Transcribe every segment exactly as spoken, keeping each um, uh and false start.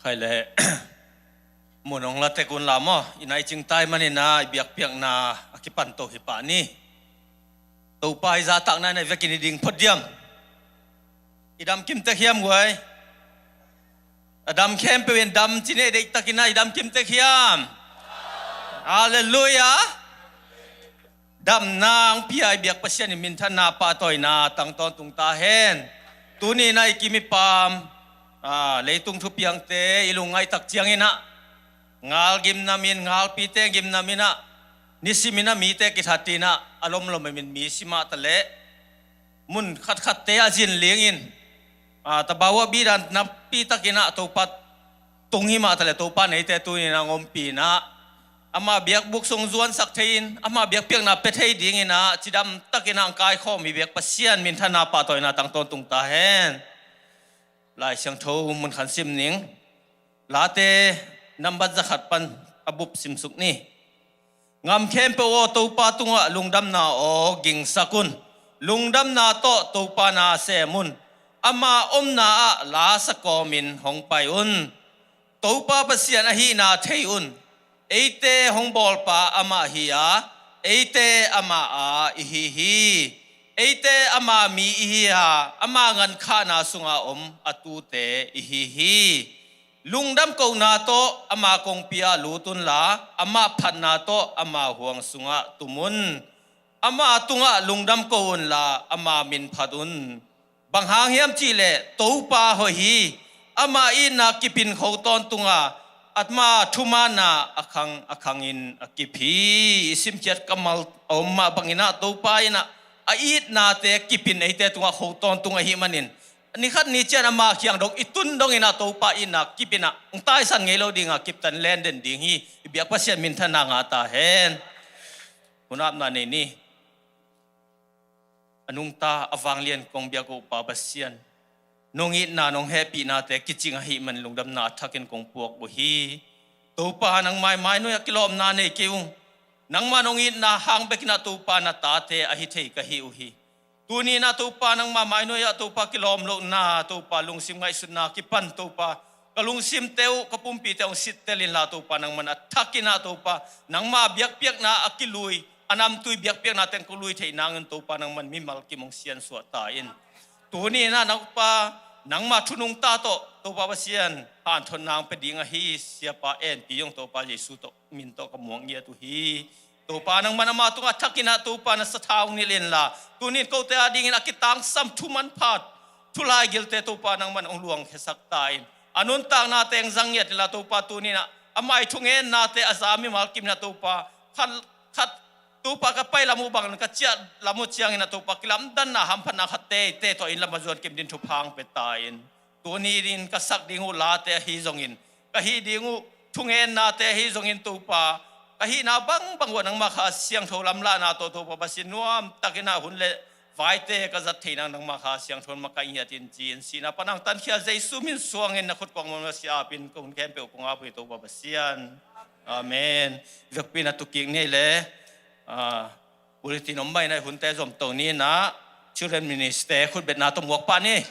Khai le mun hong la tek un la maw, i nai cing tai manin ah i biakpiakna a kipan to hi pah ni. Topa i zahtakna in ah i vekin i ding phot diam? I dam kim tek hiam guai? A dam khempeuh in dam ci ni, deihtakin ah i dam kim tek hiam? Halleluiah. Damna hong pia i biak Pasian in minthanna pahtawina tang tawntung ta hen. Tuni in ah i kim i pam, ah, leitung thupiangte i lungngaih tak ciangin ah, ngal gimnam in, ngalpite gimnam in ah, nisimin ah mite kithat in ah, a lomlom in mi si mah ta leh, mun khatkhatte a zin lingin, ah, tabawa bidan napi takin ah Topa tung hi mah ta leh, Topa neite tuni in ah hong ompih in ah, ama biakbuk sung zuansak thei in, ama biakpiakna pia thei dingin ah cidam takin ah hong kaikhawm i biak Pasian minthanna pahtawina tang tawntung ta hen. Lai Siangtho mun khat sim ning. Late nambat zakhat pan a bup simsuk ni. Ngam khempeuh aw, Topa tungah lungdamna aw gingsak un. Lungdamna tawh Topa na sem un. Ama omna ah lasa kawmin hong pai un. Topa Pasian ahihna thei un. Eite hong bawlpa amah hi a, eite amah a ihi hi. Eite ama mi ihi a, ama ngankhahna sunga om a tute ihi hi. Lungdam kohna tawh ama kongpi ah lut unla, ama phatna tawh ama huang sungah tum un. Ama tungah lungdam ko unla, ama min phat un. Bang hang hiam cihleh Topa hoih hi. Ama itna kip in kho tawntung a, ama thumanna a khang a khangin a kip hi. I simkhiat kammal a om mah bangin ah Topa in ah a itnate kip in eite tungah kho tawntung ahih manin, ni khat ni ciang ama kiang dong i tun dongin ah Topa itna kip in ah hong taisan ngei lo ding a, kiptan len den ding hi. I biak Pasian minthanna ngah ta hen. Hun apna nei ni. A nungta a vanglian kong biak uh Pa Pasian, nong itna nong hehpihnate kicing ahih man lungdamna a thakin kong puak uh hi. Topa, nangmah i mainuai ah kilawmna nei kei ung. Nangmah nong itna hang bekin ah Topa na tate ahi thei ka hi uh hi. Tuni in ah Topa, nangmah mainuai ah Topa kilawm lohna, Topa lungsim ngaihsutna kipan Topa, ka lungsimte uh, ka pumpite hong sittel inla Topa, nangman a thakin ah Topa, nangmah biakpiakna a kilui, a namtui biakpiakna teng ka lui theih nangin Topa, nangman mimal kim hong siansuah ta in. Tuni in ah Topa, nangmah thunungta tawh Topa Pasian hanthotna hong pia ding ahi Siapa Enpi zong Topa Jesu tawh min tawh ka muang ngiat uh hi. Topa nangman ama tungah thakin ah Topa na sathau nilh inla, tunin kote adingin a kitangsam thu manpha, thu laigilte Topa nangman hong luangkhiasak ta in. A nuntakna teng zang ngiat inla Topa, tunin ah ama i thungennate a za mimal kim in ah Topa, khat, khat Topa ka pai lam uh bang, ka ciah lam uh ciangin ah Topa kilamdanna hamphatna khat teitei tawh inn lam a zuan kim din thupha hong pia ta in. Tuni in ka sak ding uh late ahi zongin, ka hih ding uh thungennate ahi zongin Topa, ka hihna bangbang uh ah nangmah Kha Siangtho lamlahna tawh Topa Pasian nuamtakin ah hun le vaite ka zat thei nang nangmah Kha Siangtho in makaih ngiat in ci-in sihna pan hong tankhial Jesu min suangin na khut kuangmawh na siapin ka hun khempeuh kong ap uh hi Topa Pasian. Amen. Vekpi in ah tukik ni le, ah, bulletin om mah in ah hunte zom to ni in ah, Children Minister khutbetna tawh muak pah ni.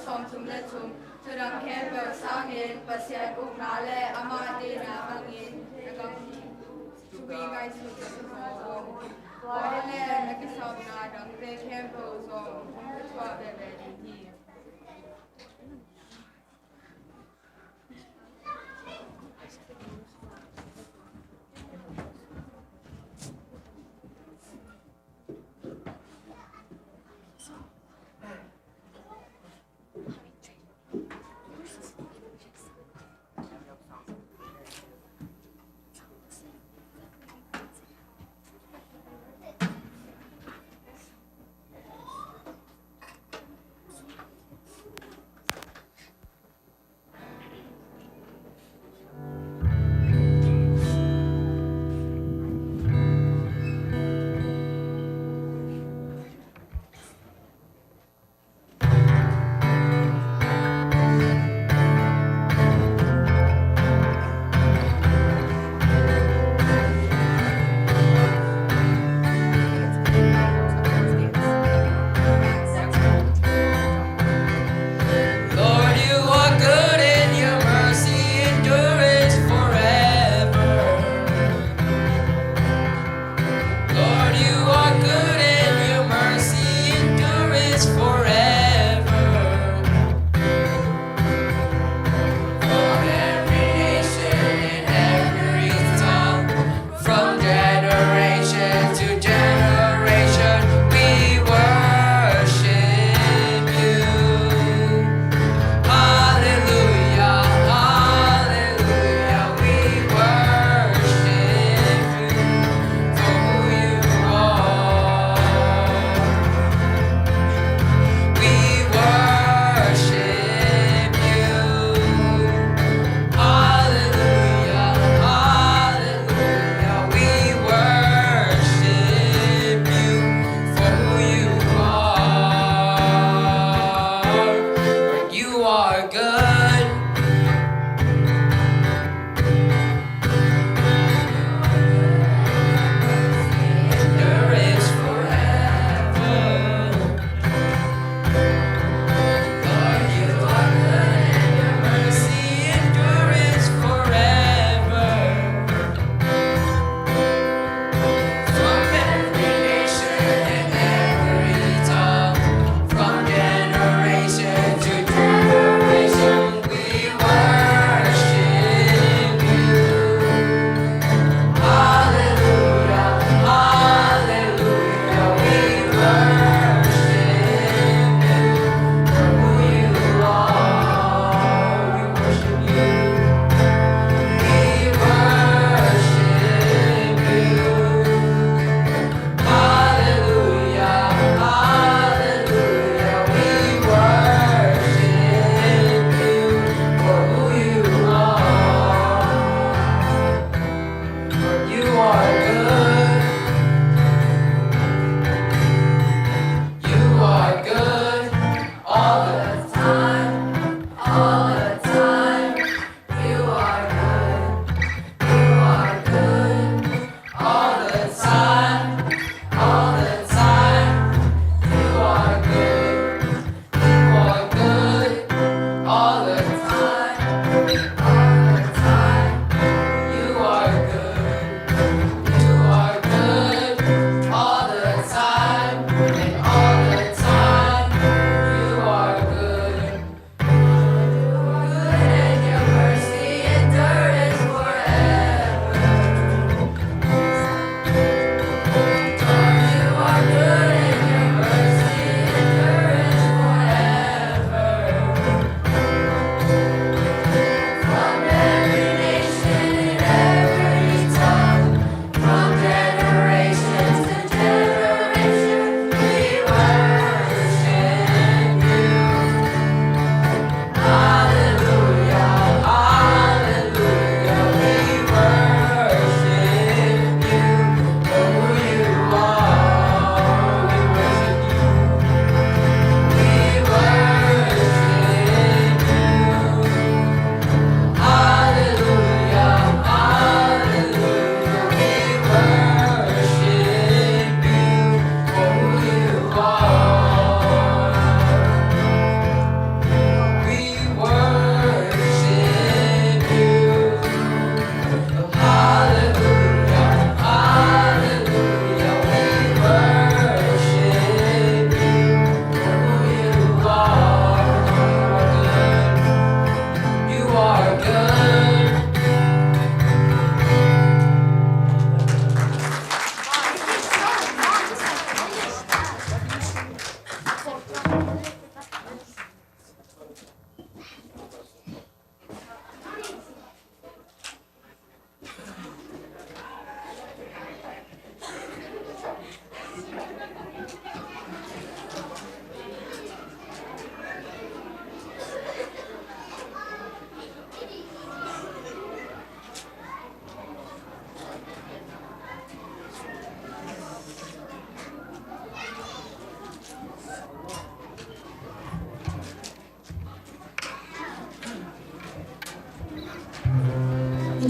sawmthum le thum, thudang khempeuh sangin Pasian ukna le amah deihna hangin na gamgi. Thupi ngaihsut ka sa zaw un. Tua hi leh na kisapna dangte khempeuh zong hong ka thuah veve ding hi.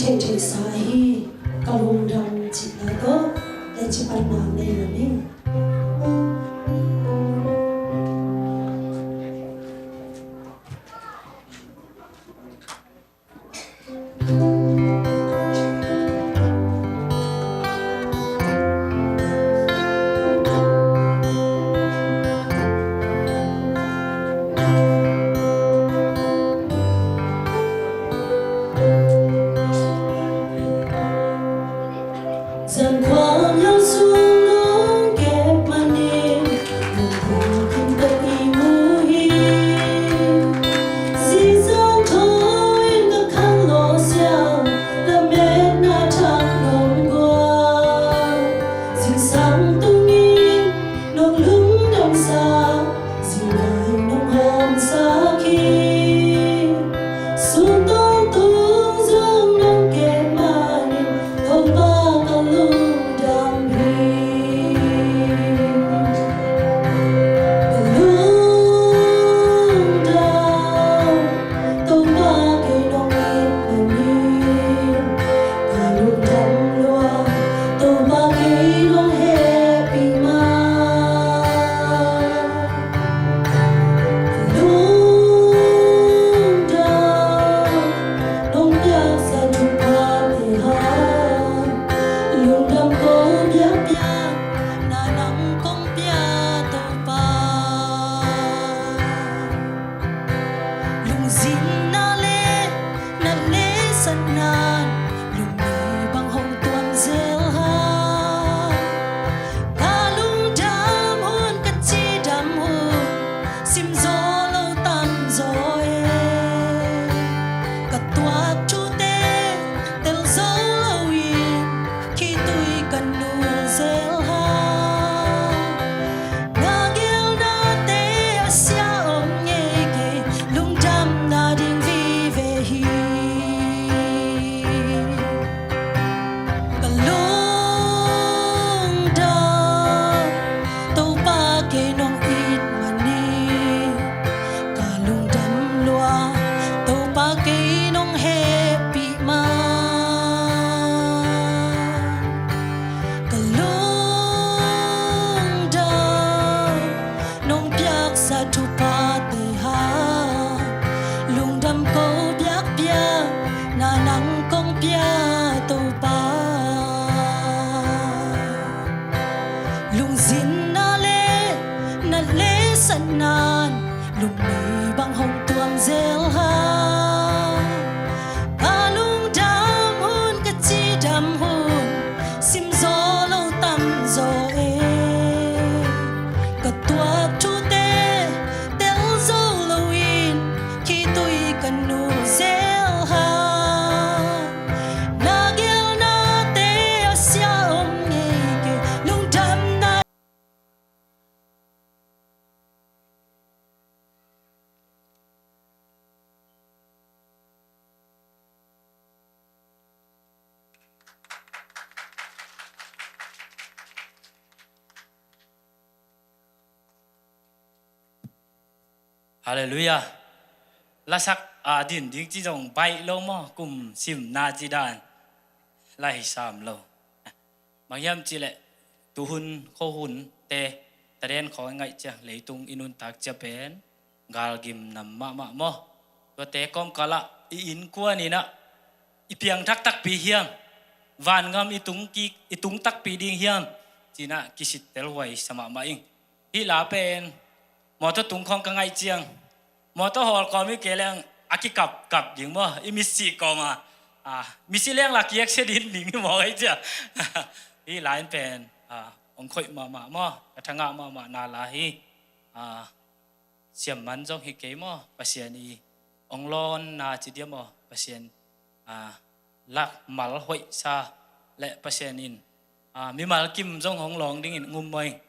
Thei thei sa hi. Ka lungdam cihna tawh le cipatna nei lo ning. Zan khuang hiam sung nong kep manin, lungdam kim tawh i mu hi. Zizan thawi in ka khan lawh siang, lametna thak nong guan. Zingsang tungin nong lungdamsak, zingvai nong hawmsak hi. Sung tawntung zong nong kep manin, Topa ka lungdam hi. Ka lungdam, Topa kei nong it manin. Ka lungdam lua, Topa kei nong hehpih ma. Lungdam, nong piaksa thuphate hang. Lungdam ko biakpiakna nang kong pia Topa. Lungzinna le nat le satna'n lungmei bang hong tuam zel hang. Ka lungdam hun, ka cidam hun, sim zaw lo tam zaw e. Ka tuak thute tel zo lo in, khitui ka nul zel hang. Na gelnate a sia om ngei kei, lungdamna ding vive hi. Ka lungdam, Topa kei nong it manin. Ka lungdam lua, Topa kei nong hehpih ma. Ka lungdam, nong piaksa thuphate hang. Lungdam ko biakpiakna nang kong pia Topa. Lungzinna le nat le satna'n lungmei bang hong tuam zel hang. Ka lungdam hun, ka cidam hun, sim zaw lo tam zaw e. Ka tuak thute tel zo lo in, khitui ka nul zel hang. Na gelnate a sia om ngei kei, lungdamna. Halleluiah. Lasak a din ding ci zong baih lo maw, kum simna ci dan. Lai sam lo. Bang hiam cih leh tuhun khuahunte, taden khawng i ngaih ciang leitung i nuntak ciang pen galgim nam mahmah maw. Tuate kawmkal ah i innkuan in ah i piangthak takpi hiam, vangam i tung kik, i tung takpi ding hiam, ci-in ah kisittel huai sa mahmah ing. Hih la pen mawtaw tung khawng ka ngaih ciang, mawtaw hawl kawm hi kei leng a kikapkap ding maw, i misi kawm a, a, misi leng la ki-accident ding hi maw, ngaih ciang. Hih la in pen, a, hong khoih mahmah maw, ka thangah mahmah na la hi. A, siamman zong hi kei maw, Pasian i hong lawnna ci diam maw, Pasian, a, lakmal hoihsa le Pasian in, a, mimal kim zong hong lawng dingin ngum maw ing.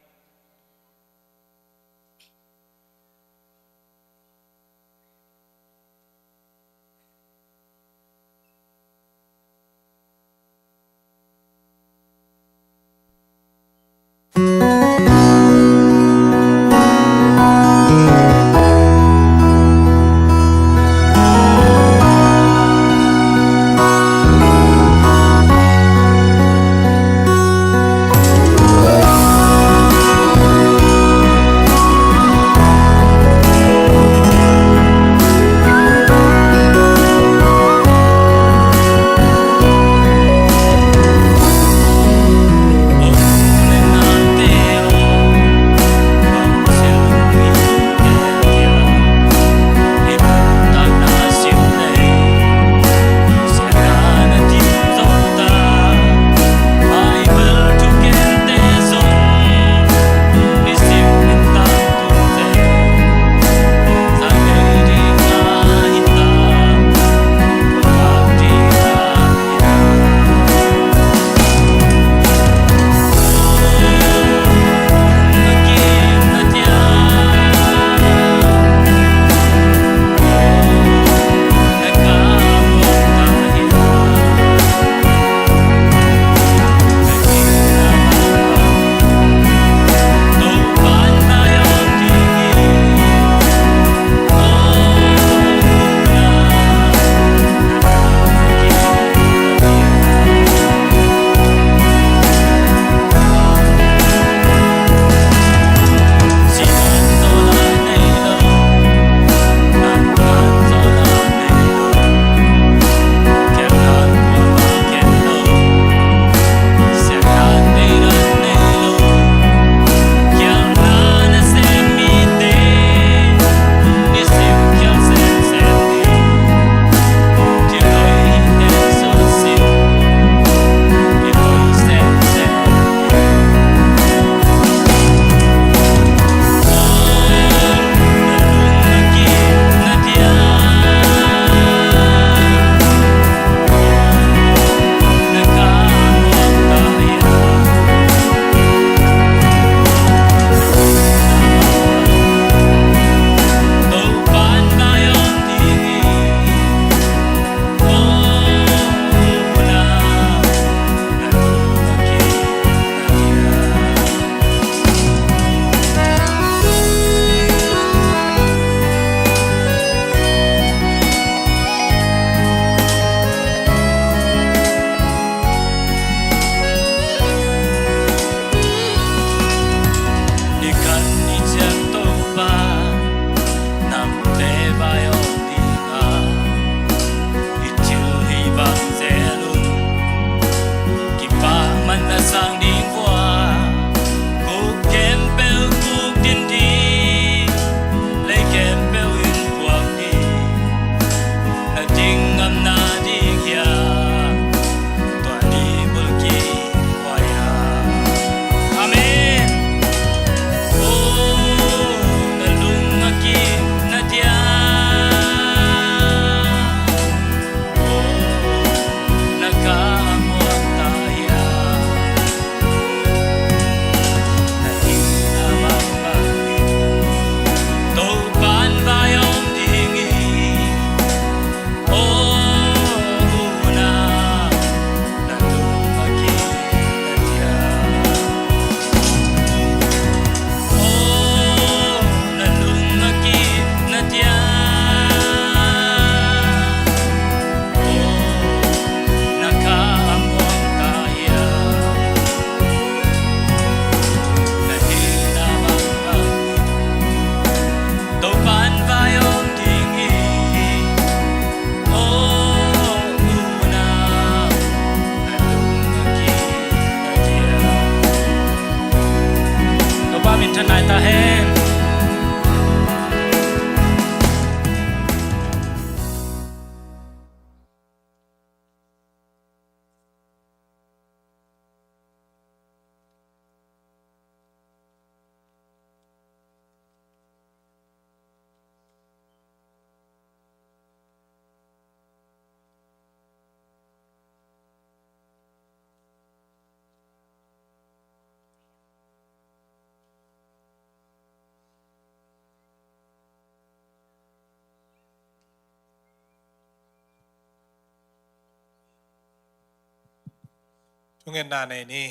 Thungetna nei ni.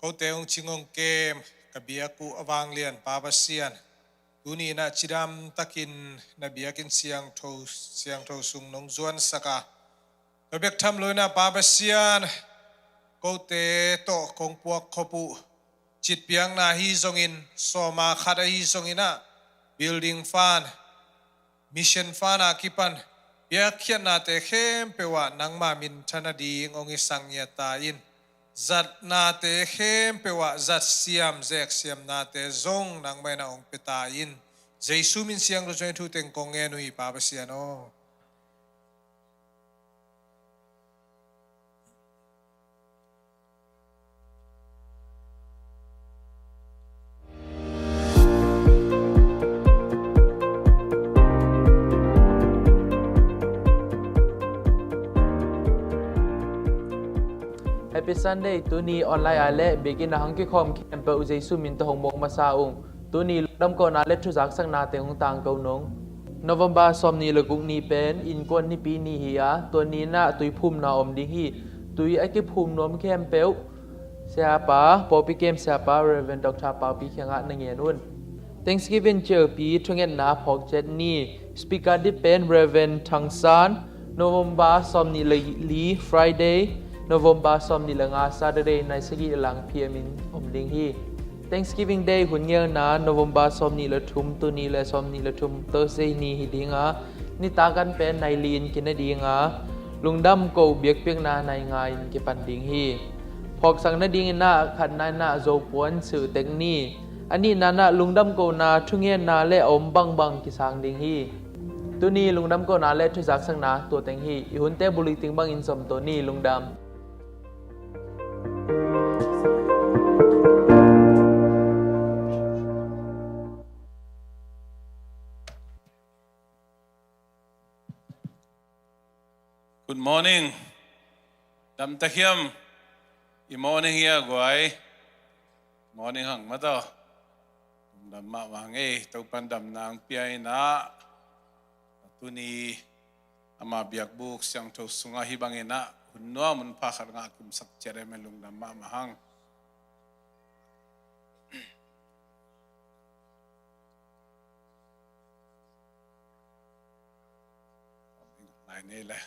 Kote hong cing hong kem, ka biak uh a vanglian Pa Pasian, tuni in ah cidam takin na biakinn siangtho, siangtho sung nong zuansak a, tua bek tham lo in ah Pa Pasian, kote tawh kong puak khop uh citpiakna hi zongin, sawma khat ahi zongin ah, building fund, mission fund a kipan piakkhiatnate khempeuh ah nangma minthan nading hong i sang ngiat ta in, zatnate khempeuh ah zatsiam zeksiamnate zong nangmah in ah hong pia ta in, Jesu min siangtho zong thu teng kong ngen uh hi Pa Pasian aw. Happy Sunday. Tuni online a le biakinn a hong kikhawm khempeuh Jesu min tawh hong muak masa ung. Tuni lungdam kohna le thuzaksakna teng hong tangko nung. November sawmnih le guk ni pen innkuan nipi ni hi a, tua ni in ah tuiphumna om ding hi. Tui a kiphum nuam khempeuh Siapa, Pawlpi Kem Siapa Reverend Doctor Paupi kiangah na ngen un. Thanksgiving cialpi thungetna phawkcet ni. Speaker ding pen Reverend Thang San. November sawmnih le li, Friday, November sawmnih le nga, Saturday, nai sagih le lang P M in om ding hi. Thanksgiving Day hun ngelna November sawmnih le thum, tuni le sawmnih le thum, Thursday ni hi ding a, nitak an pen nai li in kina ding a, lungdam ko biakpiakna nai nga in kipan ding hi. Phawksak nading in ah khatna in ah Zopuan silh tek ni. A nihna in ah lungdam kohna thungetna le a om bangbang kisang ding hi. Tuni lungdam kohna le thuzaksakna tua teng hi. I hunte bul lik ting bangin zom to ni. Lungdam. Good morning. Dam ta hiam? I morning hi a guai. Morning hang mataw. Dam mahmah hang ei, Topan damna hong pia in ah, tuni ama biakbuk siangtho sungah hih bangin ah hun nuam hun pha khat ngah kimsak ciat ei, men lungdam mahmah hang. Lai nei le.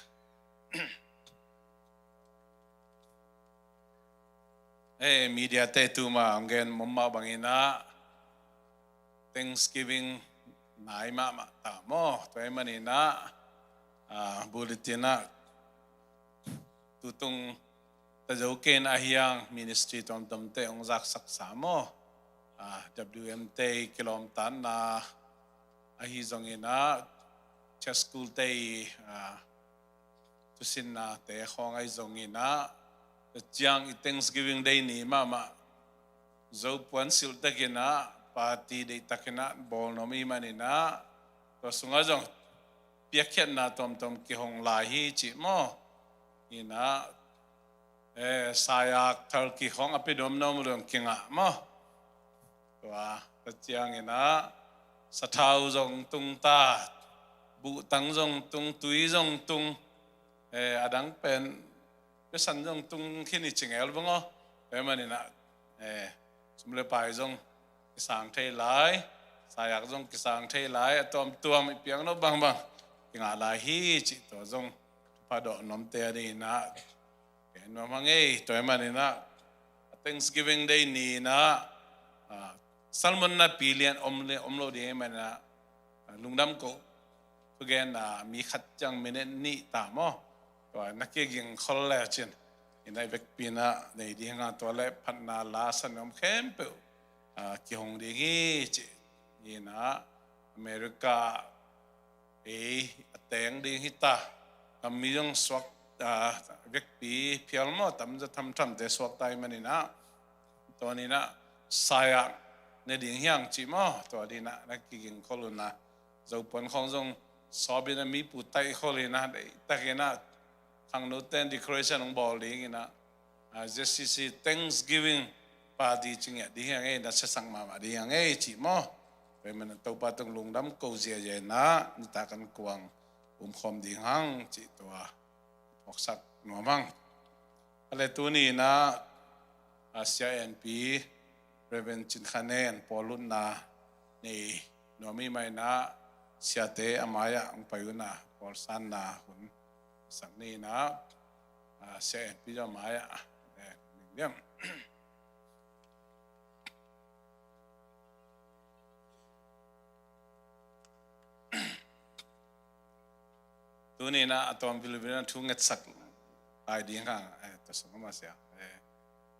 Eh, media te tuma hong gen mawkmawk bangin ah Thanksgiving nai mahmah ta maw. Tua ahih manin ah, ah, bulletin ah tutung ta zo kei in ah hiang ministry tuamtuamte hong zaksak sa maw. Ah, W M te kilawmtatna ahi zongin ah, church school te, ah, thusinnate khawng ahi zongin ah, tua ciang i Thanksgiving Day ni mahmah Zopuan silh takin ah, party deih takin ah bawl nuam i hih manin ah, tua sungah zong piakkhiatna tuamtuam kihong lai hi cih maw. In ah, eh, sayak thal kihong a pia nuamnuam uh zong kingah maw. Tua, tua ciangin ah, sathau zong tung ta, buhtang zong tung, tui zong tung, eh, a dang pen, piasan zong tung khin i ci ngel bang aw. Tua ahih manin ah, eh, sum le pai zong kisang thei lai, sayak zong kisang thei lai, a tuamtuam i piak nop bangbang kingah lai hi cih tua zong pha dawh nuamte a dingin ah, Kei nuam hang ei, tua ahih manin ah, Thanksgiving Day ni in ah, ah, sermon napi lian om le, om lo ding ahih manin ah, ah, lungdam ko. Thugen ah, mi khat ciang minute nih ta maw. Tua na kiging khol le cin. In ah i vekpi in ah, nei ding hang a tua le phatna la san om khempeuh, ah, kihong ding hi ci. In ah, America ei a teng ding hi ta. Gammi zong suak, ah, vekpi phial maw, tamza thamthamte suak ta ahih manin ah, tua ni in ah sayak ne ding hiang ci maw, tua ding in ah na kiging khol un ah. Zopuan khawng zong sawpin ah mi pu taih khol in ah, deihtakin ah khangnote in decoration hong bawl ding in ah, ah, Z C C Thanksgiving Party ci ngiat ding hi hang ei, na siasak mahmah ding hi hang ei ci maw. Tua ahih manin Topa tung lungdam ko ziazia in ah, nitak an kuang umkhawm ding hang ci tua phawksak nuam hang. Ka le tuni inah, a, Sia Enpi, Reverend Cin Khan En, pawllutna nei nuam i mah inah, siate a mai-ah hong pai unah, pawlsanna hun sak ni inah, a, Sia Enpi zong a mai-ah, eh, ning diam. Tuni inah a tawm vilvil inah thu ngetsak lai ding hang, eh, tua sung a mah sia. Eh,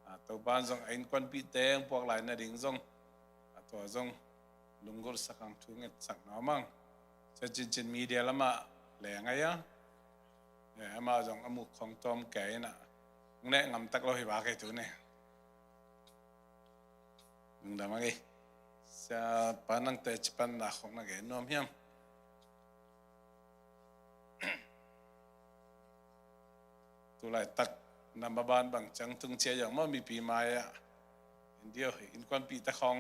a, Topan zong a innkuanpihte hong puak lai nading zong, a tua zong lunggulhsak hang thu ngetsak nuam hang. Sia Cincin media lamah leng ahi a. Eh, amah zong a muk khong tawm kei inah. Hong neh ngamtak lo hi vak ei tuni. Lungdam a ngei. Siapa nangte cipanna khong na gen nuam hiam? Tulaitak na maban bang ciang tung cia zong maw mipi mai-ah. India innkuanpihte khong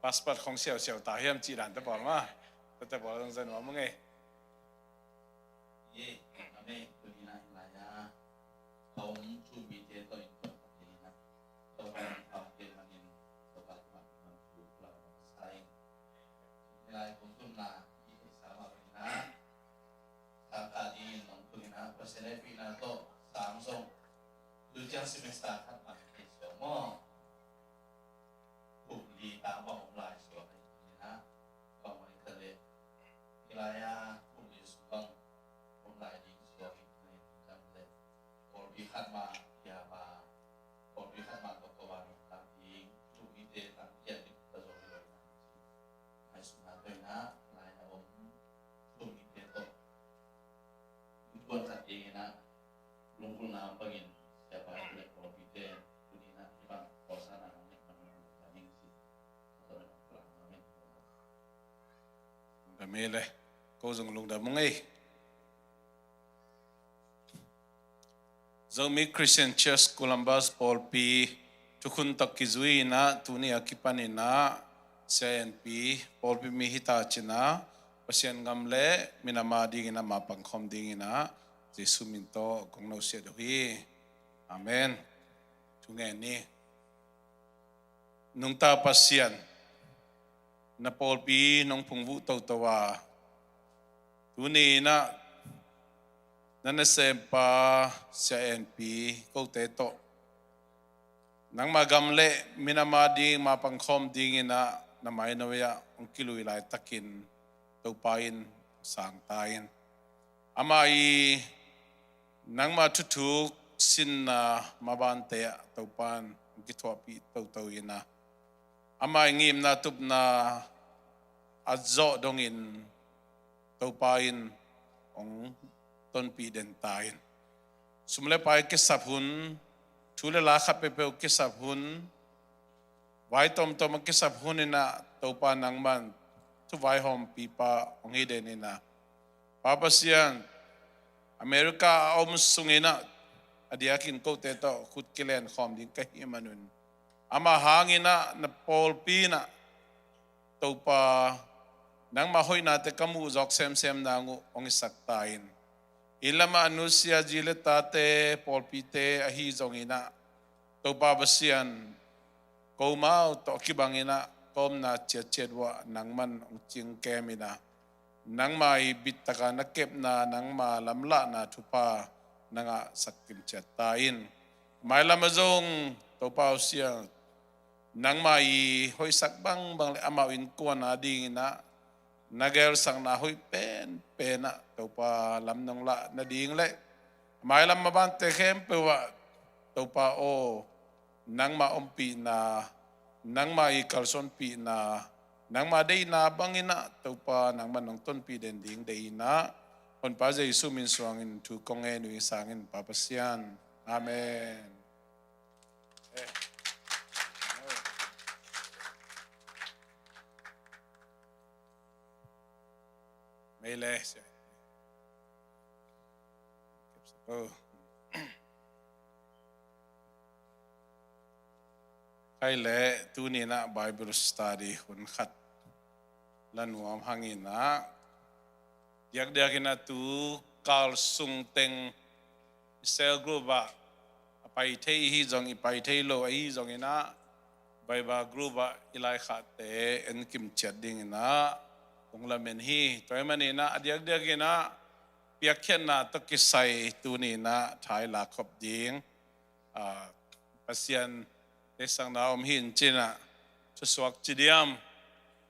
passport khong siausiau ta hiam cih dan te pawl mah. Tua te pawl zong za nuam a ngei. Ye, amen. Tuni inah hih lai-ah a om thu mite tawh innkuan khat ding inah Topa in pamte manin Topa in pamte man thu kula sa in. Hih lai kong tunna i theihsa mah bangin ah sang kah dingin nong tun inah Pasian hehpihna tawh sang zong tu ciang semester khat mah thei suak maw? Kum li ta bang om lai suak ahi inah bang mah hi ta leh hih lai-ah kum li sung bang om lai ding suak hi na hi ding tam leh pawlpi khat mah pia pa pawlpi khat mah tawh kawm a ding tam ding thu mite tang pia ding ta zo hi lo inah. Ngaihsutna tawh inah lai a om thu mite tawh innkuan khat ding inah lunggulhna bangin siapa in le pawlpite tuni inah hih bang pawlsanna hong ngen man lo ta ning ci. Ka mei le ko zong lungdam ung ei. Zomi Christian Church Columbus pawlpi thukhun tawh kizui inah tuni a kipan inah Sia Enpi pawlpi mi hita cinah Pasian gam le minam a ding inah mapangkhawm ding inah Jesu min tawh kong nosiat uh hi. Amen. Thu ngen ni. Nungta Pasian, na pawlpi nong phungvuh toto a, tuni inah na nasempa Sia Enpi kote tawh nangma gam le minam a ding mapangkhawm ding inah na mainoi ah hong kilui laitakin Topa in sang ta in. Amah i nangma thuthuk sinna mabante ah Topa in hong kithuahpih toto inah amah i ngimna tupna a zawh dongin Topa in hong tonpih den ta in. Sum le pai kisap hun, thu le la khat peuhpeuh kisap hun, vai tawmtawm a kisap hun inah Topa nangman thuvaihawmpipa hong hi den inah Pa Pasian, America a om sung inah a diakin kote tawh khut kilen khawm ding ka hih manun amah hang inah na pawlpi inah Topa nangma hoihnate ka muh zawk semsem nang uh hong hisak ta in. Inn lamah a nusia zi le tate pawlpite ahi zong inah Topa Pasian, komau tawh kibang inah ka omna ciatciat uh ah nangman hong cingkem inah nangma i bittaka na kepna nangma lamlahna thupha na ngahsak kimciat ta in. Mailam ah zong Topa aw Sia, nangma i hoihsak bangbang le amau innkuan a ding inah na gelsakna hoih penpen ah Topa lam nong lah nading le mailam mabante khempeuh ah Topa aw, nangma ompihna, nangma i kalsuanpihna, nangma deihna bang inah Topa nangman nong tonpih den ding deih inah Honpa Jesu min suangin thu kong ngen uh hi sangin Pa Pasian. Amen. Mei le. Khai le tuni inah Bible study hun khat la nuam hang inah diakdiak inah tu kal sung teng cell group ah pai thei hi zong, i pai thei lo ahi zongin ah, Bible group ah i laikhakte en kim ciat dingin ah kong lamen hi. Tua ahih manin ah a diakdiakin ah piakkhiatna tawh kisai tuni-in ah tha i lak khop ding, ah, Pasian deihsakna om hi in ci-in ah thusuak ci diam,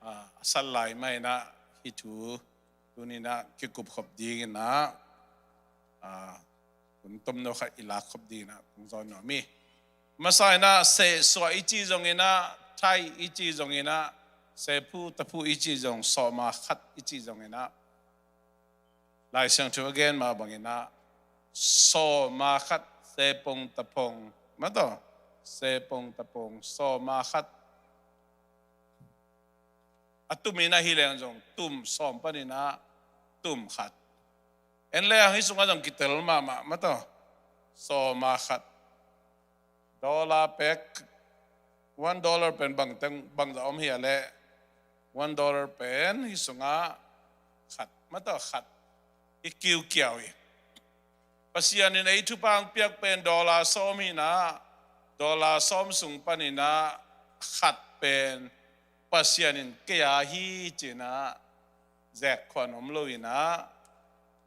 ah, a sat lai mah in ah hih thu tuni-in ah kikup khop dingin ah, ah, hun tomno khat i lak khop dingin ah kong zawn nuam hi. Masa in ah sehsuah i cih zongin ah, tithe i cih zongin ah, sephu taphu i cih zong, sawma khat i cih zongin ah, Lai Siangtho a gen mah bangin ah, sawma khat, sepong tapong, mah tawh, sepong tapong, sawma khat. A tumin ah hi leng zong tum sawm panin ah tum khat. En leng hih sungah zong kitel mahmah, mah tawh, sawma khat. Dollar pek, one dollar pen bang teng, bangzah om hia leh, one dollar pen hih sungah khat, mah tawh, khat i kiukiau hi. Pasian in ei thupha hong piak pen dollar sawm hi-in ah, dollar sawm sung panin ah khat pen Pasian in kei a hi ci-in ah zek khuan om lo-in ah,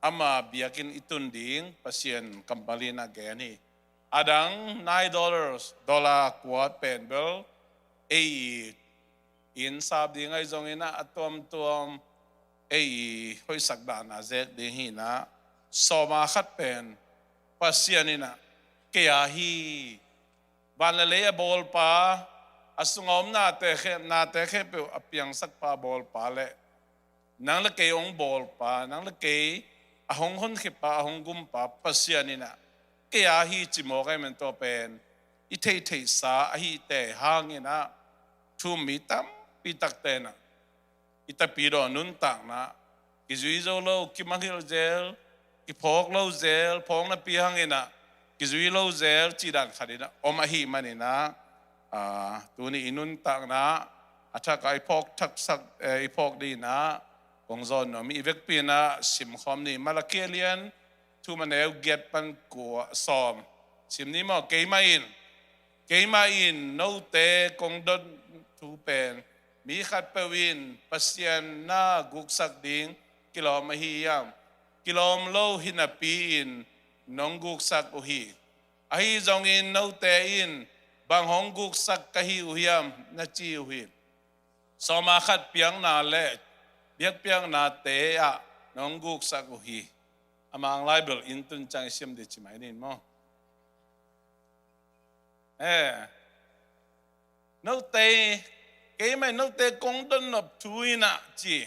ama biakinn i tun ding Pasian kammal in ah gen hi. A dang nine dollars, dollar kua pen bel ei i inn sap ding ahi zongin ah, a tuamtuam ei i hoihsak dahna zek ding hi-in ah, sawma khat pen Pasian in ah kei a hi. Van le lei a bawlpa, a sunga om nate khe, nate khempeuh a piangsakpa, a bawlpa leh nang le kei hong bawlpa, nang le kei a hong honkhiapa, a hong gumpa Pasian in ah kei a hi ci mawk ahih manin tua pen i theihtheihsa ahihte hangin ah thu-um mi tampi takte in ah i tapidaw nuntakna, kizui zo lo, kimangngilh zel, kiphawk lo zel, phawk napi hangin ah kizui lo zel cih dan khat in ah om ahih manin ah, aa, tuni i nuntakna a thak ah i phawk thaksak, eh, i phawk dingin ah kong zawn nuam hi. I vekpi-in ah simkhawm ni. Malakhi a lian thum, a neu giat pan kua, sawm. Sim ni maw. Keimah in, keimah in note kong dot thu pen, mi khatpeuh in Pasian na guksak ding kilawm ahi hiam? Kilawm lo hi napi-in nong guksak uh hi. Ahi zongin note in, bang hong guksak ka hi uh hiam, na ci uh hi. Sawma khat piakna le biakpiaknate ah nong guksak uh hi. A mang lai bel inn tun ciang i sim ding ci mai ni maw. Eh. Note, keimah in note kong dot nop thu in ah ci.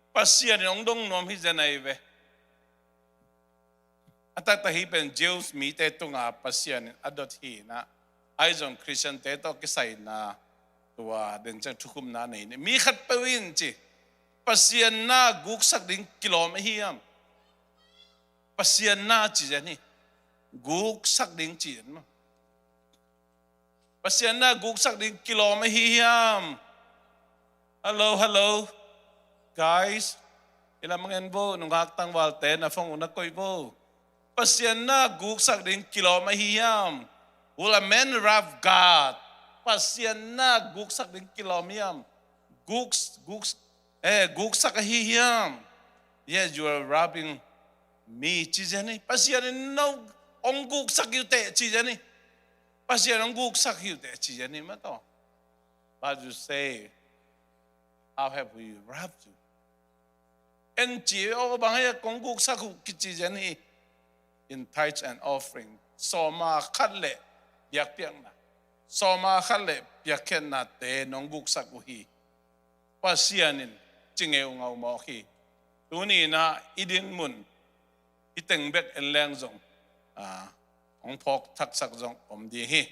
Pasian in hong dong nuam hi zen ahi ve. A taktak hih pen Jews mite tungah Pasian in a dot hi-in ah, ahi zong Khristiante tawh kisaina tua den ciang thukhupna nei ni. Mi khatpeuh in ci, Pasian na guksak ding kilawm ahi hiam? Pasian na ci zen hi. Guksak ding ci zen maw. Pasian na guksak ding kilawm ahi hiam? Hello, hello. Guys, i lam a ngen vo, nungak tangvalte na phone uh na koih vo. Pasian na guksak ding kilawm ahi hiam? Will a man rob God? Pasian na guksak ding kilawm hiam? Guks, guks, eh, guksak ahi hiam? Yes, you are robbing me, ci zen hi. Pasian in no hong guksak hi uh teh, ci zen hi. Pasian hong guksak hi uh teh, ci zen hi mah tawh. But you say, how have we robbed you? En ci, o bang hia kong guksak uh, kici zen hi. In tithes and offering, sawma khat le biakpiakna, sawma khat le piakkhiatnate nong guksak uh hi. Pasian in ci ngeungau mawk hi. Tuni-in ah i dinmun, i teng bek en leng zong, ah, hong phawk thaksak zong om ding hi.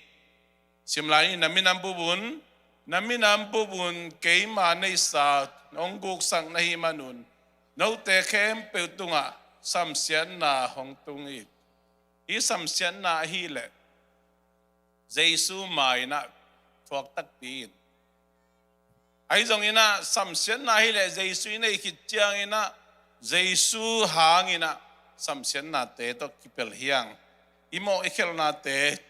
Sim lai ni. Na minam bup un, na minam bup un keima neihsa hong guksak na hih manun, note khempeuh tungah samsiatna hong tung hi. Hih samsiatna ahih leh Jesu mai-in ah thuak takpi in. Ahi zongin ah samsiatna ahih leh Jesu i neih khit ciangin ah, Jesu hangin ah samsiatnate tawh kipelh hi hang. I mawh i khelhnate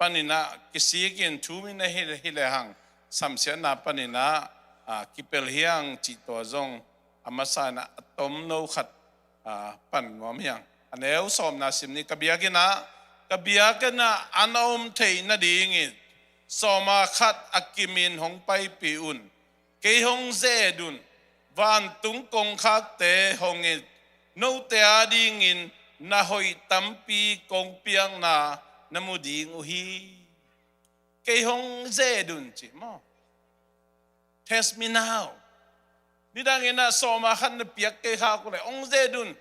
panin ah kisikin thu min a hi, hi le hang samsiatna panin ah, a, kipel hi hang cih tua zong a masa in ah a tomno khat, a, pan nuam hi hang. A neu sawmna sim ni. Ka biakinn ah, ka biakinn ah an a om theih nadingin sawma khat a kimin hong paipih un. Kei hong ze-et un, vantung kongkhakte hong it, note adingin na hoih tampi kong piakna na mu ding uh hi. Kei hong ze-et un ci maw. Test me now. Nidangin ah sawma khat na piak kei khak uh leh hong ze-et un.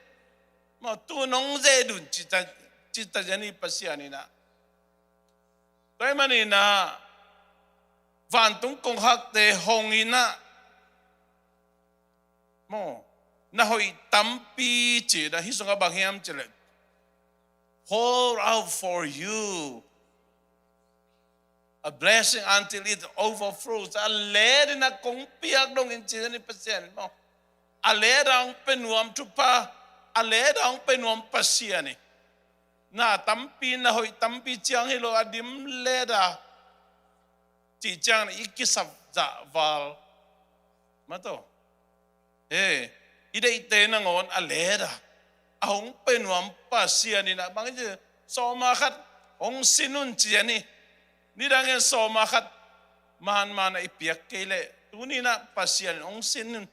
Maw, tu-in hong ze-et un ci ta, ci ta zen hi Pasian in ah. Tua ahih manin ah vantung kongkhakte hong in ah, maw, na hoih tampi ci-in ah, hih sungah bang hiam cih leh, pour out for you a blessing until it overflows. A let in ah kong piak dongin ci-in ah, Pasian maw. A let a hong pia nuam thupha, a let a hong pia nuam Pasian hi. Na tampi, na hoih tampi ciang hi lo, a dim let a cih ciang i kisap zah val. Maw, tua, he, i deihte nangawn a let a, a hong pia nuam Pasian in ah bang ci, sawma khat hong sin un ci-in hi. Nidangin sawma khat manman ah i piak kei leh, tuni-in ah Pasian in hong sin un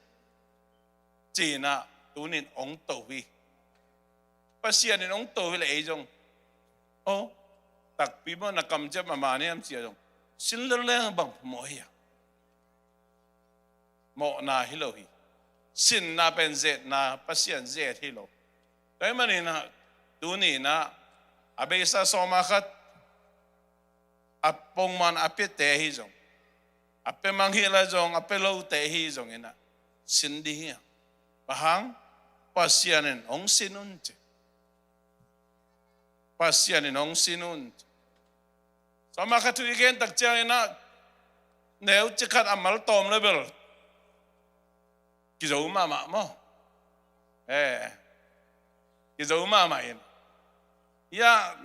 ci-in ah tuni-in hong to hi. Pasian in hong to hi leh ei zong, aw, takpi maw, na kamciam a man hiam ci-a zong, sin lel leng bang phamawh hi a, mawhna hi lo hi. Sinna pen ze-etna, Pasian ze-et hi lo. Tua ahih manin ah tuni-in ah a beisa sawma khat a pongman a piate hi zong, a pia mang hi lai zong, a pia lote hi zongin ah sin ding hi a. Bang hang? Pasian in hong sin un ci. Pasian in hong sin un ci. Sawma khat thu i gen tak ciangin ah neucik khat a mal tawm le bel kizo mahmah maw? Eh, kizo mahmah in. Ya,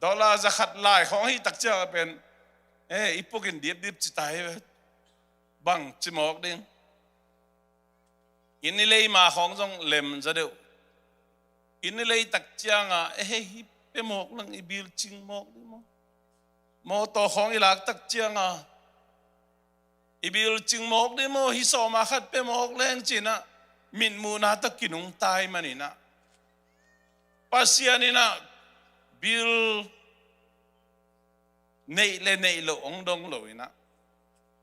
dollar za khat lai khawng hi tak ciang a pen, eh, i pukin dipdip ci ta hi ve. Bang ci mawk ding? Inn i lei ma khawng zong lem za deuh. Inn i lei tak ciang a, eh, hih pia mawk leng i bil cing mawk ding maw? Mawtaw khawng i lak tak ciang a, i bil cing mawk ding maw, hih sawma khat pia mawk leng ci-in ah mitmuhna tawh kinungta ahih manin ah, Pasian in ah bil neih le neih loh hong dong lo in ah,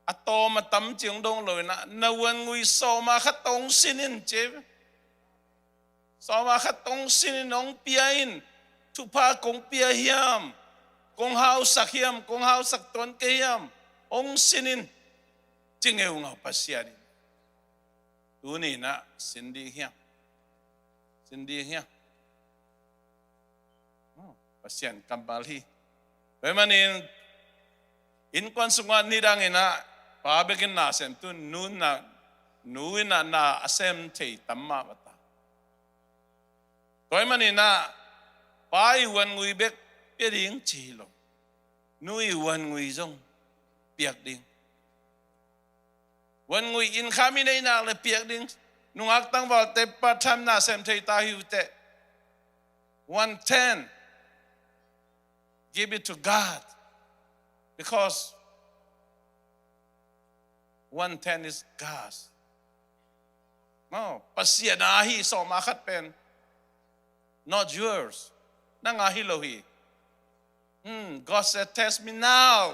a tawm a tam cih hong dong lo in ah, na vuangui sawma khat tawh hong sin in ci. Sawma khat hong sin in, hong pia in. Thupha kong pia hiam, kong hausak hiam, kong hausak tuan kei hiam, hong sin in, ci ngeungau Pasian in. Tuni-in ah sin ding hiam? Sin ding hiam? Oh, Pasian kammal hi. Tua ahih manin innkuan sungah nidangin ah pa bekin na sem, tu-in nu in ah, nu in ah na a sem thei tam mahmah ta. Tua ahih manin ah pa i vuangui bek pia ding ci hi lo. Nu i vuangui zong piak ding. Vuangui, income i neih nak leh piak ding. Nungak tangvalte part time na sem thei ta hi uh teh, one tenth, give it to God, because one tenth is God's. No, Pasian a hi sawma khat pen, not yours. Nang a hi lo hi. Hmm, God said, "Test me now."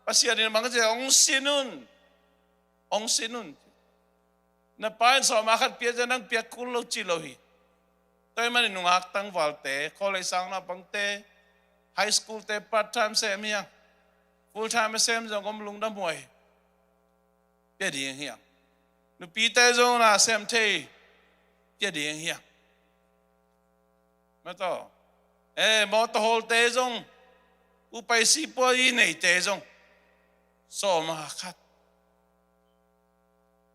Pasian in bang ci, "Hong sin un. Hong sin un." Na pa in sawma khat pia zia, nang piak kul lo ci lo hi. Tua ahih manin nungak tangvalte, college sang naupangte, high school te part time sem hiam, full time sem zong om, lungdam huai. Pia ding hiam? Nupite zong na sem thei, pia ding hiam? Mataw, eh, mawtaw hawlte zong, upai sipua i neite zong, sawma khat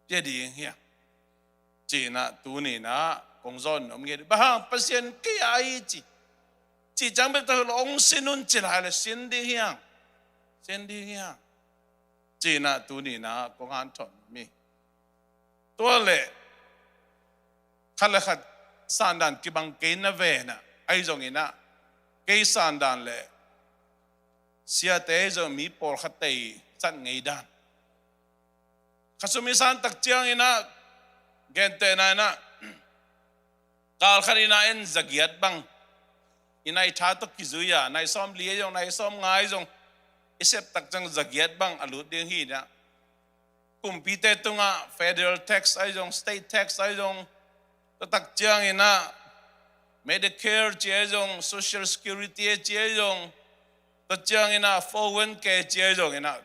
pia ding hiam? Ci-in ah tuni-in ah kong zawn nuam nget. Bang hang? Pasian kei a hi ci. Cih ciang bek ta hi lo, hong sin un ci lai le sin ding hiang, sin ding hiang. Ci-in ah tuni-in ah kong hanthawn mi. Tua leh khat le khat sandan kibang kei na ve-in ah, ahi zongin ah kei sandan le siate ahi zong mi pawlkhatte i sat ngei dan. Kha sum i san tak ciangin ah, gentehna in ah, kal khat in ah en zagiat bang, i nai tha tawh kizui a, nai sawmli ahi zong, nai sawmnga ahi zong, i sep tak ciang zagiat bang a lut ding hi in ah, kumpite tungah federal tax ahi zong, state tax ahi zong, tua tak ciangin ah Medicare ci ahi zong, Social Security ci ahi zong, tua ciangin ah four one K ci ahi zongin ah,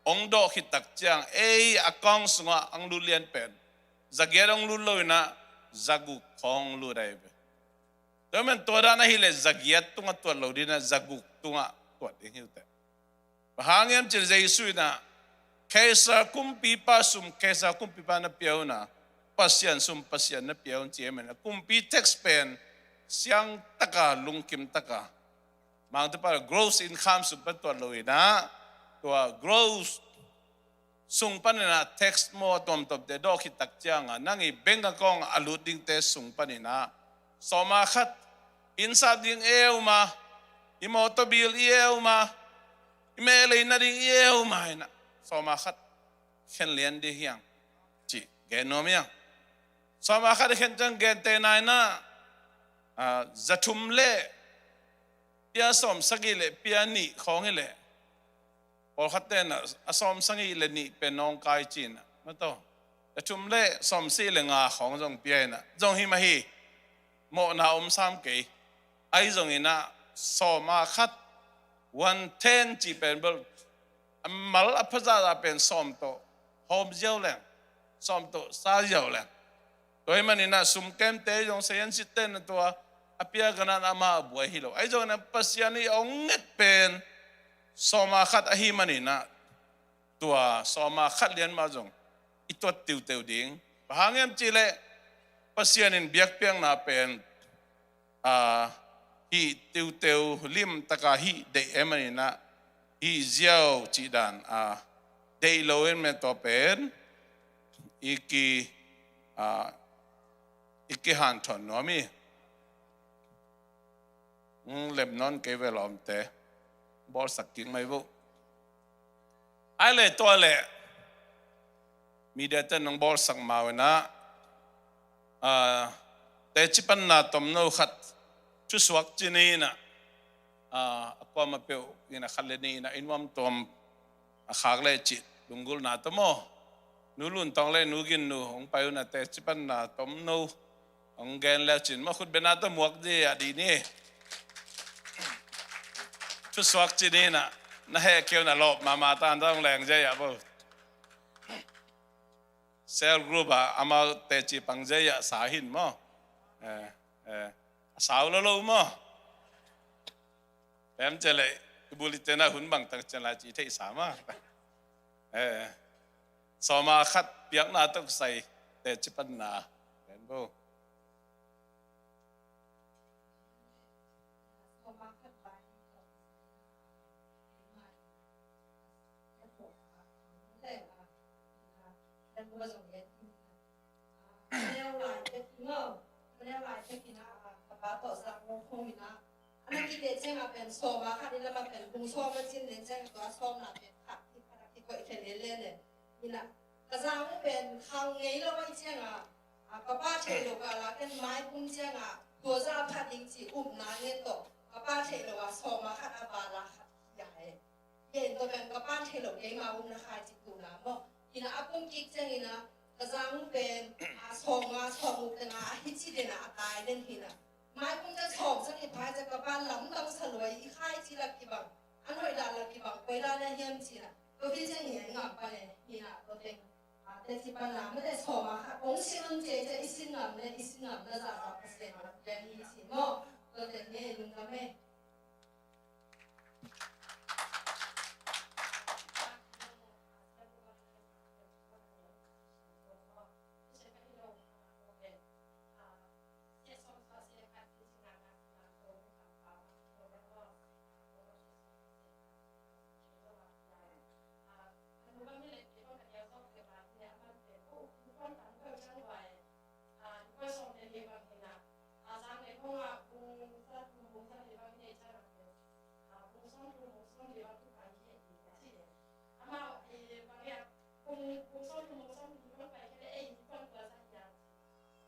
hong dawh khit tak ciang ei account sungah hong lut lian pen zagiat hong lut lo in ah zaguk khawng hong lut ahi ve. Tua man tua dan ahih leh zagiat tungah tuat lo ding in ah zaguk tungah tuat ding hi uh teh. Bang hang hiam cih leh Jesu in ah Kaisar kumpipa sum Kaisar kumpipa na pia un a, Pasian sum Pasian na pia un ci ahih manin ah, kumpi tax pen siang taka, lungkim taka, mangtepa gross income sum pan tuat lo in ah, tua gross sung panin ah tax maw, a tuamtuamte dawh khit tak ciang a, nang i bank account a lut dingte sung panin ah sawma khat inn sap ding e um a, i mawtaw bill i e um a, i mehlei nading i e um a, in ah sawma khat khen lian ding hiang cih gen nuam hiang. Sawma khat i khen ciang gentehna in ah, ah, za thum le pia sawmsagih le pia nih khawng hi leh, pawlkhatte in ah a sawmsagih le nih pen nawngkai ci-in ah, maw taw, za thum le sawmsagih le nga khawng zong pia in ah, zong hi mah hi, mawhna om sam kei. Ahi zongin ah sawma khat, one tenth cih pen bel a mal a pha zahzah pen sawm tawh hawm ziau leng, sawm tawh sa ziau leng. Tua ahih manin ah sum kemte zong, sainsitte in ah tua a pia gangan amah a buai hi lo. Ahi zongin ah Pasian in hong nget pen sawma khat ahih manin ah, tua sawma khat lian mah zong i tuat tiuteu ding. Bang hang hiam cih leh Pasian in biakpiakna pen, ah, hih tiuteu limtaka hih deih ahih manin ah, hih ziau cih dan, ah, deih lo in, mah tua pen i ki, ah, i kihanthawn nuam hi. Hmm, lem nawn kei ve lawmte, bawlsak kik mai vo. Ai le tua le, media ten nong bawlsak mau in ah, ah, teci panna tomno khat thusuak ci ni in ah, ah, a kuamah peuh in ah khat le nih in ah i nuam tuam a khak le cih lunggulhna tawh maw, Nu Lun Tawng le Nu Gin Nu hong pai un ah teci panna tomno hong gen le cin maw, khut beng a tawh muak dih a dih ni. Thusuak ci ni in ah, na heh kei un ah lawp mahmah ta in ah hong leng ziai ah bo. Cell group ah amau teci pang ziai ah sa hin maw. Eh, eh, a sau lo lo maw. Pem cele, i buli tena hun bang tak cen lai ci thei sa ma. Eh, sawma khat piakna tawh kisai teci panna. Pen bo. Ina, ka zang uh pen khang ngei lo ahih ciangin, a, ka pa theih loh kala ken mai kum ciangin tua zah a phat ding ci upna ngen tawh, ka pa theih loh a sawma khat a vala khat hi a e. Ken tua pen ka pa theih loh keima upna khai ci tuna maw. Ina, a kum kik ciangin a, ka zang uh pen, a, sawmnga, sawmguk tena a hi ci dena a tai den hi na. Mai kum ciang sawmsagih pha ciang ka pa lamdang sa lua i khai ci lak kibang, an hoih dah lak kibang, koi la na hiam ci na. Tua hi ciang hi a i ngam pa ne, hi na, tua teng. A, teci panna mate sawma khat kong sin un ci ciang i sin ngam ne, i sin ngam na zahzah Pasian a lam piang hi ci maw. Tua teng hi a i lungdam e. Kum, kum sawm thum, kum sawm thum, kum pai kei leh ei, kum tua sa hiam.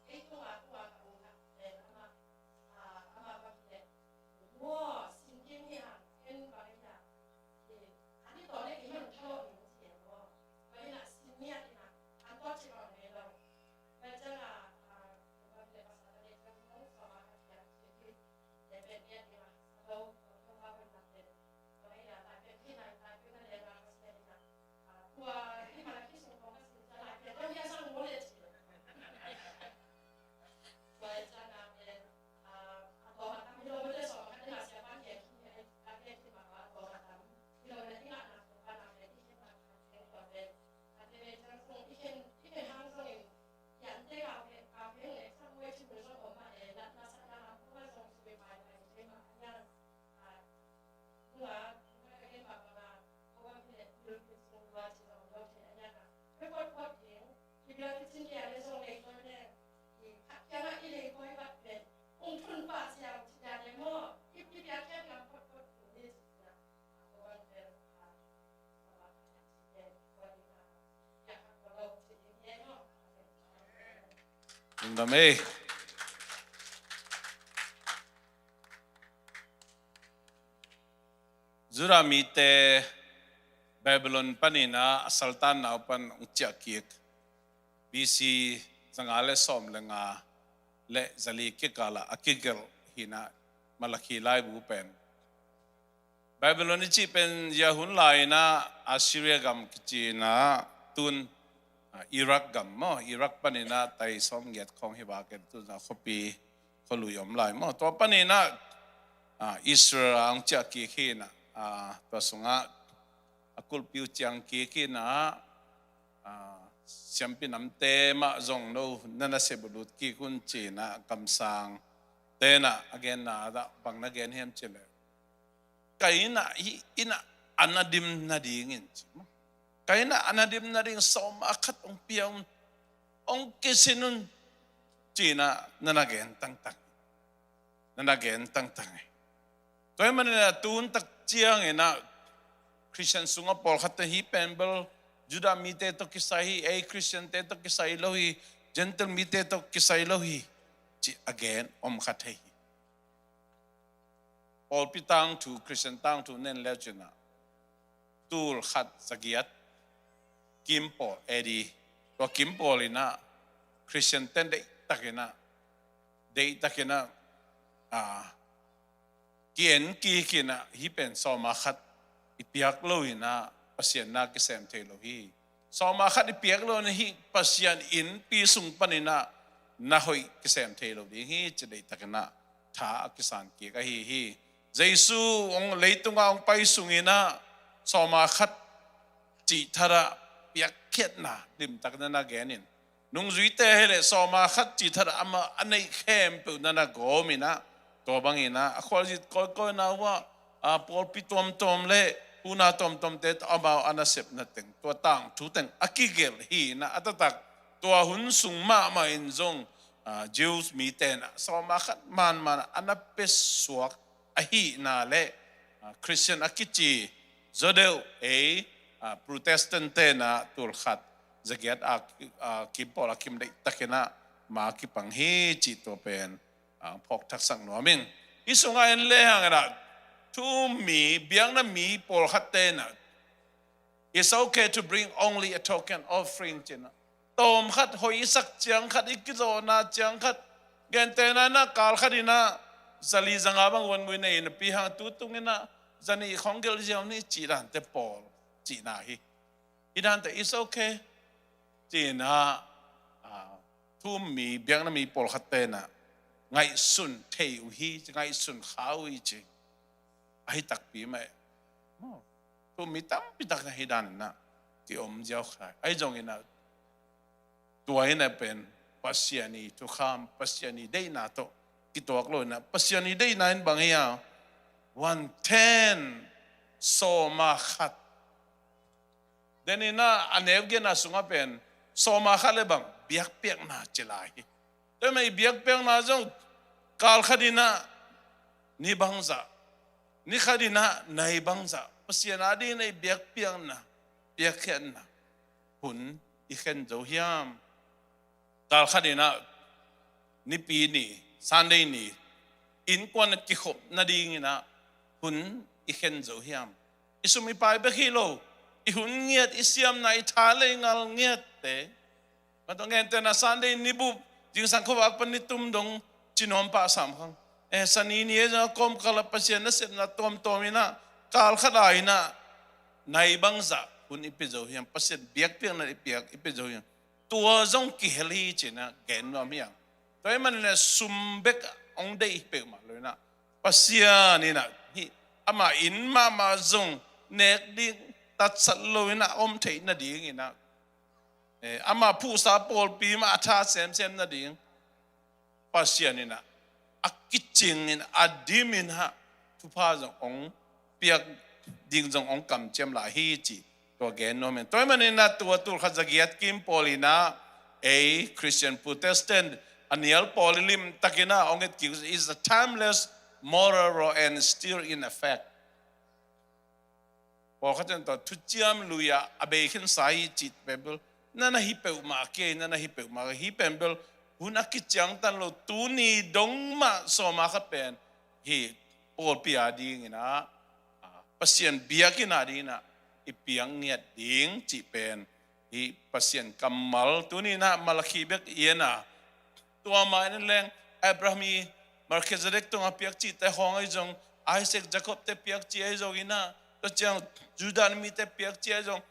Ei tung a, tua ka ung kha, eh, ama, ah, ama bang hi leh. Wow, sin kim hi a, ken bang hi a. Eh, ani to le ki man thaw ni si a, wow. Bang hi a, sin ni a, ina, an to chi bang hi lo. Bang hi a, ah, bang hi le pasal le, bang hi a, sama ka hi a, si hi. Lungdam ei. Judah mite Babylon panin ah a saltanna uh pan hong ciah kik, B C zanga le sawm le nga le zali kikal ah a kigelh hi in ah, Malakhi laibu pen. Babylon i cih pen zia hun lai in ah Assyria gam kici in ah, tun, ah, Iraq gam maw, Iraq panin ah tai sawmgiat khawng hi bak in, tun ah khuapi khualui om lai maw. Tua panin ah, ah, Israel ah hong ciah kik hi in ah, ah, tua sungah a kulhpi uh ciang kik hi in ah, ah, siampi namte mah zong no na nasep uh lut kik un ci in ah, kamsangte in ah a genna ah bang na gen hiam cih leh, ka inn ah, hih inn ah a na dim nadingin ci. Ka inn ah a na dim nading sawma khat hong pia un, hong kisin un ci in ah na na gen tangtang. Na na gen tangtang hi. Tua ahih manin ah tun tak ciangin ah Khristian sungah pawlkhatte hih pen bel Judah mite tawh kisai hi, ei Khristiante tawh kisai lo hi, Gentile mite tawh kisai lo hi, ci a gen om kha thei hi. Pawlpi tangthu, Khristian tangthu nen le cin ah, tul khat zagiat kim pawl A D, tua kim pawl in ah Khristiante deihtakin ah, deihtakin ah, ah, ki-en kik in ah, hih pen sawma khat i piak lo in ah Pasian na kisem thei lo hi. Sawma khat i piak lo in ah hih Pasian innpi sung panin ah na hoih kisem thei lo ding hi, ci deihtakin ah tha a kisan kik ahi hi. Jesu hong, leitungah hong pai sungin ah sawma khat cih thadah piakkhiatna limtak na na gen in, nungzuite hi leh sawma khat cih thadah amah a neih khempeuh na na gawm in ah, tua bangin ah a khualzin kawikawina uh ah, ah, pawlpi tuamtuam le huna tuamtuamte tawh amau a nasepna teng, tua tangthu teng a kigelh hi in ah, a taktak tua hun sung mahmah in zong, ah, Jews mite in ah sawma khat manman ah a na pesuak ahihna le, ah, Khristian a kici zaw deuh ei, ah, Protestant-te in ah tul khat zagiat a, ah, kim pawl a kim deihtakin ah ma kipang hi cih tua pen, ah, phawk thaksak nuam ing. Hih sungah en lehang in ah thu-um mi, biakna mi pawlkhatte in ah, "It's okay to bring only a token offering," ci in ah, tawm khat, hoih i sak ciang khat, i kizawhna ciang khat, gentehna in ah kal khat in ah zali zanga bang guan gui nei napi hang, tu tung in ah zanih khawng gelh ziau ni, cih dante pawl cihna hi. Hih dante, "It's okay," ci in ah, ah, thu-um mi, biakna mi pawlkhatte in ah ngaihsun thei uh hi, ngaihsun kha uh hi ci. Ahi takpi mah e. Maw, thu-um mi tampi tak na hih dan in ah ki-om ziau kha hi. Ahi zongin ah tua in ah pen Pasian i thukham, Pasian i deihna tawh kituak lo in ah, Pasian i deihna in bang hi a, one tenth, sawma khat. Then in ah a neu giatna sungah pen sawma khat le bang, biakpiakna ci lai hi. Tua mah i biakpiakna zong kal khat in ah ni bangzah, ni khat in ah nai bangzah, Pasian adingin ah i biakpiakna, piakkhiatna. hun i khen zo hiam? Kal khat in ah Nipi ni, Sunday ni, innkuan a kikhop nadingin ah hun i khen zo hiam? I sum i pai bek hi lo, i hun ngiat, i siamna, i tha lei ngal ngiatte. Mah tawh gentehna Sunday ni bup, zingsang khuavak pan ni tum dong ci nuam pah sam khang. Eh, Sani ni e zong a kawmkal ah Pasian nasepna tuamtuam in ah, kal khat ah in ah nai bangzah hun i pia zo hiam? Pasian biakpiakna i piak, i pia zo hiam? Tua zong kihel hi ci-in ah gen nuam hi hang. Tua ahih manin ah sum bek hong deih hi peuhmah lo in ah, Pasian in ah hih ama inn mahmah zong nek ding tatsat lo in ah om theih nadingin ah, eh, ama phuhsa pawlpi mah a tha semsem nading Pasian in ah a kicingin, a dimin ah thupha zong hong piak ding zong hong kamciam lai hi cih tua gen nuam ing. Tua ahih manin ah tua tul khat za giat kim pawl in ah, ei Christian Protestant a nial pawl i limtakin ah hong et kik, is a timeless moral law and still in effect. Pawlkhat in tua thuciam lui-ah a bei khinsa hi cih pen bel, na na hi peuhmah kei, na na hi peuhmah kei, hih pen bel hun a kiciangtan lo, tuni dong mah sawma khat pen hih pawlpi a dingin ah, ah, Pasian biakinn a dingin ah i piak ngiat ding cih pen hih Pasian kammal. Tuni in ah Malakhi bek i en a, tua mah in leng Abraham i Melchizedek tungah piak cihte khawng ahi zong, Isaac, Jacob te piak cih ahi zongin ah, tua ciang Judah mite piak cih ahi zong,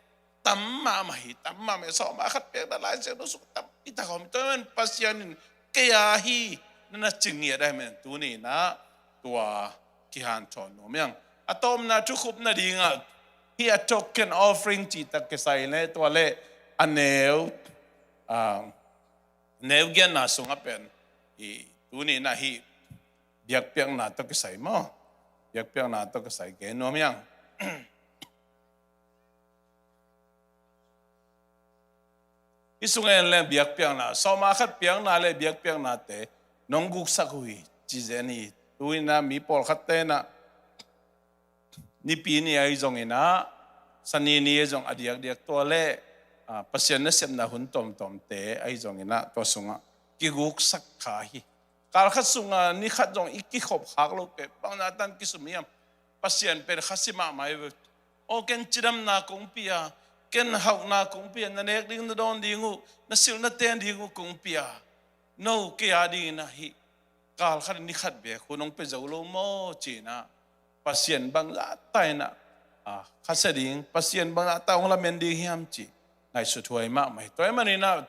tam mahmah hi, tam mahmah hi. Sawma khat piakna Lai Siangtho sung tampi tak a om hi. Tua ahih manin Pasian in kei a hi, na na ci ngiat ahih manin tuni in ah tua kihanthawn nuam hi hang. A tawpna thukhup nadingah hih a token offering cih tak kisai leh, tua leh a neu, ah, neu giatna sungah pen, hih tuni in ah hih biakpiakna tawh kisai maw, biakpiakna tawh kisai gen nuam hi hang. Hih sungah en leng biakpiakna, sawma khat piakna leh biakpiaknate nong guksak uh hi ci zen hi. Tu in ah mi pawlkhatte in ah Nipi ni ahi zongin ah, Sani ni ahi zong a diakdiak tua leh, ah, Pasian nasepna hun tuamtuamte ahi zongin ah tua sungah kiguksak kha hi. Kal khat sungah ni khat zong i kikhop khak loh pen bang zah tan kisum hiam? Pasian pen khasi mahmah hi ve. Aw, ken cidamna kong pia, ken hauhna kong pia, na nek ding na dawn ding uh, na silh na ten ding uh kong pia. No, kei a dingin ah hih kal khat ni khat bek hun hong pia zo lo maw ci-in ah, Pasian bangzah ta in ah, ah, khasia ding, Pasian bangzah ta hong lamen ding hiam cih ngaihsut huai mahmah hi. Tua ahih manin ah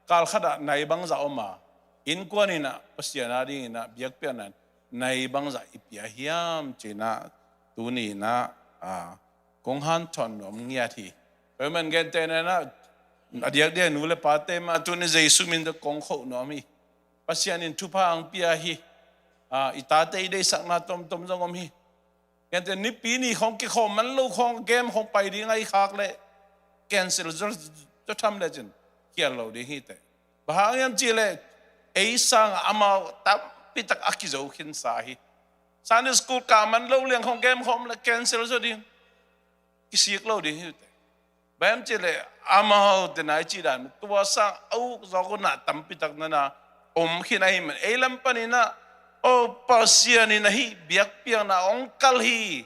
kal khat ah nai bangzah om a, innkuan in ah Pasian a dingin ah biakpiakna nai bangzah i pia hiam ci-in ah tuni in ah, ah, kong hanthawn nuam ngiat hi. Tua ahih manin gentehna in ah, a diakdiak nu leh pate mah tuni Jesu min tawh kong khoh nuam hi. Pasian in thupha hong pia hi. Ah, i tate i deihsakna tomtom zong om hi. Gentehna Nipi ni khawng kikhawm man lo khawng, game khawng pai ding ahi khak leh cancel zaw, zaw tham lecin khial lo ding hi teh. Bang hang hiam cih leh ei sangah amau tampi tak a kizo khinsa hi. Sunday school kah man lo leng khawng, game khawng leh cancel zaw ding, kisik lo ding hi teh. Bang hiam cih leh amaute na i cih dan, tua sang a uk zawk uh na tampi tak na na om khin ahih manin ei lam panin ah, aw, Pasian in ah hih biakpiakna hong kal hi,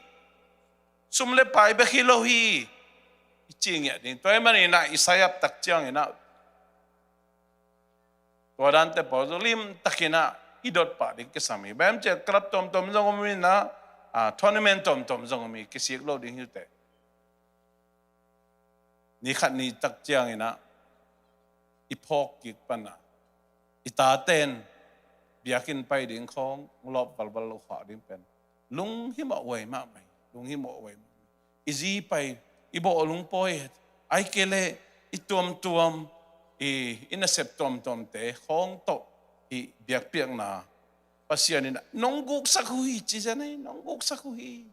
sum leh pai bek hi lo hi, i ci ngiat ding. Tua ahih manin ah i sayap tak ciangin ah tua dante pawl zong limtakin ah i dot pah ding kisam hi. Bang hiam cih leh club tomtom zong om in ah, ah, tournament tomtom zong om hi, kisik lo ding hi teh. Ni khat ni tak ciangin ah i phawk kik pan ah, i taten biakinn pai ding khawng lawp valval lo khak ding pen lunghimawh huai mahmah hi, lunghimawh huai mahmah hi. I zi pai, i bawh lungpawi het, ahih kei leh i tuamtuam, i, i nasep tuamtuamte khawng tawh i biakpiakna Pasian in ah nong guksak uh hi ci zen hi, nong guksak uh hi.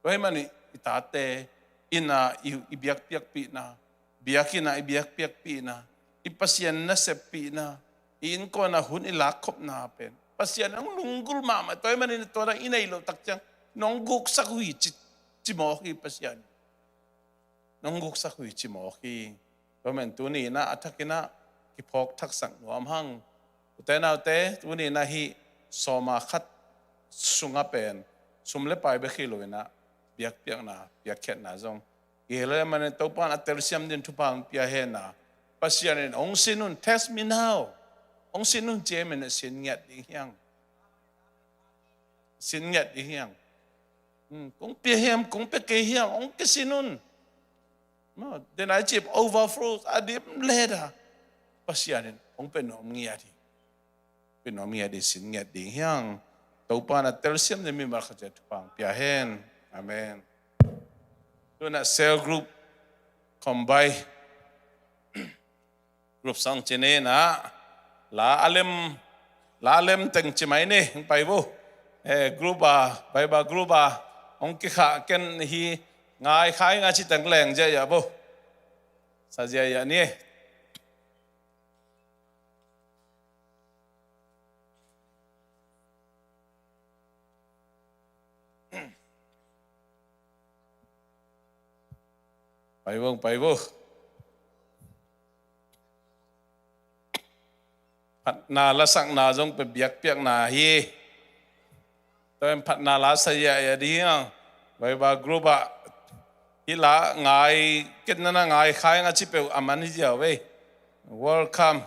Tua ahih manin i tate in ah i, i biakpiakpihna, biakinn ah i biakpiakpihna, i Pasian naseppihna, i innkuan ah hun i lakkhopna pen Pasian in hong lunggulh mahmah. Tua ahih manin tua dang i neih loh tak ciang nong guksak uh hi ci, ci mawk hi Pasian. nong guksak uh hi ci mawk hi. Tua man tuni in ah a thak in ah kiphawk thaksak nuam hang. U te nau te, tuni in ah hih sawma khat sungah pen sum le pai bek hi lo in ah biakpiakna, biakkhiatna zong i hel ahih manin Topa'n a telsiam ding thupha hong pia hen a. Pasian in, "Hong sin un, test me now. Hong sin un," ci ahih manin sin ngiat ding hi hang. Sin ngiat ding hi hang. Hmm, kong pia hiam, kong pia kei hiam, hong kisin un. Maw, then I chip overflows, a dim leh a, Pasian in hong pia nuam ngiat hi. Pia nuam ngiat hi, sin ngiat ding hi hang. Topa'n a telsiam ding mimal khat ciat thupha hong pia hen. Amen. Tu in ah cell group combine group sung ci ni in ah, la a lem, la a lem teng ci mai ni, hong pai vo. Eh, group a, Bible group a hong kikhah ken hi, ngai kha ing a ci teng leng ziahziah vo. Sa ziahziah ni. Pai vo, pai vo. Phatna lasakna zong pen biakpiakna hi. Tua in phatna la sa ziahziah ding hi hang. Bible group ah hih la ngai, ken na na ngai kha ing a ci peuh a man hi ziau ve. Welcome.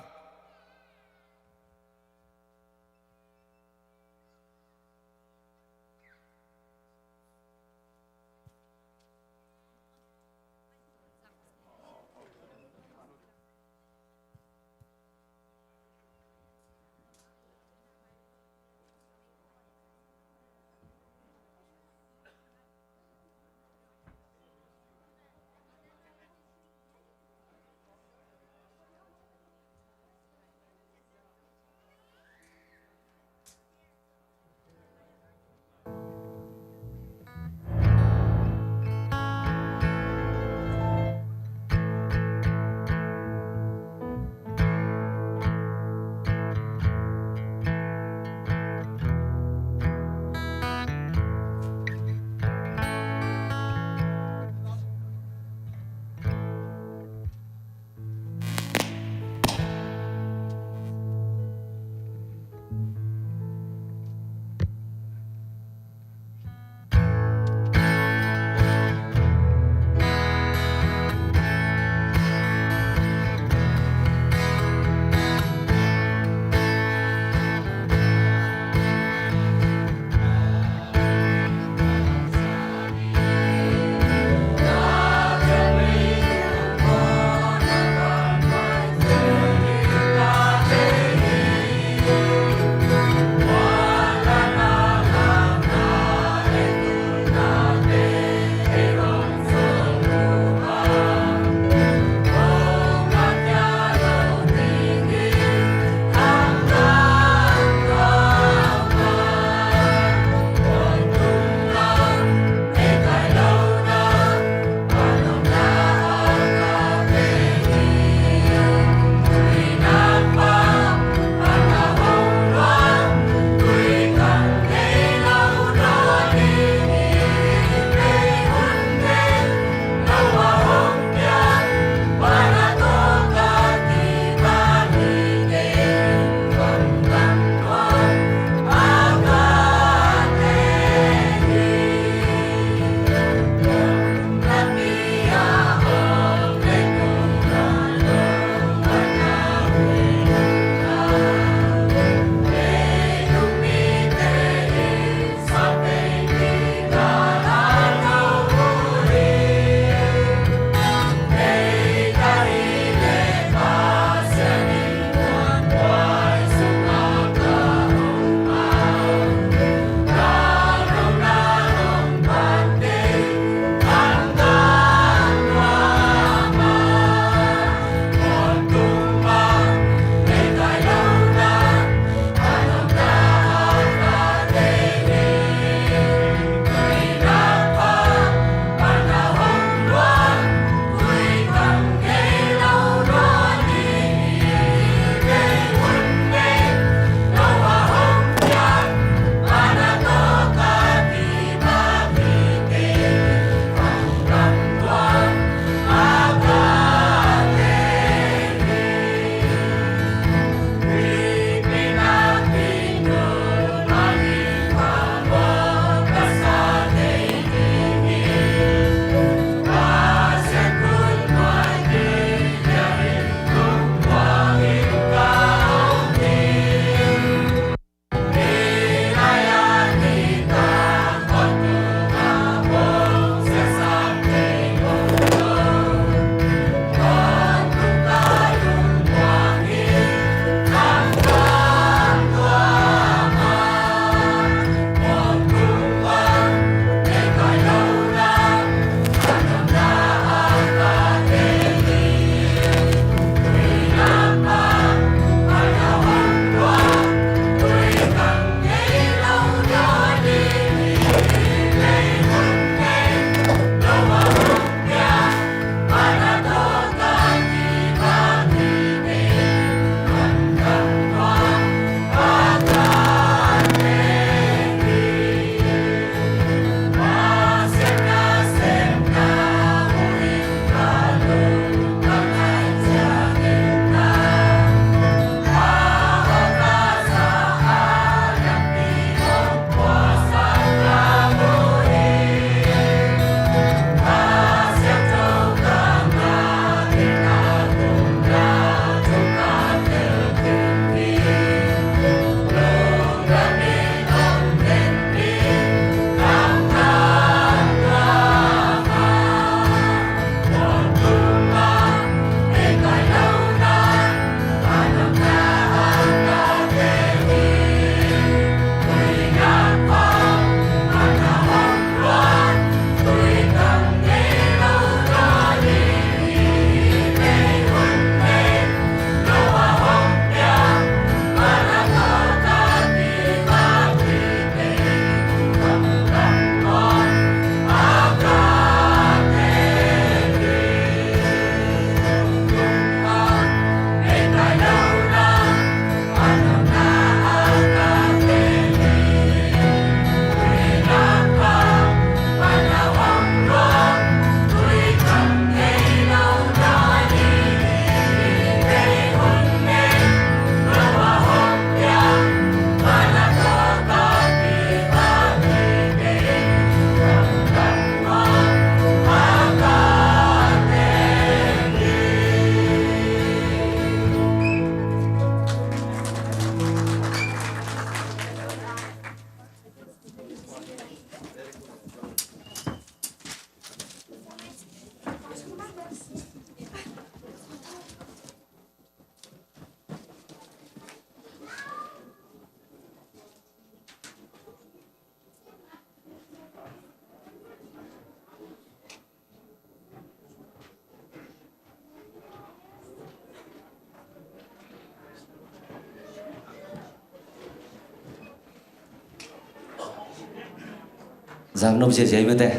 Zak nop ziazia i mate.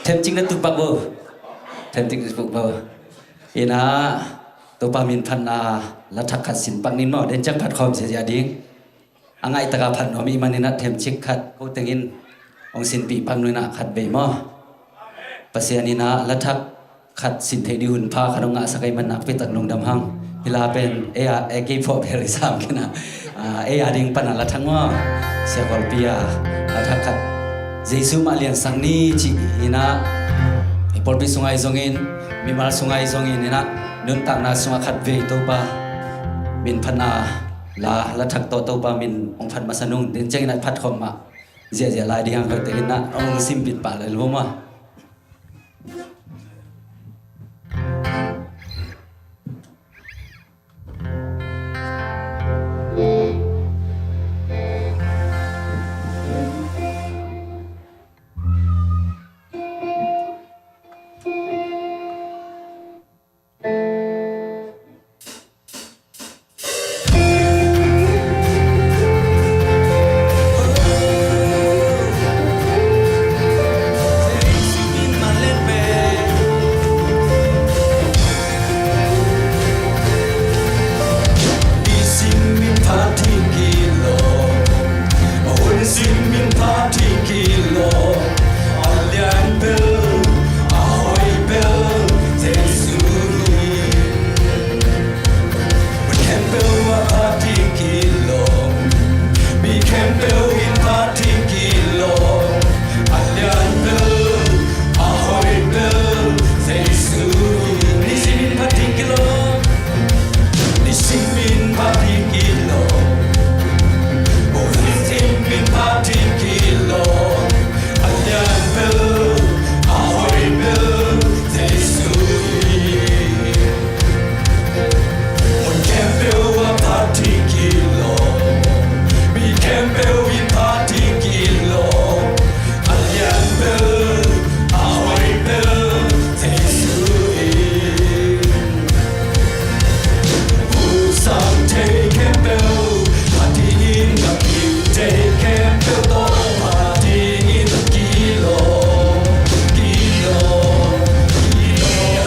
Themcik na tupak bo. Themcik na tupak bo. Ina, Topa min phatna lathak khat sin pak ning maw. Den ciang phat khawm ziazia ding. A ngaih taka phat nuam i manin ah themcik khat ko tengin hong sinpih pak nuam ina khat vei maw. Pasian ina lathak khat sin thei ding hun pha khat hong ngahsak ei man nakpi tak lungdam hang. Hila pen ei a, ei kei phawh bel i sam kina. Ah, ei a ding pana lathak maw. Sia Kawlpi a lathak khat. Jesu mah liansak ni ci ina. I pawlpi sungah i zongin, mimal sungah i zongin ina. Nuntakna sungah khat vei Topa min phatna la, lathak tawh Topa min hong phat masa nung. Den ciangin a phat khawm mah. Ziahziah lai ding hang kote ina hong simpit pah lai lo mah. Khempeuh a phat ding kilawm, mi khempeuh in phat ding kilawm, a lian bel, a hoih bel, Jesu hi. Nisim in phat ding kilawm, nisim in phat ding kilawm, nisim in phat ding kilawm, a lian bel, a hoih bel, Jesu hi. Mun khempeuh ah phat ding kilawm, mi khempeuh in phat ding kilawm, a lian bel, a hoih bel, Jesu hi. Husang thei khempeuh, phat dingin a kim thei khempeuh tawh, phat dingin a kilawm, kilawm, kilawm.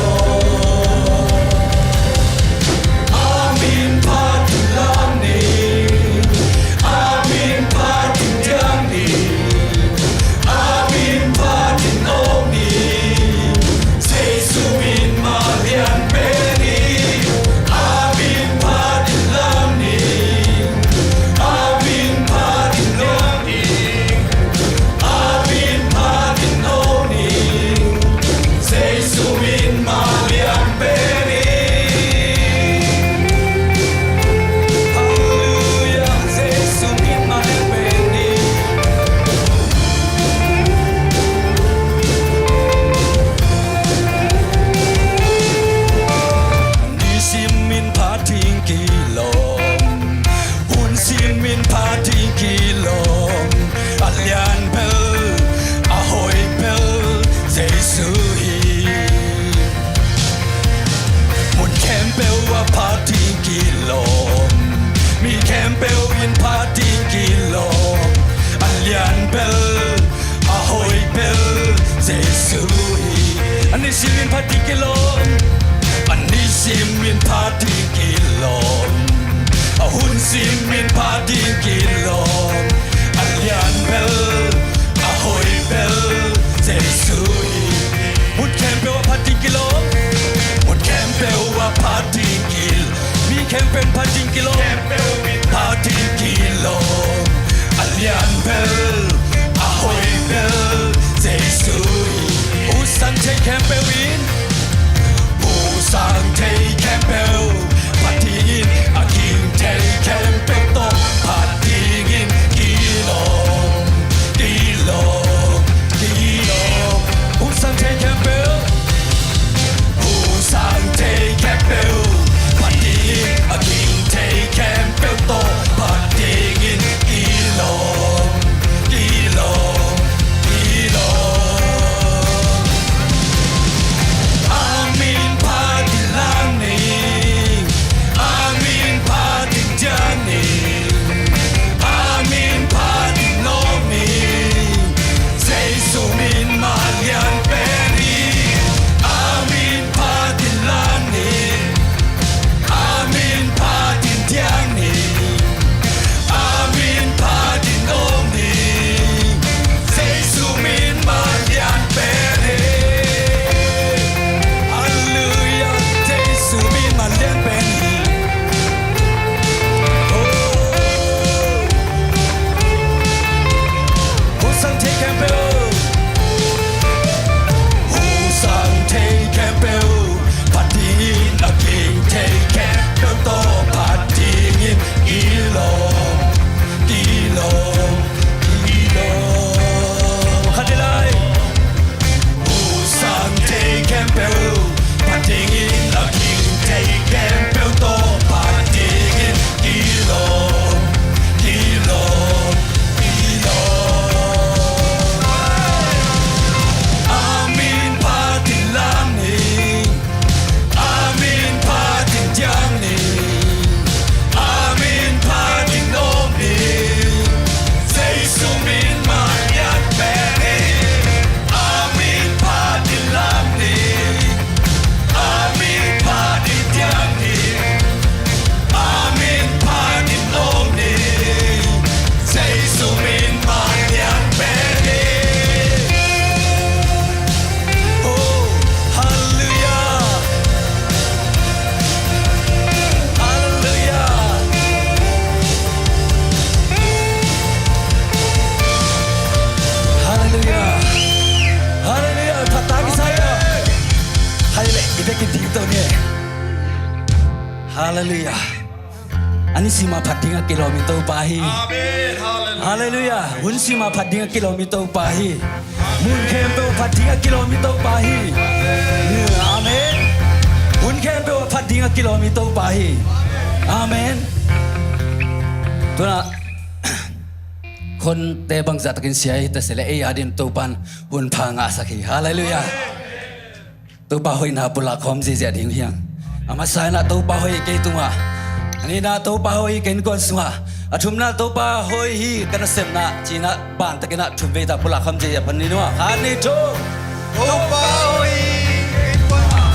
A min phat ding lam ni, a min phat ding diang ni, a min phat ding nawk ni. Jesu min mah lian pen hi. A min phat ding lam ni, a min phat ding nawk ni, a min phat ding nawk ni. Jesu min mah lian pen hi. Halleluia, Jesu min mah lian pen hi. Nisim in phat ding kilawm, hun sim in phat ding kilawm, a lian bel, a hoih bel, Jesu hi. Mun khempeuh ah phat ding kilawm, mi khempeuh in phat ding kilawm, a lian bel, a hoih bel, Jesu hi. A nisim in phat ding kilawm, a nisim in phat ding kilawm, a hun sim in phat ding kilawm, a lian bel, a hoih bel, Jesu hi. Mun khempeuh ah phat ding kilawm, mun khempeuh ah phat ding kilawm, mi khempeuh in phat ding kilawm, phat ding kilawm, a lian bel, a hoih bel, Jesu hi. Husang thei khempeuh in, husang thei khempeuh, phat dingin a kim thei khempeuh tawh, phat dingin kilawm, Halleluiah. A nisim a phat ding a kilawm i Topa hi. Amen. Halleluiah. Halleluiah. Hun sim a phat ding a kilawm i Topa hi. Mun khempeuh a phat ding a kilawm i Topa hi. Amen. Hun khempeuh a phat ding a kilawm i Topa hi. Amen. Tuna khonte bangzah takin sia hi ta se le ei a din Topan hun pha ngahsak hi. Halleluiah. Topa hoihna pulak khawm ziahziah ding hi hang. A masa in ah Topa hoih hi kei tungah. A nihna Topa hoih hi ka innkuan sungah. A thumna Topa hoih hi ka nasepna ci-in ah bantakin ah thum vei ta pulak khawm ziahziah pan ni nuam. Khat, nih, thum. Topa hoih hi ka innkuan sungah.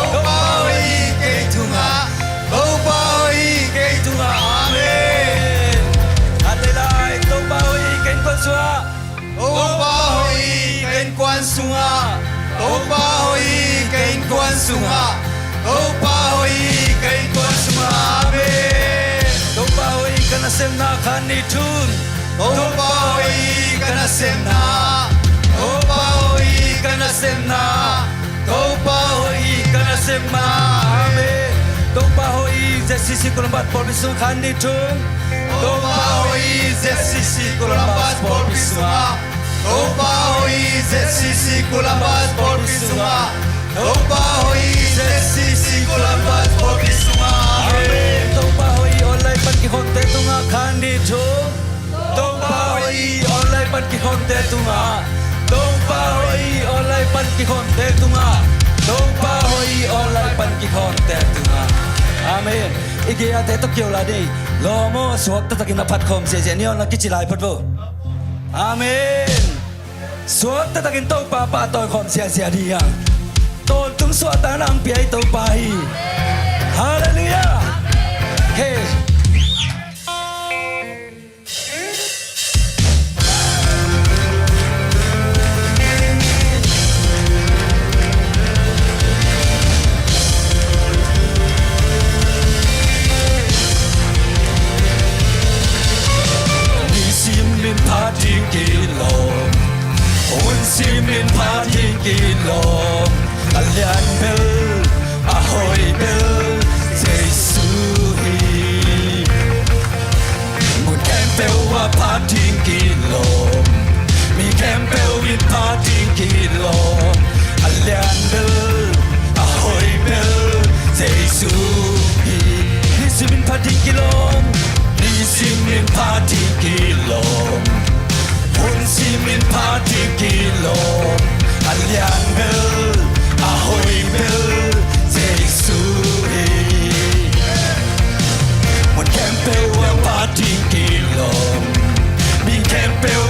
Topa hoih hi kei tungah. Topa hoih hi kei tungah. Amen. Khat vei lai. Topa hoih hi ka innkuan sungah. Topa hoih hi ka innkuan sungah. Topa hoih hi ka innkuan sungah. Topa hoih hi ka innkuan sungah. Amen. Topa hoih hi ka nasepna. Khat, nih, thum. Topa hoih hi ka nasepna. Topa hoih hi ka nasepna. Topa hoih hi ka nasepna. Amen. Topa hoih hi Z C C Columbus pawlpi sungah. Khat, nih, thum. Topa hoih hi Z C C Columbus pawlpi sungah. Topa hoih hi Z C C Columbus pawlpi sungah. Topa hoih hi Z C C Columbus pawlpi sungah. Amen. Topa hoih hi online pan kikhawnte tungah. Khat, nih, thum. Topa hoih hi online pan kikhawnte tungah. Topa hoih hi online pan kikhawnte tungah. Topa hoih hi online pan kikhawnte tungah. Amen. I gei-ate tawh kio lai dei. Lawm aw, suakta takin a phat khawm ziahziah ni aw, na kici lai phot vo. Amen. Suakta takin Topa pahtawi khawm ziahziah ding hi hang. Tawntung suahtakna hong pia hi Topa hi. Halleluiah. Hey. Nisim in phat ding kilawm, hun sim in phat ding kilawm, a lian bel, a hoih bel, Jesu hi. Mun khempeuh ah phat ding kilawm, mi khempeuh in phat ding kilawm, a lian bel, a hoih bel, Jesu hi. Nisim in phat ding kilawm, nisim in phat ding kilawm, hun sim in phat ding kilawm, a lian bel, a hoih bel, Jesu hi. Mun khempeuh ah phat ding kilawm, mi khempeuh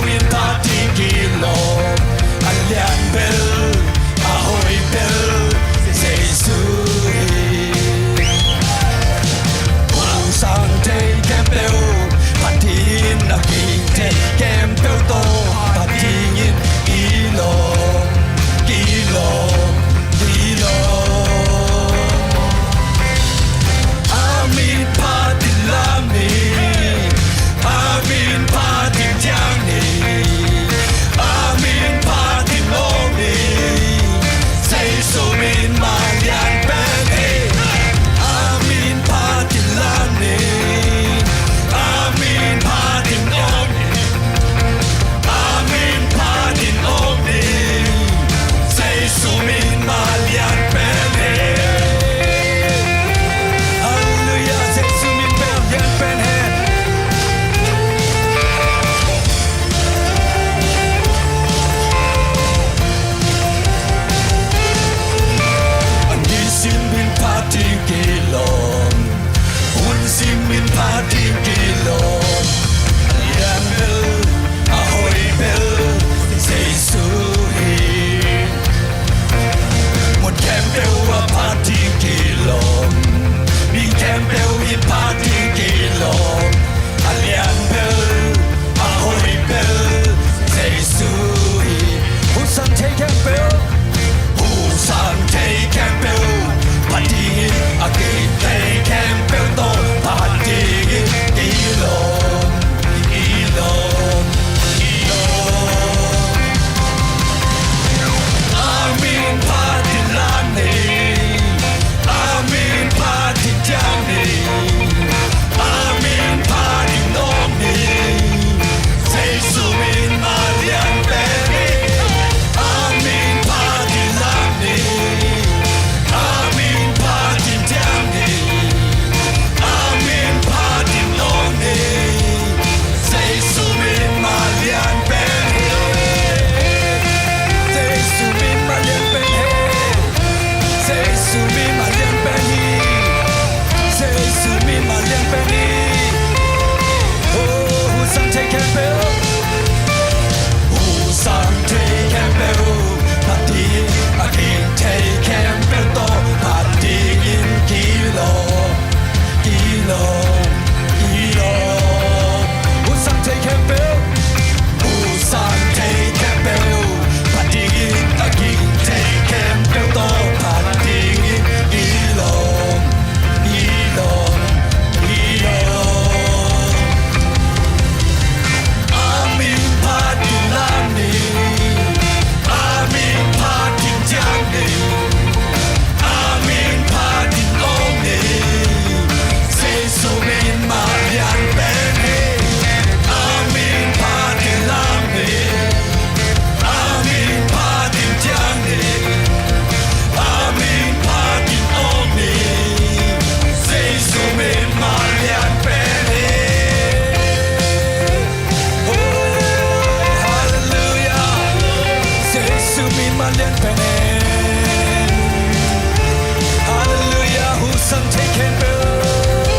Halleluia. Hosang thei khempeuh,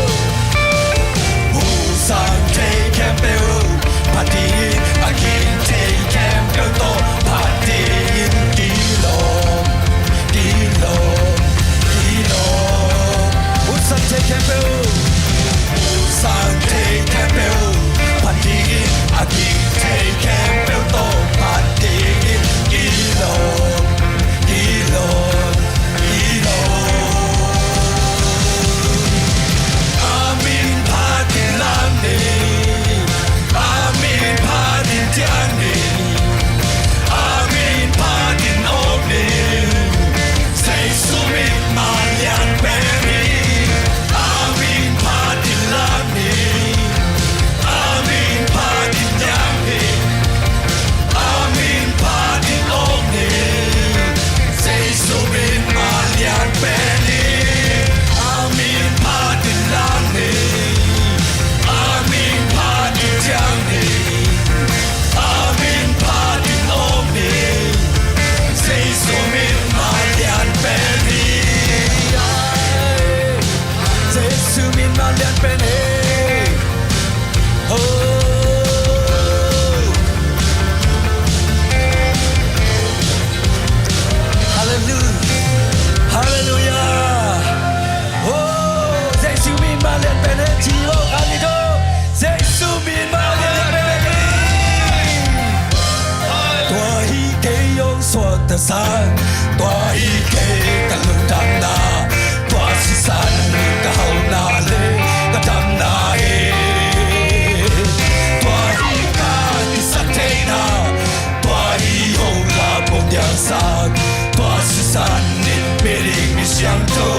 hosang thei khempeuh, phat dingin a ging thei khempeuh tawh phat dingin kilawm, kilawm, kilawm. Hosang thei khempeuh, hosang thei khempeuh, phat dingin a ging thei khempeuh tawh phat dingin kilawm, kilawm, kilawm. A min phatin lam ni, a min phatin thiang ni, a min phatin awk ni. Jesu min mah lian pen hi. A min phatin lam ni, a min phatin thiang ni, a min phatin awk ni. Jesu min mah lian pen hi. A min phatin lam ni, a min phatin thiang ni, a min phatin awk ni. Jesu min mah lian pen hi. Jesu min mah lian pen hi. Oh. Halleluia. Halleluia. Oh, Jesu min mah lian pen hi. Ci lo, a ni to. Jesu min mah lian pen hi. Tua hi kei hong suaktasak, tua hi kei ka lungdamna, tua sisan ka hauhna le ka damna hi. Tua hi ka kisaktheihna, tua hi hola pongdiangsak, tua sisan in miding misiangtho.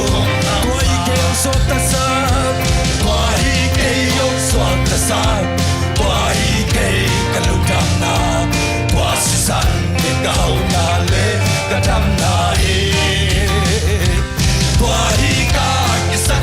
Tua hi kei hong suaktasak, tua hi kei hong suaktasak, tua hi kei ka lungdamna, tua sisan in ka hauhna le ka damna hi. Tua hi ka kisak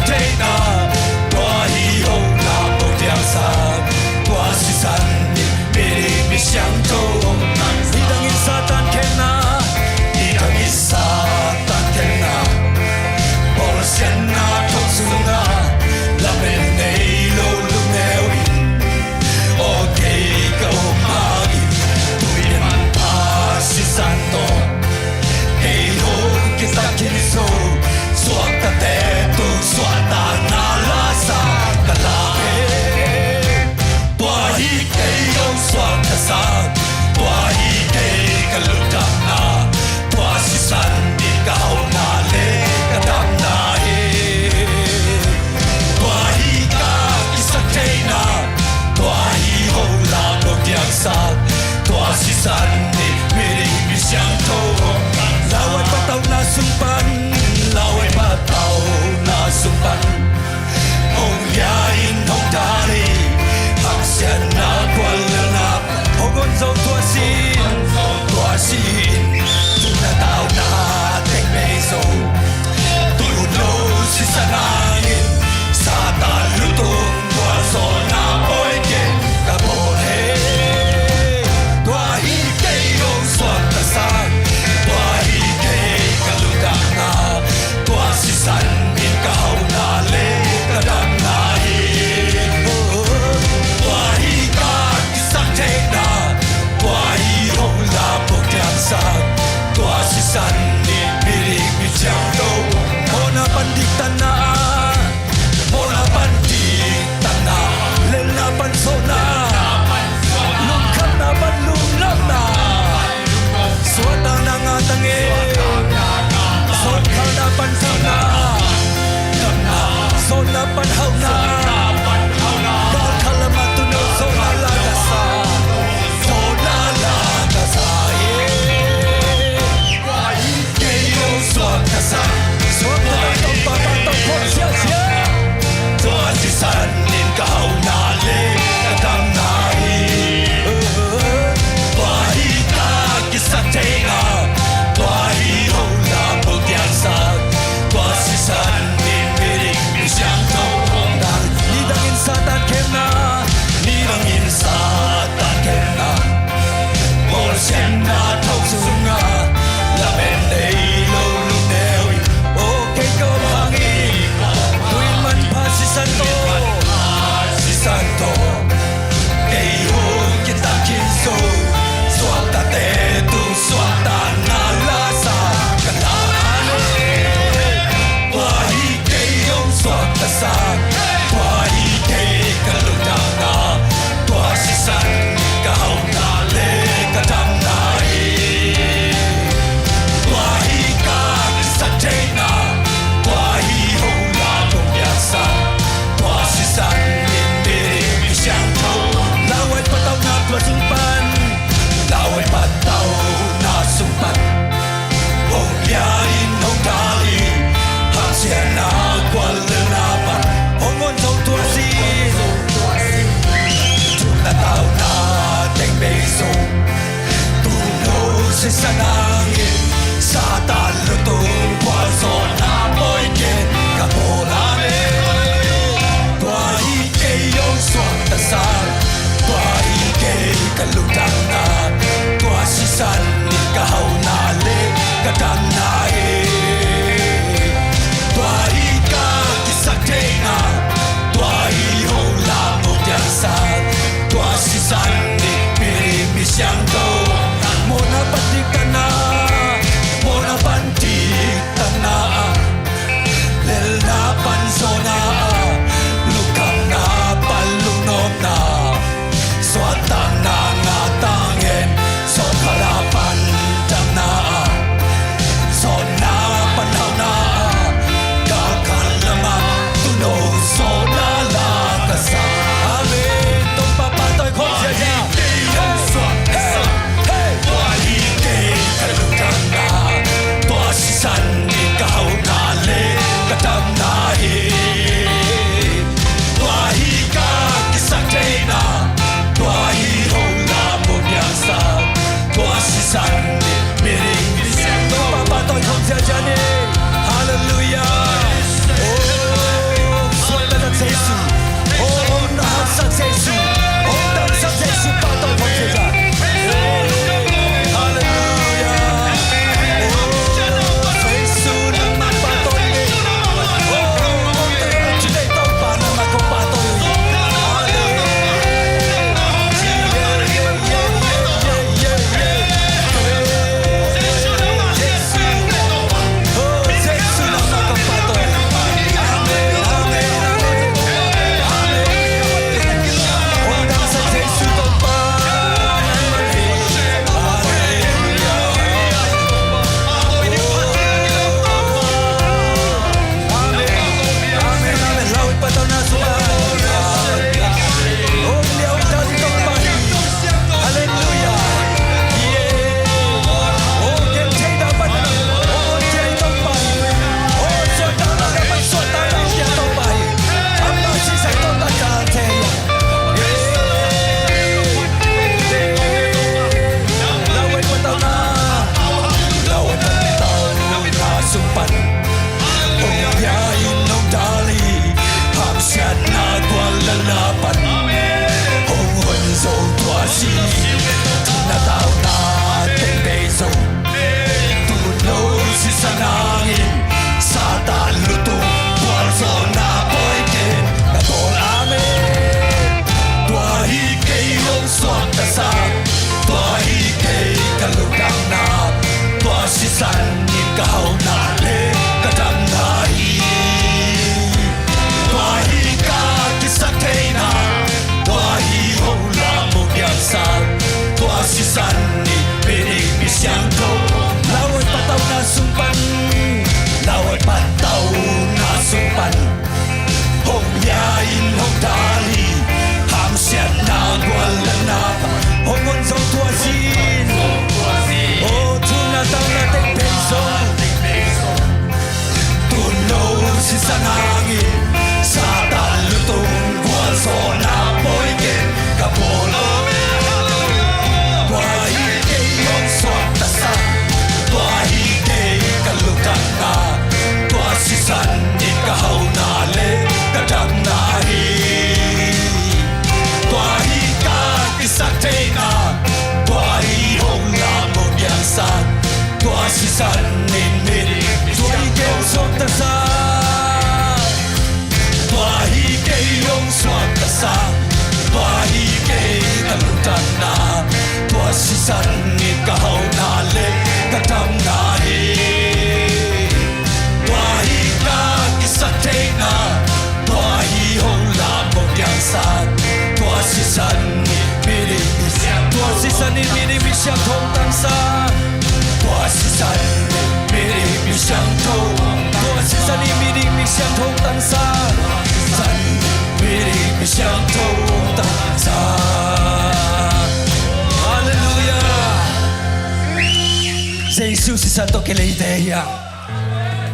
Jesu sisan tawh kileite hi hang.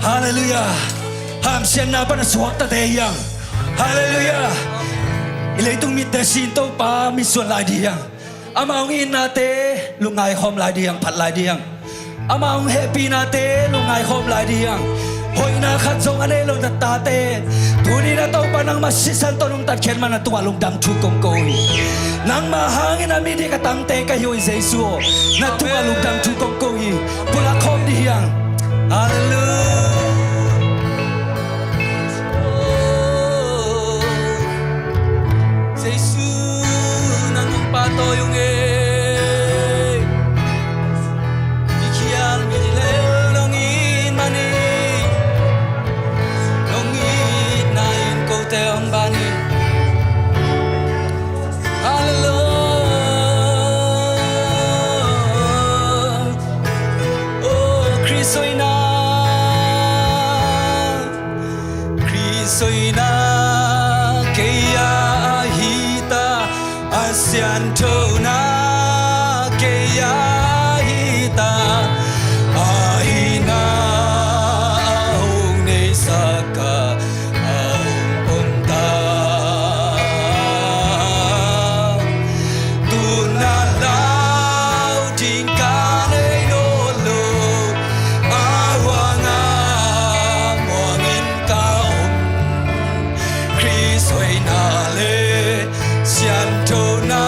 Halleluiah. Hamsiatna pan a suaktate hi hang. Halleluiah. I leitung mitte sin Topa mitsuan lai ding hi hang. Amah hong itnate lungngai khawm lai ding hi hang, phat lai ding hi hang. Amah hong hehpihnate lungngai khawm lai ding hi hang. Hoihna khat zong a nei lo na tate, tuni-in a Topa nangmah sisan tawh nong tatkhiat man a tungah lungdam thu kong ko hi. Nangmah hangin a mi dik a tangte ka hi uh hi Jesu aw. Na tungah lungdam thu kong ko hi. Pulak khawm ding hi hang. Halleluiah. Jesu, nang hong pahtawi ung ei. I khial mi leuleu nong it man hi. Nong itna in kote hong ban hi. Halleluiah. Oh, Khrist hoihna, Khrist hoihna kei a ahi ta, a sianthona kei a ahi ta, a hihna a hong neisak a, a hong pom ta. Tu-in a lau ding ka nei nawn lo, a huang a muangin ka om. Khrist hoihna le sianthona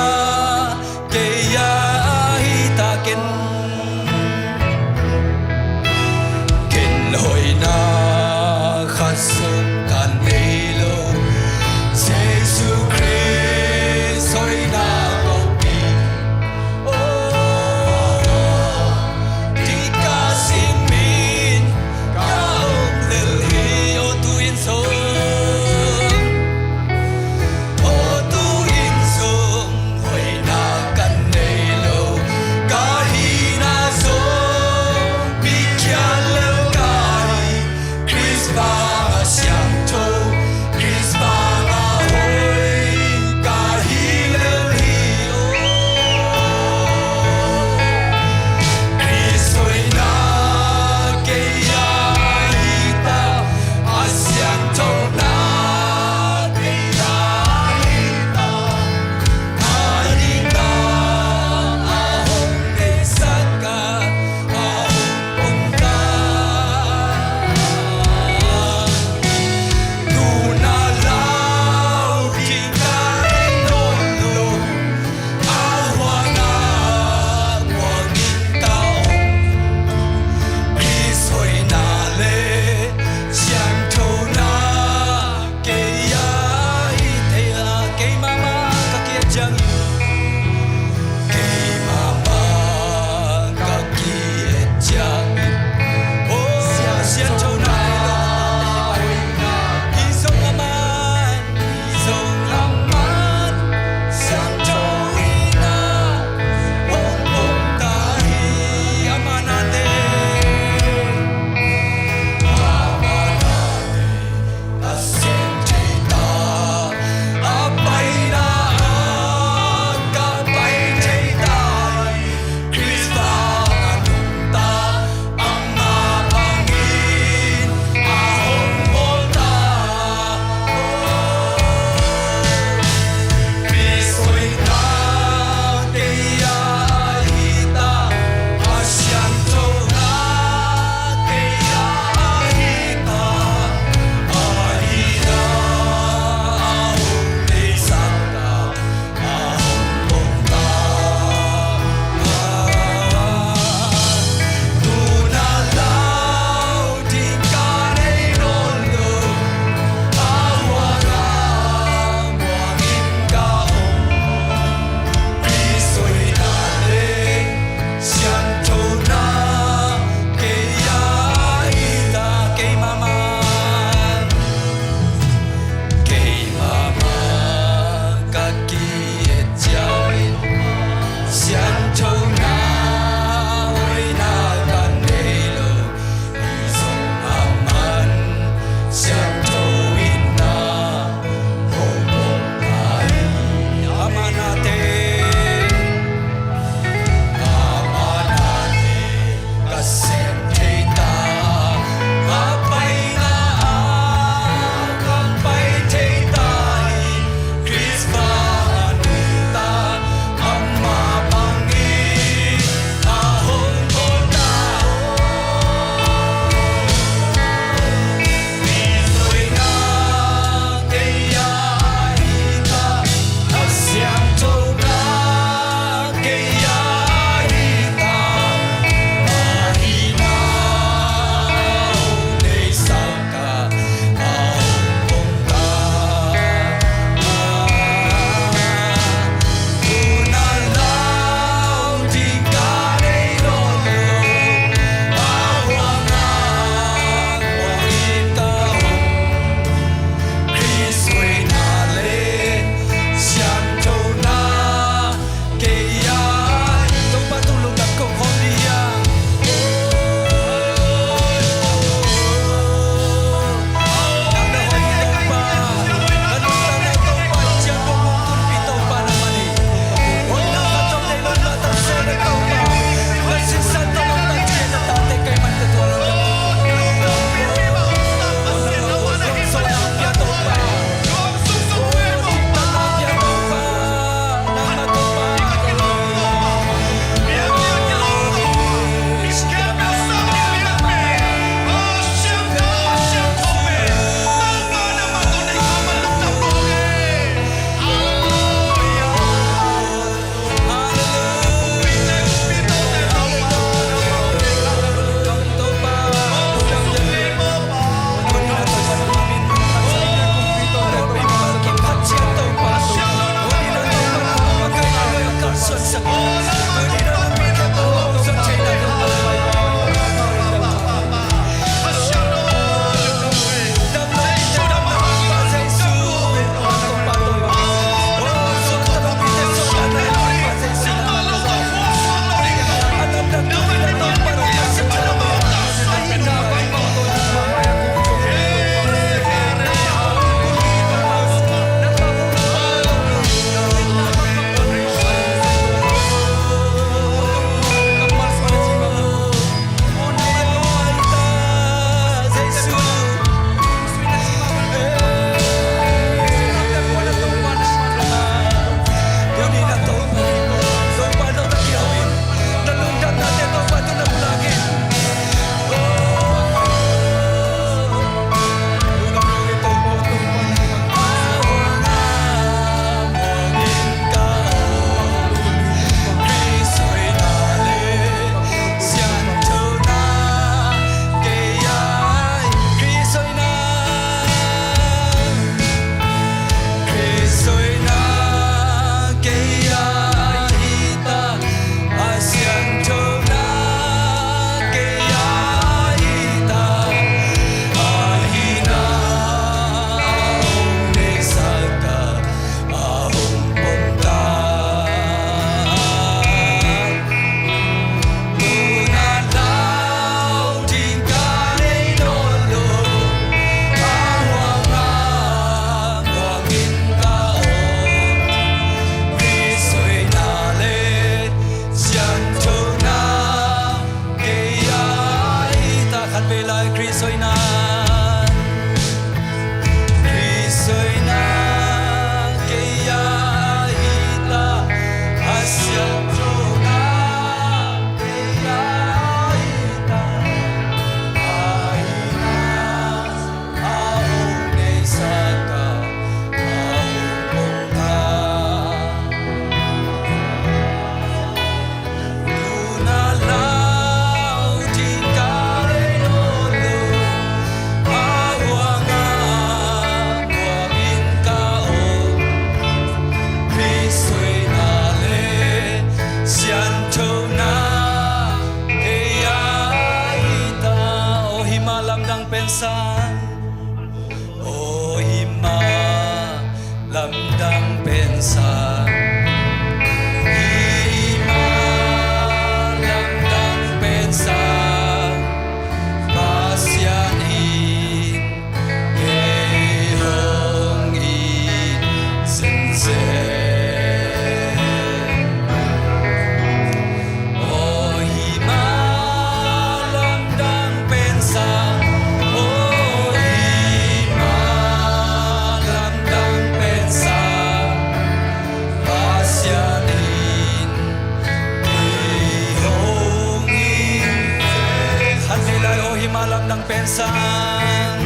Lamdang pen sang.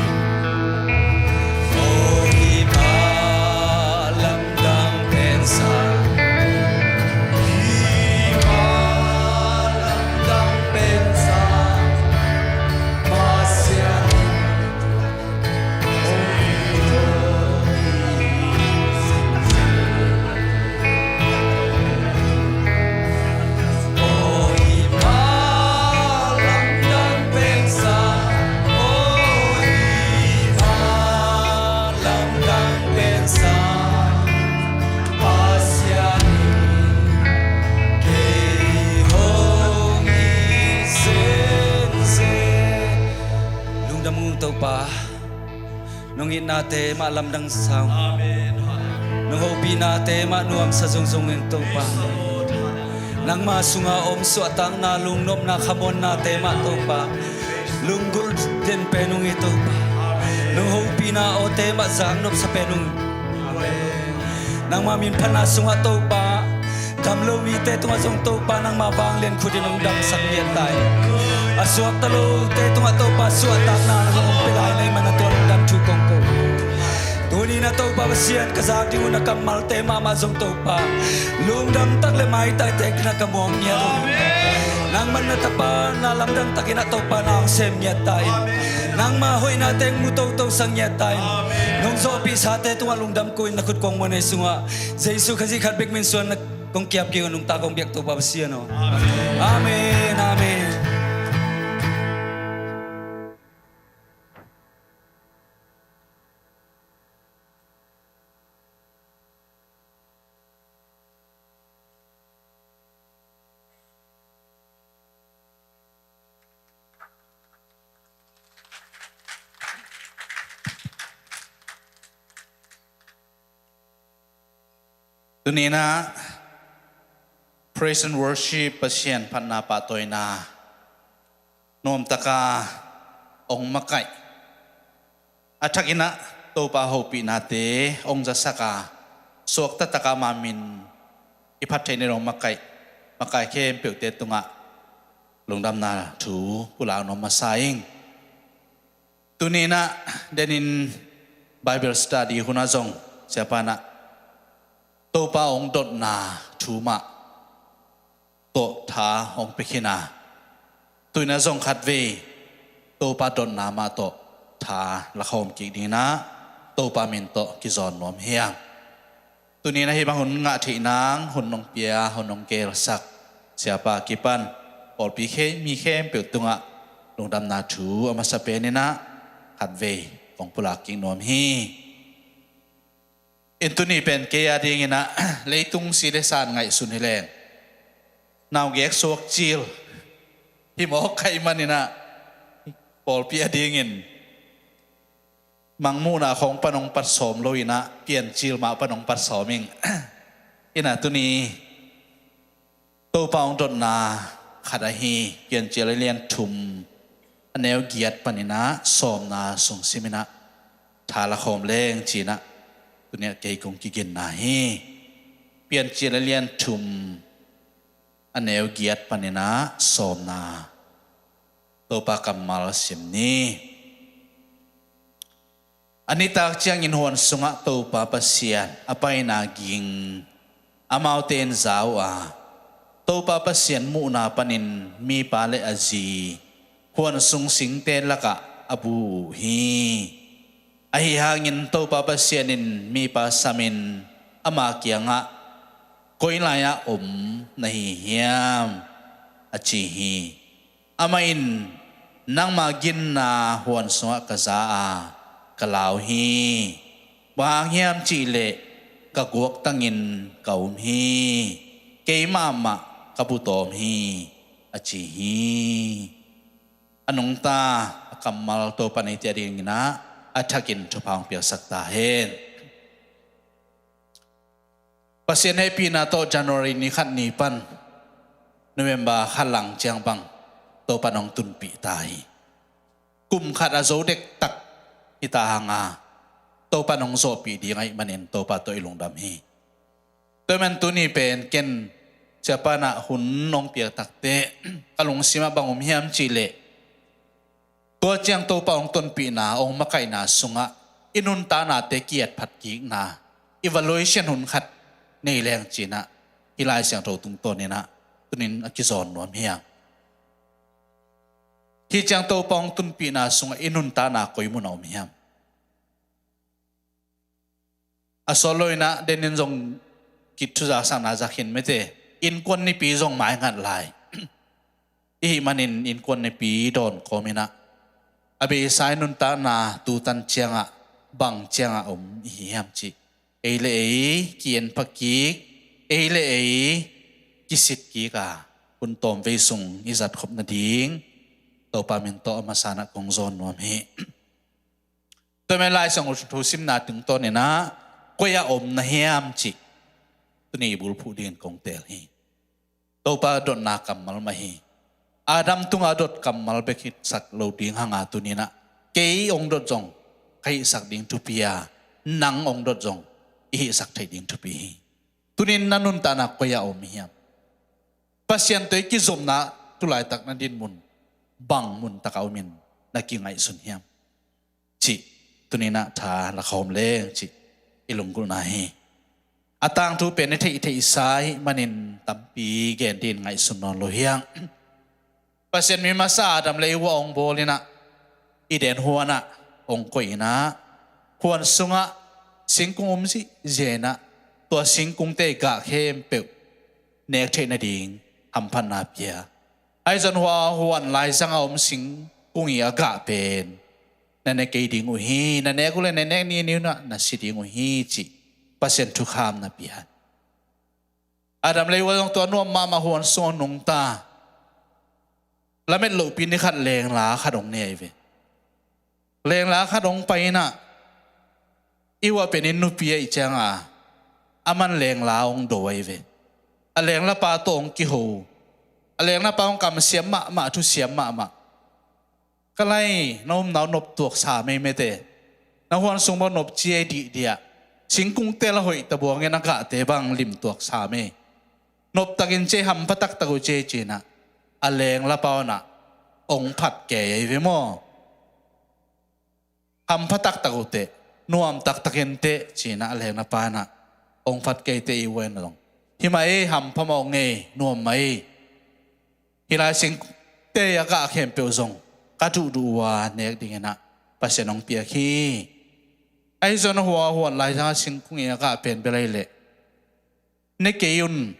Aw, hih pa lamdang pen sang. Hih pa lamdang pen sang. Pasian. Lungdam ung Topa. Nong itnate mah lamdang sa ung. Amen. Nong hopihnate mah nuamsa zungzung ung Topa. Praise the Lord. Nangma sunga om suahtakna, lungnopna, khamuannate mah Topa lunggulh den pen ung hi Topa. Amen. Nong hopihna awte mah zaknopsa pen ung. Amen. Nangma min phatna sungah Topa, dam lo mite tungah zong Topa nangma vanglian khutin hong damsak ngiat ta in. A suakta lote tungah Topa suahtakna hong pia lai na hih manin tua lungdam thu kong ko. Tuni-in ah Topa Pasian, ka zak ding hun a kammalte mahmah zong Topa lungdam tak le maitai teek dingin ah ka muang ngiat uh hi. Nangman na tapa na lamdang takin ah Topa na hong sem ngiat ta in. Nangma hoihna teng mu toto sak ngiat ta in. Nong zawhpihsate tungah lungdam ko-in na khut kong muan ei sungah Jesu Khazih khat bek min suang na kong kiap kik uh nungta kong biak Topa Pasian aw. Amen. Amen. Amen. Tuni-in ah praise and worship, Pasian phatna pahtawina nuamtaka hong makaih, a thakin ah Topa hopihnate hong zasak a, suakta taka ama min i phat theih nading hong makaih, makai khempeuhte tungah lungdamna thu pulak nuam masa ing. Tuni-in ah denin Bible study hunah zong siapa in ah Topa hong dotna thu mah tawh tha hong pia khin a, tu-in ah zong khatvei Topa dotna mah tawh tha lakhawm kik dingin ah Topa min tawh kizawn nuam hi hang. Tuni-in ah hih bang hun ngah theih nang hun hong pia, hun hong gelsak siapa kipan pawlpi khe, mi khempeuh tungah lungdamna thu a masa penin ah khatvei kong pulak kik nuam hi. In tuni pen kei a dingin ah leitung si le san ngaihsun hi leng naugek suak cil hi mawk ka hih manin ah pawlpi a dingin mangmuhna khawng pan hong pat sawm lo-in ah Piancil mah pan hong pat sawm ing. In ah tuni Topa hong dotna khat ahi Piancil a lian thum a neu giat panin ah sawmna sung simin ah tha lakhawm leng ci-in ah tuni-ah kei kong kiginna hi. Piancil a lian thum a neu giat panin ah sawmna Topa kammal sim ni. A nitak ciangin huan sungah Topa Pasian a paina ging amaute in za uh a, Topa Pasian muhna panin mipa le a zi huan sung singte lakah a bu uh hi. Ahi hangin Topa Pasian in mipa samin ama kiangah, "Koi lai-ah om na hi hiam?" a ci hi. Amah in, "Nangma ginna huan sungah ka za a, ka lau hi. Bang hang hiam cih leh ka guaktangin ka um hi. Keimah mah ka bu tawm hi," a ci hi. A nungta a kammal Topa in eite adingin ah a thakin thupha hong piaksak ta hen. Pasian hehpihna tawh January ni khat ni pan November khat lang ciang bang Topa in hong tunpih ta hi. Kum khat a zo dektak hi ta hang a, Topa in hong zawhpih ding ahih manin Topa tawh i lungdam hi. Tua ahih man tuni pen ken siapa in ah hun hong piak takteh ka lungsim ah bang om hiam cih leh, Tua ciang Topa hong tonpihna, hong makaihna sungah i nuntaknate kiatphat kikna evaluation hun khat nei leng cinah, hih Lai Siangtho tungtawninah tunin a kizawn nuam hiam? Hih ciang Topa hong tonpihna sungah i nuntakna koi mun a om hiam? A sawt loinah denin zong kithuzasakna zakhin mete, innkuan nipi zong maingat lai. Ihih manin innkuan nipi dawn kawminah a beisa i nuntakna tutan ciangah bang ciangah om ihi hiam cih, ei le ei ki-enpha kik, ei le ei kisit kik a, hun tawmvei sung i zatkhop nading Topa min tawh a masa-ah kong zawn nuam hi. Tua mah Lai Siangtho simna tungtawninah koi ah om na hiam cih tuni i bulphuh dingin kong teel hi. Topa dotna kammal mah hi. Adam tungah dot kammal bek hi sak lo ding hanga tuninah kei hong dot zong ka hihsak ding thupi a, nang hong dot zong i hihsak theih ding thupi hi. Tunin na nuntakna koi ah om hiam? Pasian tawh i kizopna tulaitak na dinmun bang muntakah omin na kingaihsun hiam cih tuninah tha la khawm leng cih i lunggulhna hi. A tangthu pen i theihtheihsa ahih manin tampi gen dingin ngaihsun nawn lo hi hang. Pasian mi masa Adam le Eva hong bawlinah Eden huanah hong koihinah, huan sungah singkung om zihziah inah, tua singkungte i gah khempeuh nek theih nading hamphatna pia. Ahi zong hua huan laizangah om singkung i a gah pen na ne kei ding uh hi, na nek uh le na nek nini unah na si ding uh hi cih Pasian thukham na pia. Adam le Eva zong tua nuam mahmah huan sungah nungta. Lamet lohpi ni khat lengla khat hong ne ahi ve. Lengla khat hong pai inah, Eva pen inn nupi ahih cianga aman lengla hong do ahi ve. A lenglapa tawh hong kiho. A lenglapa hong kamsiam mahmah, thusiam mahmah. Ka lai, na umna uh noptuak sam ei mete. Na huan sung bang nopci ei dihdiah. Singkungte la hoih tabuangin a gahte bang limtuak sam ei. Noptakin ci ei, hampha taktak uh ci ei cinah, a lenglapa unah hong phat kei ahi ve maw? Hampha taktak uh teh, nuam taktakin teh cinah a lenglapa unah hong phat kei teh, Eva in zong, hi mah ei, hampha mah hong ei, nuam mah ei. Hih lai singkungte a gah khempeuh zong ka duhduh uh a nek dinginah Pasian hong piak hi. Ahi zong a hua huan laizangah singkung i a gah pen bel ahih leh ne kei un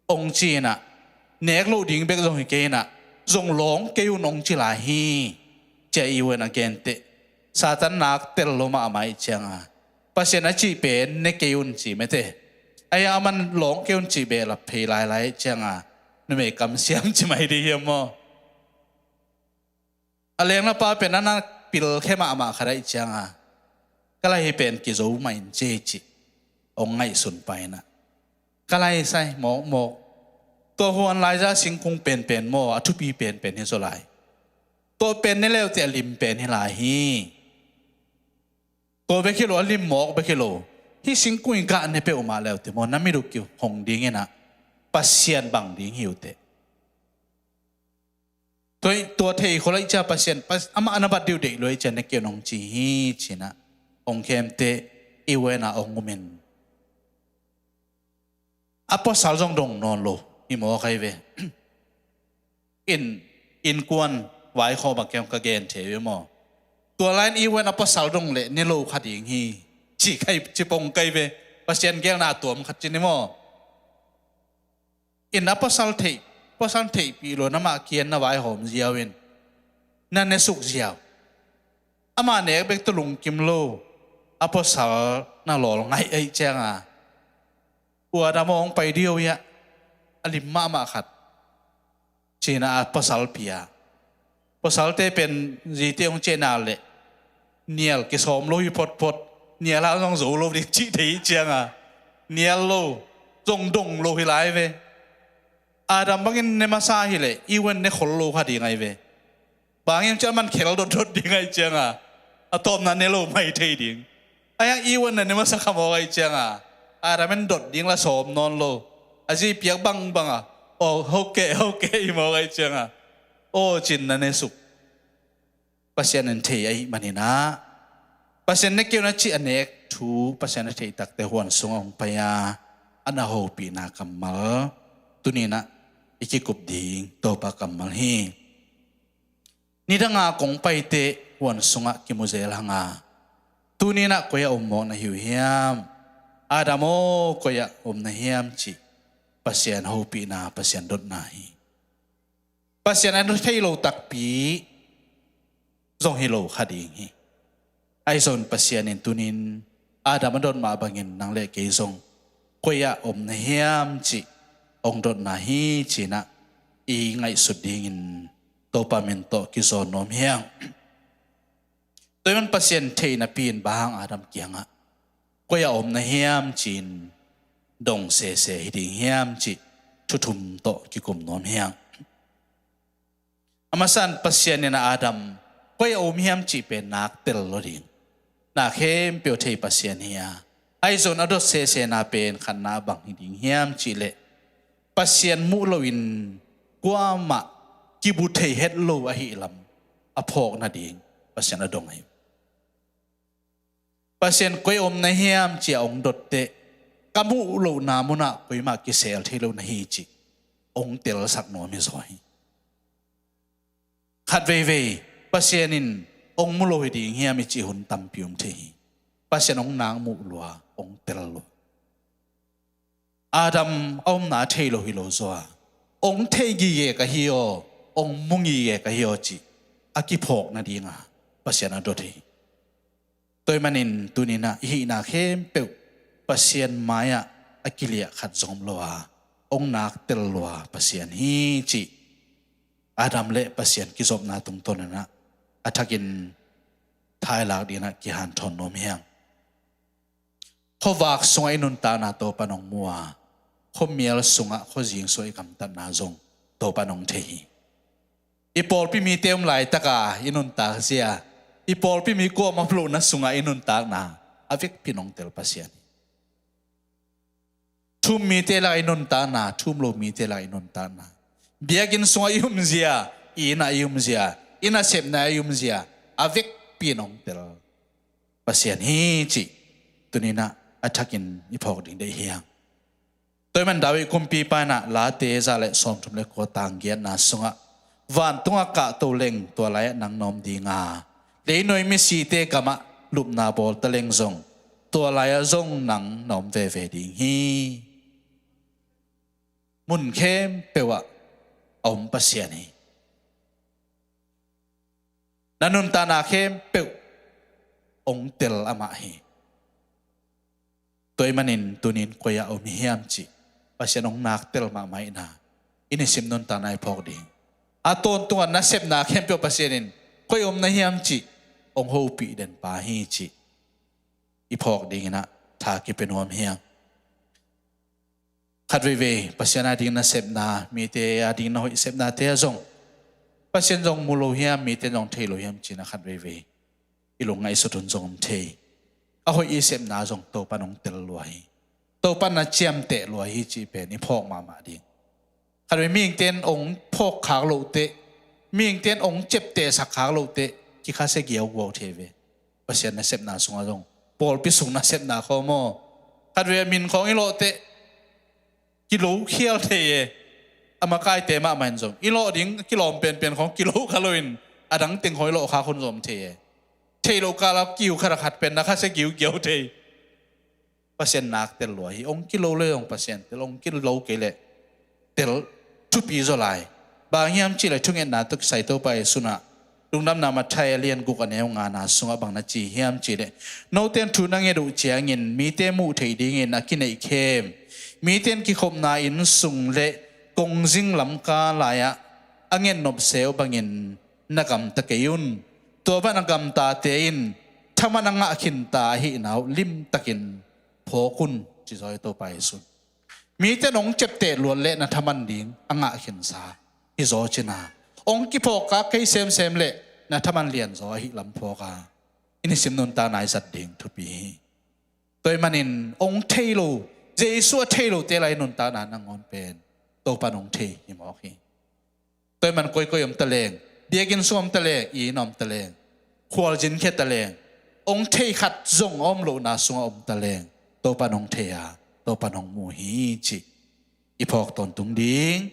hong ci inah, nek loh ding bek zong hi kei inah, zong lawng kei un hong ci lai hi, ci-a Eva in a genteh. Satan nak tel lo mahmah ahih cianga Pasian a cih pen ne kei un ci mete. Ahi a, aman lawng kei un cih behlap phei lailai ahih cianga numei kamsiam ci mai dih hiam maw? A lenglapa pen a na pilkhe mahmah khat ahih cianga, ka lai, hih pen kizo mah in ci ei cih hong ngaihsun pah inah, ka lai sai, mawkmawk. Tua huan laiza singkung penpen maw, a thupi penpen hi zaw lai. Tua pen ne leuteh a lim pen hi lai hi. Tua bek hi lo, a lim mawk bek hi lo, hih singkung i gah ne peuhmah leuteh maw, na mit uh kihong dinginah Pasian bang ding hi uh teh. Tua, tua thei khol ahih ciang Pasian, Pas-, amah na bat ding uh deih lua ahih ciang ne kei un hong ci hi cinah hong khemteh, Eva in ah hong umin. A pasal zong dong nawn lo hi mawk ahi ve. In, innkuan vaikhawm a kiang ka gen thei ve maw? Tua lai-in Eva in a pasal dong leh ne lo kha ding hi, ci kai, ci pong kai ve. Pasian gelna a tuam khat ci ni maw? In a pasal theih, pasal theihpih lo, na mah kiang na vaihawm ziau in, na ne suk ziau. Amah nek bek tawh lungkim lo a pasal na lawl ngaih ahih cianga, ua dam hong pai dih uh hiah, a lim mahmah khat cinah a pasal pia. Pasalte pen zite hong ciahna leh nial kisawm lo hi photphot. Nial hang zong zo lo ding cih thei ahih cianga, nial lo, zong dong lo hi lai ve. Adam bangin ne masa hileh Eva in ne khol lo kha ding ahi ve. Bang hiam cih leh aman khel dotdot ding ahih cianga, a tawpna ne lo mai thei ding. Ahi hang Eva in na ne masa kha mawk ahih cianga, Adam in dot ding la sawm nawn lo. A zi piak bangbang a, aw, hokeh, hokeh hi mawk ahih cianga, aw, cin na ne suk. Pasian in thei ahih manin ah, Pasian ne kei un a cih a nek thu Pasian a theih takte huan sungah hong pai a, a na hopihna kammal tuni-in ah i kikup ding Topa kammal hi. Nidanga kong paite huan sungah kimu zel hanga, tuni-in ah koi-ah om mawk na hi uh hiam? Adam aw, koi-ah om na hiam cih Pasian hopihna, Pasian dotna hi. Pasian a thei lo takpi zong hi lo kha ding hi. Ahi zongin Pasian in tunin Adam a dot mah bangin nang le kei zong koi-ah om na hiam cih hong dotna hi ci-in ah i ngaihsut dingin Topa min tawh kizawn nuam hi hang. Tua ahih man Pasian theih napi-in bang hang Adam kiangah koi-ah om na hiam ci-in dong sese hi ding hiam cih thu thum tawh kikum nuam hi hang. A masa-in Pasian in ah Adam koi-ah om hiam cih pen nak tel lo ding, na khempeuh thei Pasian hi a, ahi zongin a dot sesena pen khatna bang hi ding hiam cih leh Pasian muh loin kuamah kibu thei het lo ahih lam a phawk nading Pasian a dong ahi. Pasian koi-ah om na hiam ci-a hong dot teh, ka muh lohna munah koimah kisel thei lo na hi cih hong telsak nuam hi zaw hi. Khat veivei Pasian in hong mu lo hi ding hiam i cih hun tampi om thei hi. Pasian hong nak muh lua, hong tel lua. Adam a omna a thei lo hi lo zaw a, hong thei gige ka hi aw, hong mu gige ka hi aw cih a kiphawk nadinga Pasian a dot hi. Tua ahih manin tuninah i hihna khempeuh Pasian mai-ah a kiliah khat zong om lo a, hong nak tel lua Pasian hi cih Adam le Pasian kizopna tungtawn inah a thakin thailak dinginah kihanthawn nuam hi hang. Khuavak sungah i nuntakna Topa'n hong mu a, khuamial sungah, khuazing sungah i gamtatna zong Topa'n hong thei hi. I pawlpi mite om laitaka i nuntak zia, i pawlpi mi kuamah lohna sungah i nuntakna a vekpi-in hong tel Pasian hi. Thu-um mite lakah i nuntakna, thu-um lo mite lakah i nuntakna, biakinn sungah i umzia, i innah i umzia, i nasepna i umzia, a vekpi-in hong tel Pasian hi cih tuninah a thakin i phawk ding deih hi hang. Tua ahih man David kumpipa inah Late za le sawmthum le kua, tang giatna sungah, vantungah kahto leng tua lai-ah nang na om dinga, leinuai misite gamah lupna bawl taleng zong tua lai-ah zong nang na om veve ding hi. Mun khempeuh ah a om Pasian hi. Na nuntakna khempeuh hong tel amah hi. Tua ahih manin tunin koi-ah om i hiam cih Pasian hong nak tel mahmah ahihna i nisim nuntakna i phawk ding. A tawntungah nasepna khempeuh Pasian in koi-ah om na hiam cih hong hopih den pa hi cih i phawk dinginah tha kipia nuam hi hang. Khat veivei Pasian ading nasepna, mite ading na hoih sepnate ah zong Pasian zong mu lo hiam, mite zong thei lo hiam cinah khat veivei i lungngaihsut hun zong om thei. A hoih i sepna zong Topa'n hong tel lua hi. Topa'n na ciamteh lua hi cih pen i phawk mahmah ding. Khat veivei mihingte in hong phawk khak loh teh, mihingte in hong ciaptehsak khak loh teh kikhasia giaugiau thei ve. Pasian nasepna sungah zong, pawlpi sung nasepna khawm aw, khat veivei a min khawng i lawh teh kilo khial thei e. A makaite mahmah in zong i lawh ding kilawm penpen khawng kilo kha loin a dang teng khawng i lawh khak hun zong om thei e. Theih loh kala kiu khat a khat pen na khasia giugiau thei. Pasian nak tel lua hi. Hong kilo le hong Pasian tel, hong kilo kei leh tel thupi zaw lai. Bang hiam cihleh thungetna tawh kisai Topa Jesu inah Lungdamna Matthai a lian guk a neu ngana sungah bang na ci hiam cihleh, note in thu na nget uh ciangin mite muh theih dingin a kineihkhem, mite in kikhopna inn sung le kongzing lamka lai-ah a ngetnop se uh bangin na gamta kei un. Tua bang a gamtate in thaman a ngah khinta ahihna uh limtakin phawk un, ci zaw hi Topa Jesu in. Mite in hong ciapteh luat leh na thaman ding a ngah khinsa hi zaw cina, hong kiphawkkak kei semsem leh na thaman lianzaw ahih lam phawk a, i nisim nuntakna i zat ding thupi hi. Tua ahih manin hong thei lo, Jesu a thei lote lai nuntakna nangawn pen Topa'n hong thei hi mawk hi. Tua ahih man koikoi om taleng, biakinn sung om taleng, i inn om taleng, khualzin khia taleng, hong thei khat zong a om lohna sungah om taleng, Topa in hong thei a, Topa in hong mu hi cih i phawk tawntung ding.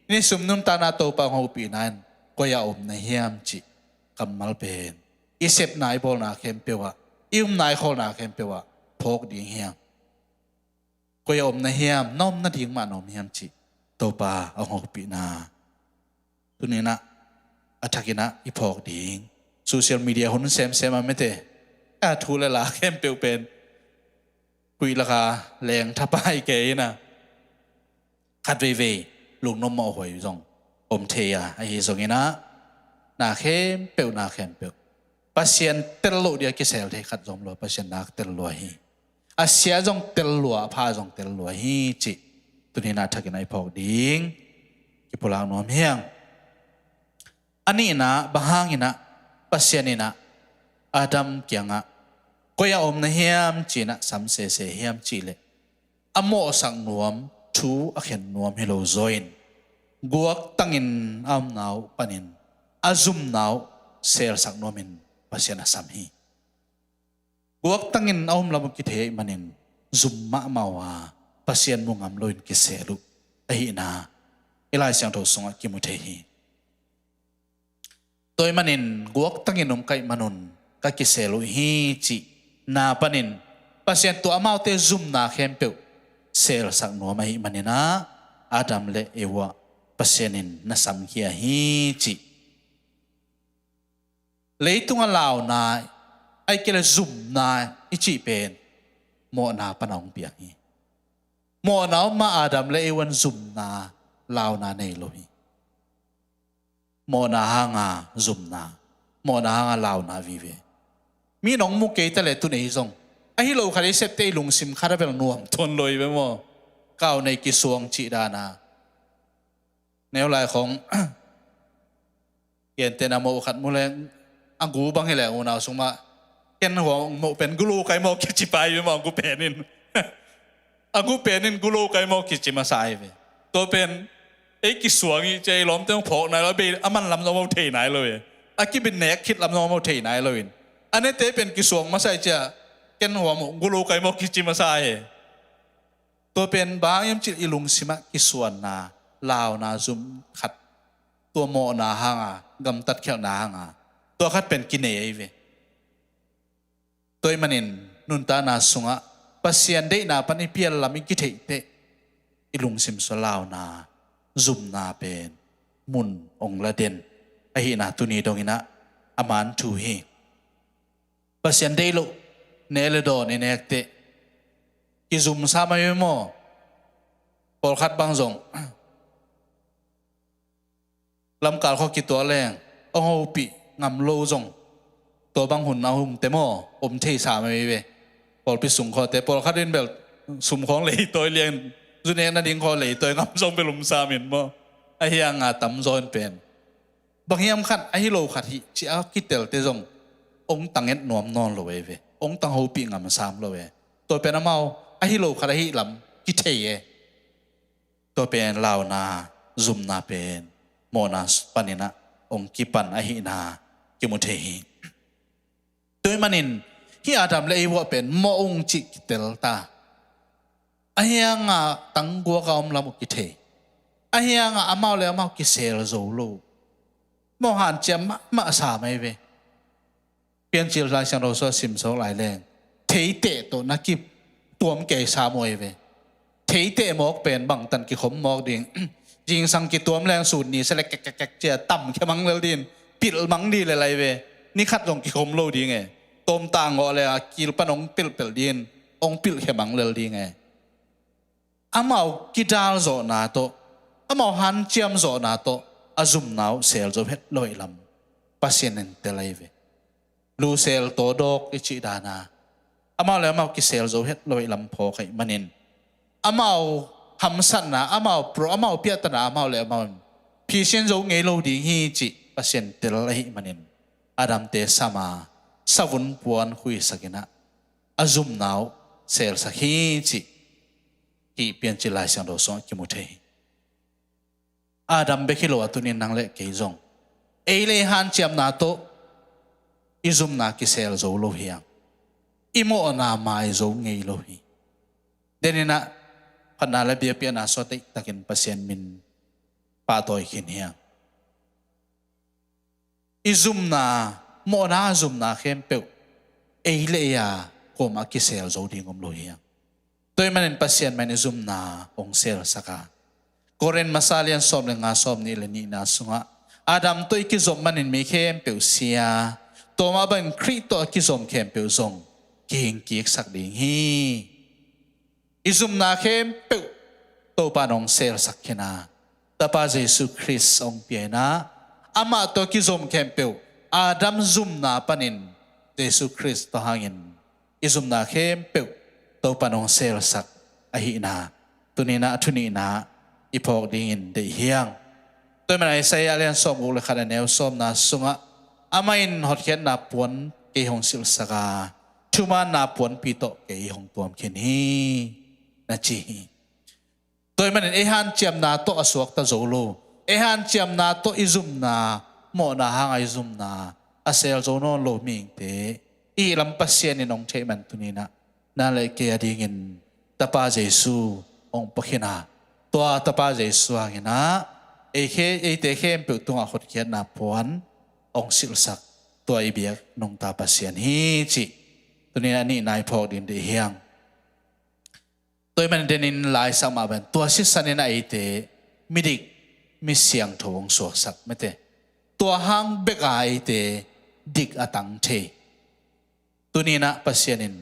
Ni sum nuntakna Topa hong hopihna in koi-ah om na hiam cih kammal pen i sepna i bawlna khempeuh ah, i umna i khawlna khempeuh ah phawk ding hiam? Koi-ah om na hiam, na om nading mah na om hiam cih Topa hong hopihna tuni-in ah a thakin ah i phawk ding. Social media hun semsem a mete, a thu le la khempeuh pen khuih laka leng thapai kei in ah, khat veivei lungnuam mawhhuai zong om thei a, ahi zongin ah na khempeuh, na khempeuh Pasian tel loh dia kisel thei khat zong om lo, Pasian nak tel lua hi. A sia zong tel lua, a pha zong tel lua hi cih tuni-in ah thakin ah i phawk ding. Kipulak nuam hi hang. A nihna, bang hangin ah Pasian in ah Adam kiangah koi-ah om na hiam ci-in ah sam sese hiam cih leh, a mawhsak nuam, thu a khen nuam hi lo zaw in, guaktangin a omna uh panin a zumna uh selsak nuamin Pasian a sam hi. Guaktangin a om lam uh kithei ahih manin zum mahmah uh a, Pasian mu ngam loin kisel uh ahihna i Lai Siangtho sungah kimu thei hi. Tua ahih manin guaktangin om ka hih manun ka kisel uh hi cihna panin Pasian tua amaute zumna khempeuh selsak nuam ahih manin ah Adam le Eva Pasian in na samkhia hi cih. Leitunga launa, ahih kei leh zumna i cih pen mawhna pan a hong piang hi. Mawhna om a, Adam le Eva in zumna, launa nei lo hi. Mawhna hanga zumna, mawhna hanga launa vive. Mi nong mu kei ta leh tu nei zong, ahi lo khat i septe i lungsim khat a bel nuam tuan lo hi ve maw. Kau nei kisuang cih dana. Neu lai khong, gentehna moh khat mu leng, a gu bang hi leng unau sung mah, ken hua moh pen gulu kai maw kici pai ve maw, a gu pen in. A gu pen in gulu kai maw kici masa hi ve. Tua pen ei kisuang i ci a, i lawmte hong phawk nai lo, a bei a man lam zong maw thei nai lo ve. A kibit nek khit lam zong maw thei nai lo in, a nete pen kisuang masa i ci a, ken hua moh gulu kai maw kici masa hi. Tua pen bang hiam cih leh i lungsimah kisuanna, launa, zum khat, tua mawhna hanga, gamtat khialhna hanga, tua khat pen kinei ahi ve. Tua ahih manin nuntakna sungah Pasian deihna pan i pial lam i kitheih teh, i lungsim sung launa, zumna pen mun hong la den ahihna tuni dongin ah a man thu hi. Pasian deih loh nek le dawn i nek teh kizumsa mai ve maw? Pawlkhat bang zong lamkal khua kituak leng hong hopih ngam lo zong, tua bang hun a hun teh maw, om theisa mai ve. Pawlpi sung khawngte, pawlkhat in bel sum khawng leitawi liang, zu nek nading khawng leitawi ngam zong bel um sam in maw. Ahi hanga tamzaw in pen bang hiam khat, ahi lo khat hi ci a kitelte zong hong tang et nuam nawn lo e ve, hong tang hopih ngam sam lo e. Tua pen amau ahi lo khat ahih lam kithei e. Tua pen launa, zumna pen mawhna panin ah hong kipan ahihna kimu thei hi. Tua ahih manin hih Adam le Eva pen mawh ung cih kitel ta. Ahi hanga tangguak a om lam uh kithei. Ahi hanga amau le amau kisel zo lo. Mawh hanciam mahmah sa mai ve. Piancil Lai Siangtho sung a simsawk lai leng, theiteh tawh na kituam kei sa maw hi ve. Theiteh mawk pen bangtan kikhom mawk ding. Zingsang kituam leng sun ni se le kek kek kek ci a tamkhia mang lel ding, pilh mang ding le lai ve. Ni khat zong kikhom lo ding e. Tawmtang ngawh le a kil pan hong pilhpelh ding, hong pilhkhia mang lel ding e. Amau kidal zawhna tawh, amau hanciam zawhna tawh a zumna uh sel zo het lo ahih lam Pasian in tel ahi ve. Lusel tawdawk i cih dana, amau le amau kisel zo het lo ahih lam phawk ahih manin, amau hamsatna, amau pro, amau piahtana, amau le amau in phisian zo ngei lo ding hi cih Pasian tel ahih manin, Adamte sama, savun puan khuisakin ah a zumna uh selsak hi cih hih Piancil Lai Siangtho sungah kimu thei hi. Adam bek hi lo a, tunin nang le kei zong ei le ei hanciamna tawh, i zumna kisel zo lo hi hang. I mawhna mai zo ngei lo hi. Deninah phatna le biakpiakna sungah deihtakin Pasian min pahtawi khin hi hang. I zumna, mawhna a zumna khempeuh ei le ei a kuamah kisel zo ding om lo hi hang. Tua ahih manin Pasian mah in i zumna hong selsak a, Korin masa lian sawm le nga, sawm nih le nihna sungah Adam tawh i kizom manin mi khempeuh si a, tua mah bangin Khrih tawh a kizom khempeuh zong kihing kiksak ding hi. I zumna khempeuh Topa in hong selsak khin a, Tapa Jesu Khrist hong pia in a, amah tawh kizom khempeuh Adam zumna panin Jesu Khrist tawh hangin i zumna khempeuh Topa in hong selsak ahihna tuninah a thu nihna i phawk dingin deih hi hang. Tua ahih manin Isaiah lian sawm guk le khat a neu sawmna sungah, amah in hotkhiatna puan kei hong silhsak a, thumaanna puanpi tawh kei hong tuam khin hi, na ci hi. Tua ahih manin ei hanciamna tawh a suakta zo lo, ei hanciamna tawh i zumna, mawhna hanga i zumna a sel zo nawn lo mihingte i hih lam Pasian in hong theih man tuninah na le kei a dingin Tapa Jesu hong pia khin a, tua Tapa Jesu hanginah ei khe, eite khempeuh tungah hotkhiatna puan hong silhsak, tua i biak nungta Pasian hi cih tuninah a nihna i phawk ding deih hi hang. Tua ahih manin denin laisak mah bangin tua sisan in a eite midik, mi siangtho hong suaksak, mete. Tua hang bek a eite dik a tang thei. Tuninah Pasian in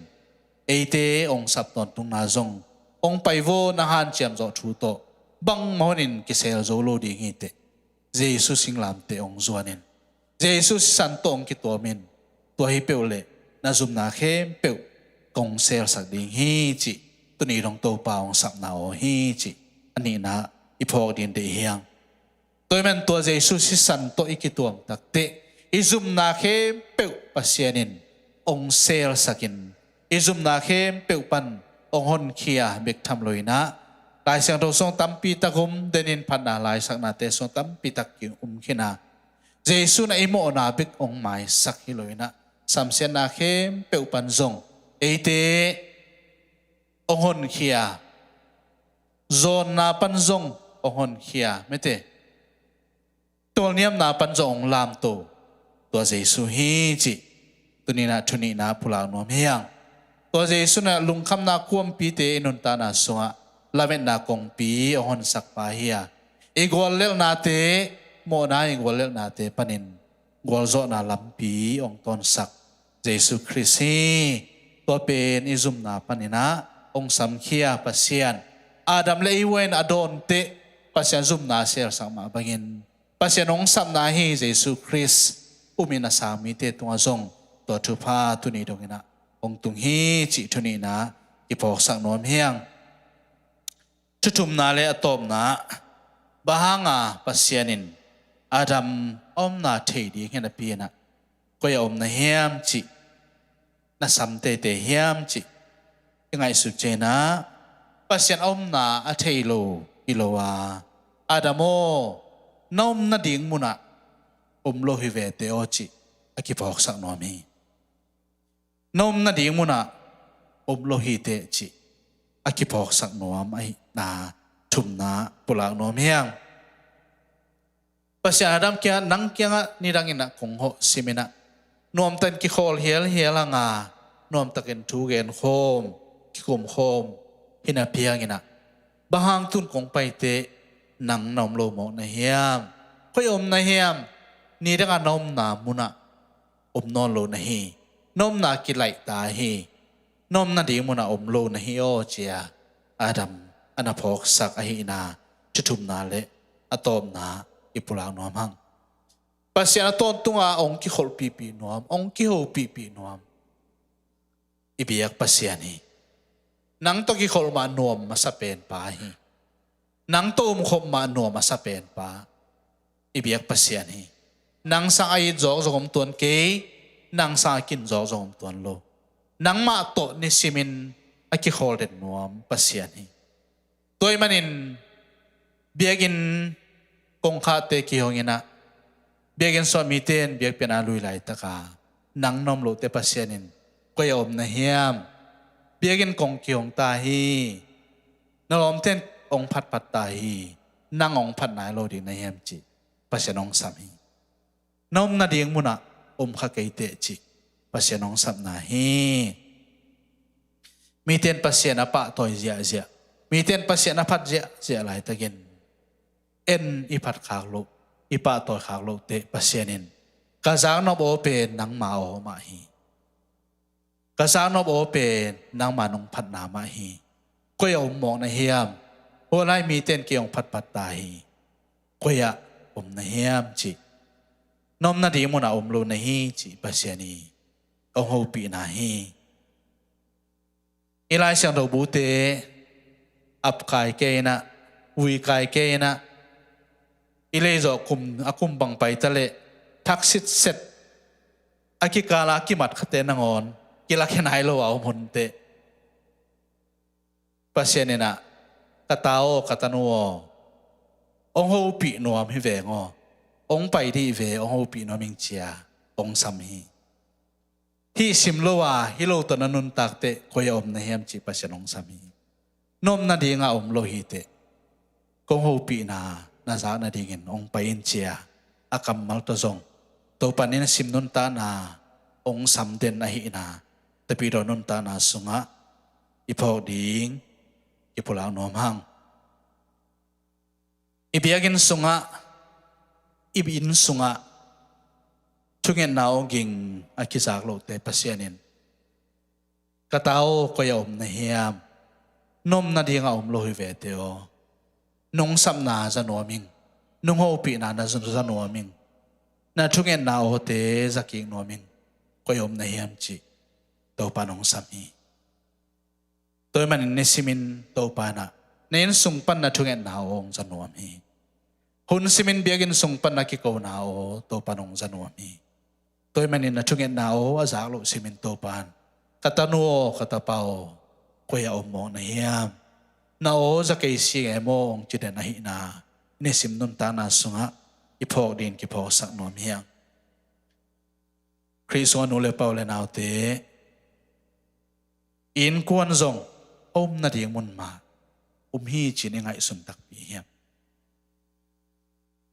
eite hong sap tawntungna zong, hong pai vo, na hanciam zawh thu tawh bangmah hunin kisel zo lo ding hi teh. Jesu singlamteh hong zuanin, Jesu sisan tawh hong kituamin, tua hi peuh leh na zumna khempeuh kong selsak ding hi cih tuni dong Topa hong sapna aw hi cih a nihna i phawk ding deih hi hang. Tua ahih manin tua Jesu sisan tawh i kituam takteh i zumna khempeuh Pasian in hong selsakin, i zumna khempeuh pan hong honkhia bek tham loinah, Lai Siangtho sung tampi tak um, denin phatna laisaknate sung tampi tak ki um khin a, Jesu in a i mawhna bek hong maisak hi loinah, samsiatna khempeuh pan zong eite hong honkhia, zawnna pan zong hong honkhia, mete, tualniamna pan zong hong lamto tua Jesu hi cih tuninah thu nihna pulak nuam hi hang. Tua Jesu in a lungkhamna kuampite i nuntakna sungah lametna kongpi hong honsak pa hi a, i guallelhnate, mawhna i guallelhnate panin gualzawhna lampi hong tawnsak Jesu Khrist hi. Tua pen i zumna paninah hong samkhia Pasian, Adam le Eva in a dawnteh Pasian zumna a selsak mah bangin Pasian hong sapna ahi Jesu Khrist umin a sang mite tungah zong tua thupha tuni donginah hong tung hi cih thu nihna i phawksak nuam hi hang. Thu thumna le a tawpna, bang hanga Pasian in Adam a omna thei ding hi napi inah koi a om na hiam cih na sam teitei hiam cih i ngaihsut ciangin ah, Pasian a omna a thei lo hi lo a, Adam aw, na omna ding munah om lo hi vete aw cih a kiphawksak nuam hi. Na omna ding munah om lo hi teh cih a kiphawksak nuam ahihna thumna pulak nuam hi hang. Pasian Adam kiangah, nang kiangah nidangin ah kong hawh simin ah, nuamtakin kikhawl hialhial hanga, nuamtakin thu genkhawm, kikumkhawm hi napi hangin ah, bang hang tun kong paiteh nang na om lo mawk na hiam? Koi om na hiam? Nidangah na omna munah om nawn lo na hi. Na omna kilaihta hi. Na omna ding munah om lo na hi aw, ci-a Adam a na phawksak ahihna thu thumna le a tawpna i pulak nuam hang. Pasian a tawntunga hong kikholhpihpih nuam, hong kihopihpih nuam i biak Pasian hi. Nang tawh kikholh mah nuam a sa penpa hi. Nang tawh umkhop mah nuam a sa penpa i biak Pasian hi. Nang sang a it zawk zong om tuan kei, nang sang a kin zawk zong om tuan lo. Nangmah tawh nisimin a kikhawl den nuam Pasian hi. Tua ahih manin biakinn kongkhakte kihongin ah, biakinn sungah mite in biakpiakna lui laitaka Nang na om loh teh Pasian in koi ah om na hiam? Biakinn kong kihong ta hi. Na lawmte'n hong phatphat ta hi. Nang hong phat nai lo ding na hiam cih Pasian hong sam hi. Na om nading munah om kha kei teh cih Pasian hong sapna hi. Mite'n Pasian a pahtawi ziahziah, mite'n Pasian a phat ziahziah laitakin, en i phat khak loh, i pahtawi khak loh teh Pasian in, ka zaknop aw pen nangma aw mah hi. Ka zaknop aw pen nangma nong phatna mah hi. Koi ah om mawk na hiam? Hua lai mite'n kei hong phatphat ta hi. Koi ah om na hiam cih, na om nading munah om lo na hi cih Pasian in hong hopihna hi. I Lai Siangtho bute, ap kai kei inah, vui kai kei inah, i lei zawh kum, a kum bang pai ta leh, thak sitset, a kikal a kimat khate nangawn kilakhia nai lo a om hun teh, Pasian inah, ka ta aw, ka tanu aw, hong hopih nuam hi veng aw, hong pai dih ve, hong hopih nuam ing ci-a hong sam hi. Hih sim lo a, hih lo tawh na nuntak teh koi ah om na hiam cih Pasian hong sam hi. Na om nading ah om lo hi teh, kong hopihna na zak nadingin hong pai in ci-a a kammal tawh zong Topa in i nisim nuntakna hong sam den ahihna, Tapidaw nuntakna sungah i phawk ding kipulak nuam hang. I biakinn sungah, i inn sungah thungetna aw ging a kizak loh teh Pasian in, ka ta aw, koi ah om na hiam? Na om nading ah om lo hi ve teh aw. Nong sapna za nuam ing. Nong hopihna na za, za nuam ing. Na thungetna awte za kik nuam ing. Koi ah om na hiam cih Topa in hong sam hi. Tua ahih manin nisimin Topa inah, na inn sung pan na thungetna aw hong za nuam hi. Hun simin biakinn sung pan na kikona aw Topa in hong za nuam hi. Tua ahih manin na thungetna aw a zak loh simin Topa in, ka tanu aw, ka tapa aw, koi ah om mawk na hiam? Na aw za kei sing e maw, hong ci den ahihna, nisim nuntakna sungah i phawk dingin kiphawksak nuam hi hang. Khrih sungah nu le pa, u le naute, i innkuan zong a om nading mun mah om hi ci-in i ngaihsun takpi hiam?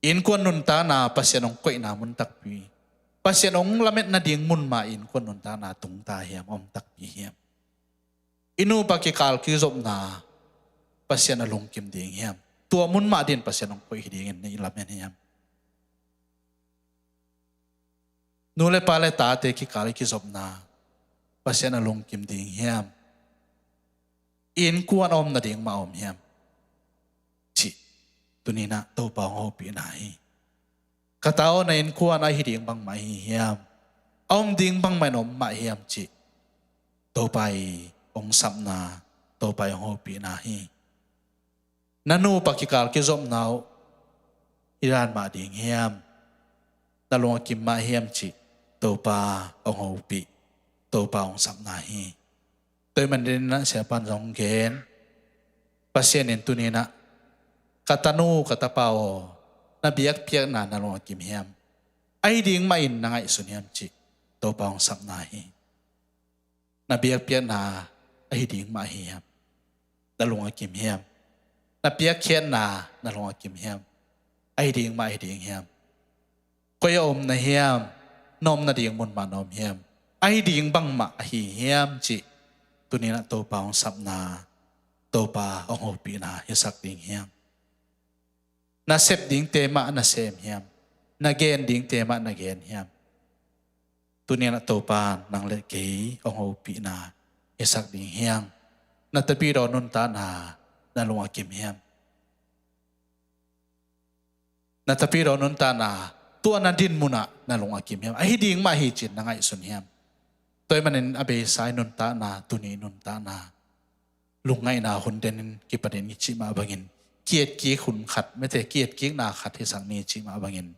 I innkuan nuntakna Pasian hong koihna mun takpi, Pasian hong lamet nading mun mah i innkuan nuntakna tungta hiam, a om takpi hiam? I nupa kikal kizopna Pasian a lungkim ding hiam? Tua mun mah dingin Pasian hong koih hi dingin i lamen hiam? Nu le pa le tate kikal i kizopna Pasian a lungkim ding hiam? I innkuan a om nading mah a om hiam? Cih tuni-in ah Topa hong hopihna hi. Ka ta aw, na innkuan a hi ding bangmah hi hiam? A om ding bangmah in om mah hiam cih Topa i hong sapna, Topa i hong hopihna hi. Na nupa kikal kizopna uh hi dan mah ding hiam? Na lung a kim mah hiam cih Topa hong hopih, Topa hong sapna hi. Tua ahih manin ah siapa'n zong gen, Pasian in tuni-in ah, ka tanu, ka tapa aw, na biakpiakna na lung a kim hiam? A hi ding mah in na ngaihsun hiam cih Topa hong sapna hi. Na biakpiakna a hi ding mah hi hiam? Na lung a kim hiam? Na piakkhiatna na lung a kim hiam? A hi ding mah a hi ding hiam? Koi a om na hiam? Na om nading mun mah na om hiam? A hi ding bangmah a hi hiam cih tuni-in ah Topa hong sapna, Topa hong hopihna hisak ding hiam? Na sep dingte mah na sem hiam? Na gen dingte mah na gen hiam? Tuni-in ah Topa nang le kei hong hopihna hisak ding hiam? Na tapidaw nuntakna na lung a kim hiam? Na tapidaw nuntakna, tua na din munah na lung a kim hiam? A hi ding mah hi ci-in na ngaihsun hiam? Tua ahih manin a beisa i nuntakna, tuni i nuntakna, lungngaihna hun denin kipanin i cih mah bangin, ki-etkik hun khat, mete ki-etkikna khat hisak ni i cih mah bangin,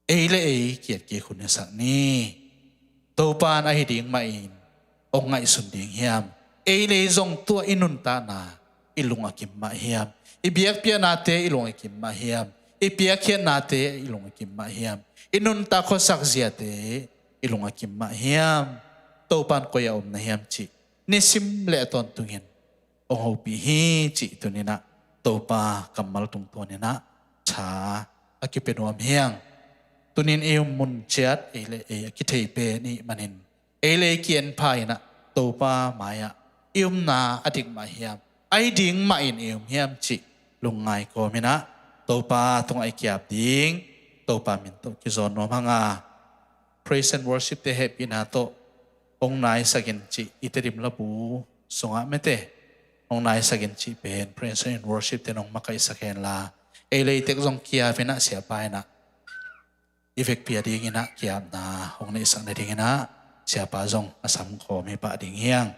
ei le ei ki-etkik hun hisak ni. Topa'n a hi ding mah in hong ngaihsun ding hiam? Ei le ei zong tua i nuntakna i lung a kim mah hiam? I biakpiaknate i lung a kim mah hiam? I piakkhiatnate i lung a kim mah hiam? I nuntak khuasak ziate i lung a kim mah hiam? Topa in koi ah om na hiam cih nisim le a tawntungin hong hopih hi cih tuninah Topa kammal tungtawninah tha a kipia nuam hi hang. Tunin i um mun ciat ei le ei a kithei pen i hih manin ei le ei ki-en pha inah Topa mai-ah i umna a dik mah hiam, a hi ding mahin i um hiam cih lungngai kawm inah Topa tungah i ki-ap ding Topa min tawh kizawn nuam hang a. Praise and worship te hehpihna tawh hong naisak in cih i Tedim labu sungah mete hong naisak in cih pen praise and worship te nong makaihsak henla ei le ei tek zong ki-ap inah siapa inah i vekpi a dinginah ki-apna hong neihsak nadinginah siapa zong a sam khawm hi pah ding hi hang.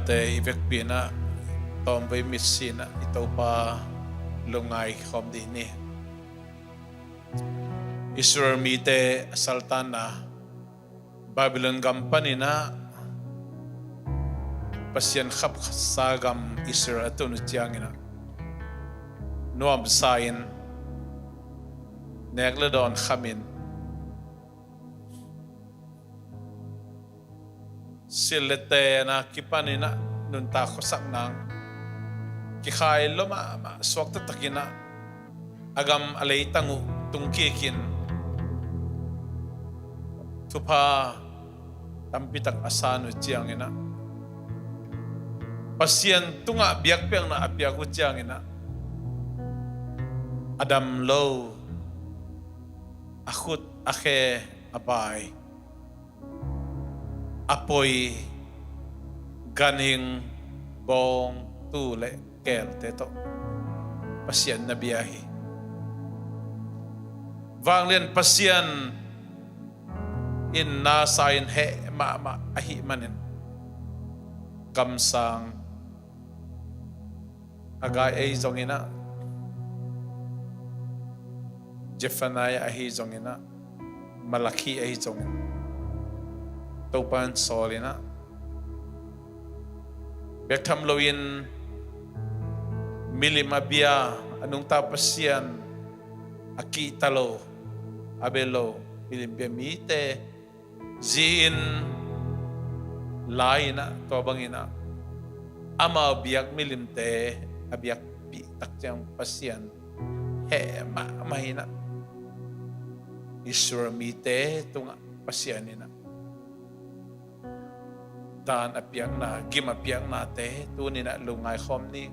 Te i vekpi in ah tawmvei mitsi in ah i Topa lungngai khawm dih ni. Israel mite a saltanna Babylon gam panin ah Pasian khapsa gam Israel a tun uh ciangin ah nuamsa in nek le dawn khamin sil le ten a kipanin ah nuntak khuasak nang kikhai lua mahmah suak taktakin ah a gam a leitang uh tungkikin thupha tampitak a san uh ciangin ah Pasian tungah biakpiakna a piak uh ciangin ah a dam lo, a khut, a khe, a bai, a poi, ganhing, bawng, tuu le keelte tawh Pasian na bia hi. Vanglian Pasian in nasa in heh mahmah ahih manin kamsang Haggai ahi zongin ah, Zephaniah ahi zongin ah, Malakhi ahi zongin Topa in sawl in ah bek tham loin milim a bia, a nungta Pasian a kihta lo, a bia lo milim bia mite zi-in la in ah, tua bangin ah amau biak milimte a biakpih tak ciang Pasian heh mahmah in ah Israel mite tungah Pasian in ah dan a piakna, gim a piaknate tuni in ah lungngai khawm ni.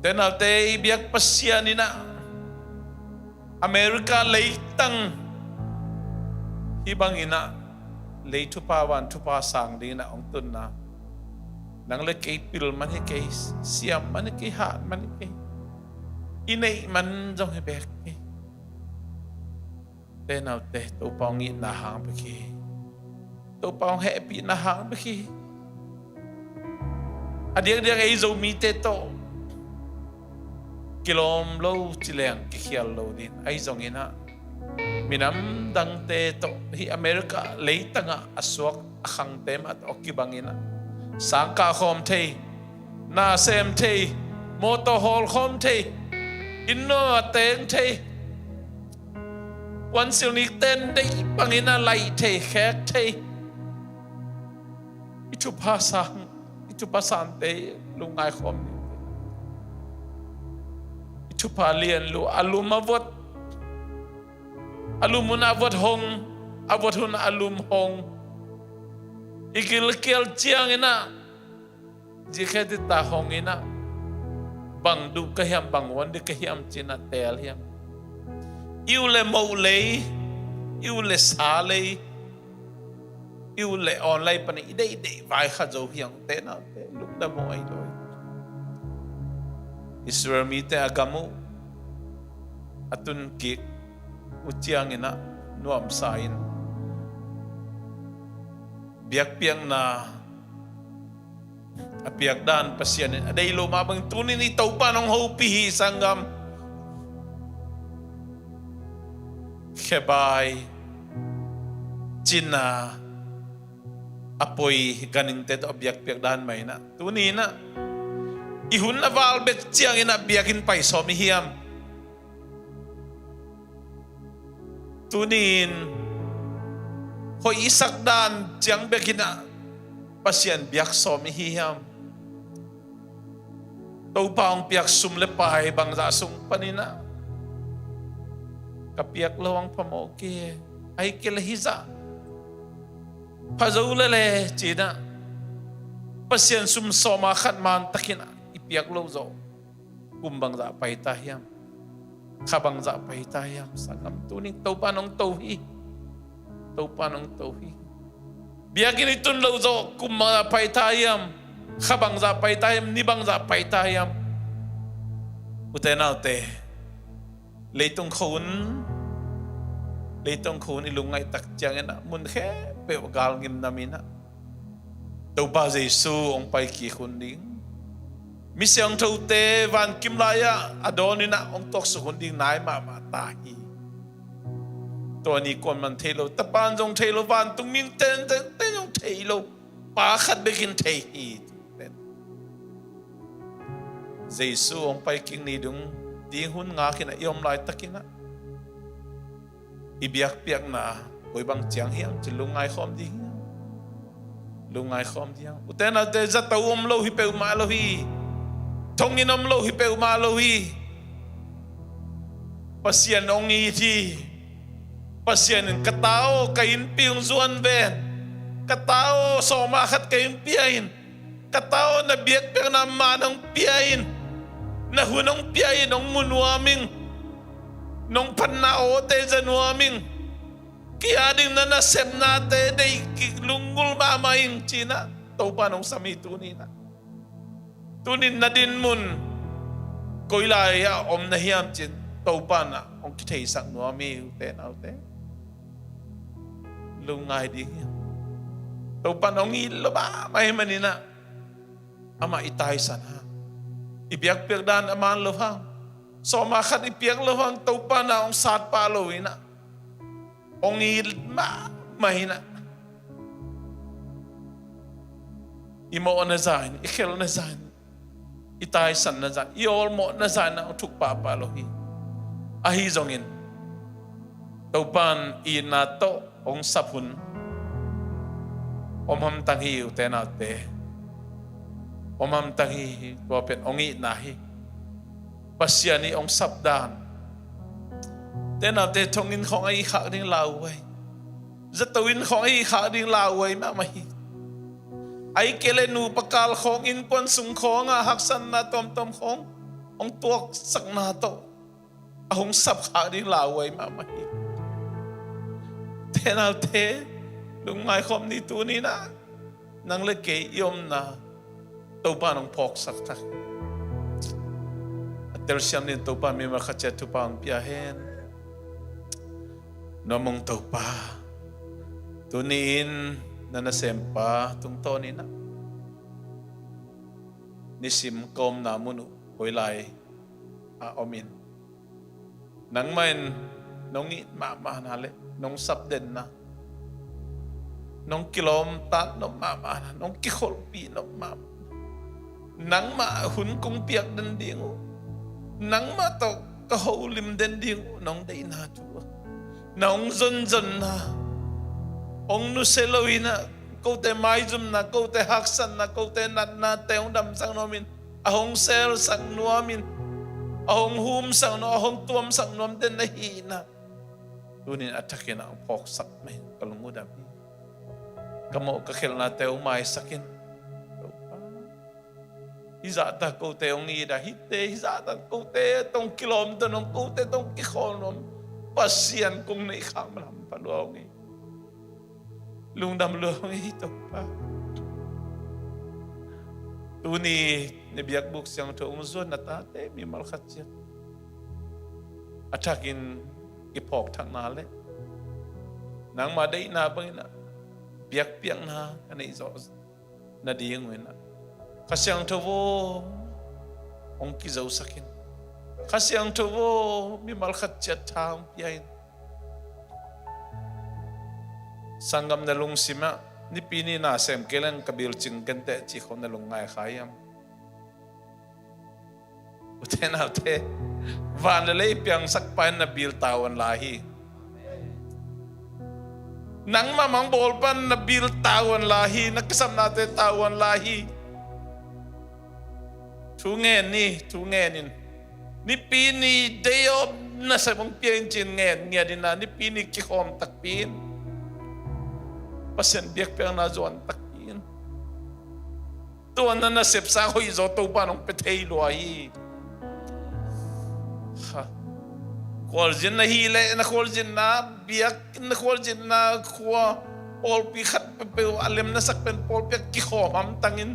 Te naute, i biak Pasian in ah America leitang hih bangin ah lei thupha van thupha sang dingin ah hong tunna, nang le kei pil man hi kei, siam man hi kei, hat man hi kei, i neih man zong hi bek kei. Te naute, Topa hong itna hang bek hi. Topa hong hehpihna hang bek hi. A diakdiak ei Zomite tawh kilawm lo ci leng kikhial lo ding. Ahi zongin ah minam dangte tawh hih America leitangah a suak a khangte mah tawh kibangin ah sangkah khawm thei, na sem thei, mawtaw hawl khawm thei, inn nuam a teng thei, puansilh nikten deih bangin a laih thei, khek thei. I thupha sang, i thupha sante lungngai khawm ni. I thupha lian lu, a lum a vuat, a lum hun a vuat hong, a vuat hun a lum hong. I gilkial ciangin ah zikhe dita hong in ah bang duh ka hiam, bang wan dih ka hiam ci-in ah teel hiam. I uh le moh lei, i uh le sa lei, i uh le online panin i deihdeih vai kha zo hi hang. Te naute, lungdam uh ahi lo hi. Israel mite a gam uh a tun kik uh ciangin ah nuamsa in biakpiakna a piak dan Pasian in a deih loh mah bangin tuni-in i Topa in hong hopih hi, sanggam. Khebai, cina, a poi, ganhingte tawh a biakpiak dan mah in ah tuni-in ah i hun a val bek ciangin ah biakinn pai sawm i hiam? Tuni-in hoih i sak dan ciang bekin ah Pasian biak sawm i hi hiam? Topa hong piak sum le pai bangzah sung panin ah ka piak lo hong phamawh kei, ahih kei leh hih zah pha zo lel e ci-in ah Pasian sum sawm a khat man takin ah i piak lo zawh kum bangzah pai ta hiam? Kha bangzah pai ta hiam? Sanggam, tuni-in Topa in hong to hi. Topa in hong to hi. Biakinn i tun lo zawh kum bangzah pai ta hiam? Kha bangzah pai ta hiam? Ni bangzah pai ta hiam? Ute naute, leitung khua hun, leitung khua hun i lungngaih tak ciangin ah mun khempeuh galngim nam in ah Topa Jesu hong pai kik hun ding. Mi siangthote vankim lai-ah a dawn in ah hong tuaksuk hun ding nai mahmah ta hi. Tua ni kuaman thei lo, Tapa in zong thei lo, vantung mi tengteng zong thei lo, Pa khat bekin thei hi. Jesu hong pai kik ni ding hun ngak in ah i om laitakin ah i biakpiakna koi bang ciang hiam cih lungngai khawm ding hiam? Lungngai khawm ding hiam? Ute naute, zato om lo hi peuhmah lo hi. Thonginn om lo hi peuhmah lo hi. Pasian hong it hi. Pasian in, "Ka ta aw, ka innpi hong zuan ven. Ka ta aw, sawma khat ka hong pia in. Ka ta aw, na biakpiakna man hong pia in. Na hun hong pia in, hong mu nuam ing. Nong phatna awte za nuam ing. Kei a ding na nasepnate deih kik lunggulh mahmah ing," ci-in ah Topa in hong sam hi tuni-in ah. Tuni-in na dinmun koi lai-ah om na hiam cih Topa in ah hong kitheisak nuam hi, ute naute. Lungngai ding hiam? Topa in hong it lo mahmah ahih manin ah amah i taisan hang. I biakpiak dan a man lo hang, sawma khat i piak lo hang, Topa in ah hong sat pah lo-in ah, hong it mahmah in ah, i mawhna zah in, i khelhna zah in, i taisanna zah in, i awlmawhna zah in ah hong thuk pahpah lo hi. Ahi zongin Topa in itna tawh hong sap hun om hamtang hi, ute naute. Om hamtang hi. Tua pen hong itna hi. Pasian in hong sap dan. Ute naute, thonginn khawng a it khak ding lauhuai, zato inn khawng a it khak ding lauhuai mahmah hi. Ahih kei leh nupa kal khawng, innkuan sung khawng ah haksatna tuamtuam khawng hong tuaksakna tawh a hong sap khak ding lauhuai mahmah hi. Ute naute, lungngai khawm ni tuni-in ah. Nang le kei i omna Topa in hong phawksak thak. A telsiam dingin Topa in mimal khat ciat thupha hong pia hen. Nuam ung Topa. Tuni-in na nasempa tungtawn in ah nisim ka omna mun uh koi lai-ah om in, nangmah in nong it mahmahna le nong sap denna, nong kilawmtat nop mahmahna, nong kikholhpih nop mahmah, nangmah hun kong piak den ding uh, nangmah tawh ka holim den ding uh, nong deihna thu, nong zonzonna hong nusia lo-in ah, kote maizumna, kote haksatna, kote natnate hong damsak nuamin, a hong selsak nuamin, a hong humsak nuam, a hong tuamsak nuam den na hihna tuni-in a thakin ah hong phawksak mai, ka lung uh dam hi. Ka mawh ka khelhnate hong maisak in. Hih zahtak kote hong it a, hihte hih zahtak kote tawh kilawm ta nuam, kote tawh kikhawl nuam Pasian kong neih khak malam pha lua hong hi. Lungdam lua hong hi Topa. Tuni na biakbuk siangtho hong zuan na tate mimal khat ciat a thakin i phawk thakna le nangmah deihna bangin ah biakpiakna ka neih zawh nading uh in ah, Kha Siangtho aw, hong kizosak in. Kha Siangtho aw, mimal khat ciat tha hong pia in. Sanggam, na lungsim ah Nipi ni na sem kei leng ka bil cing kenteh cih khawng na lungngai kha hiam? Ute naute, van le lei piangsak pa in na bil tavuan lai hi. Nangmah mah hong bawl pa in na bil tavuan lai hi, na kisapnate tavuan lai hi. Thu ngen ni, thu ngen in. Nipi ni day off nasem hong pia in ci-in ngen ngiat in ah, Nipi ni kikhawm takpi in. Pasian biakpiakna zuan takpi in. Tua na nasepsa hoihzaw Topa in hong pia thei lua hi. Ha. Khualzin na hih leh na khualzinna biakinn, na khualzinna khua pawlpi khat peuhpeuh a lem na sak pen pawlpi ah kikhawm hamtang in.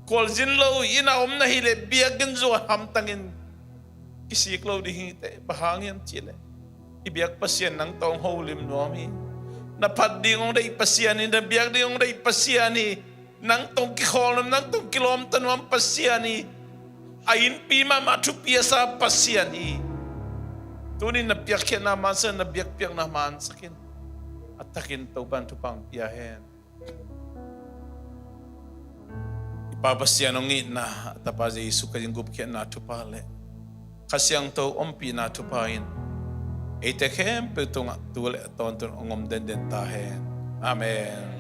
Khualzin lo inn a om na hih leh biakinn zuan hamtang in. Kisik lo ding hi teh, bang hang hiam cih leh i biak Pasian nang tawh hong holim nuam hi. Na phat ding hong deih Pasian hi, na biak ding hong deih Pasian hi. Nang tawh kikhawl nuam, nang tawh kilawmta nuam Pasian hi. A innpi mahmah thupi a sa Pasian hi. Tuni na piakkhiatna mansak, na biakpiakna mansak in. A takin Topa'n thupha hong pia hen. I Pa Pasian hong itna, a Tapa Jesu Khrih gupkhiatna thupha le Kha Siangtho ompihna thupha in eite khempeuh tungah tu le a tawntung hong om denden ta hen. Amen.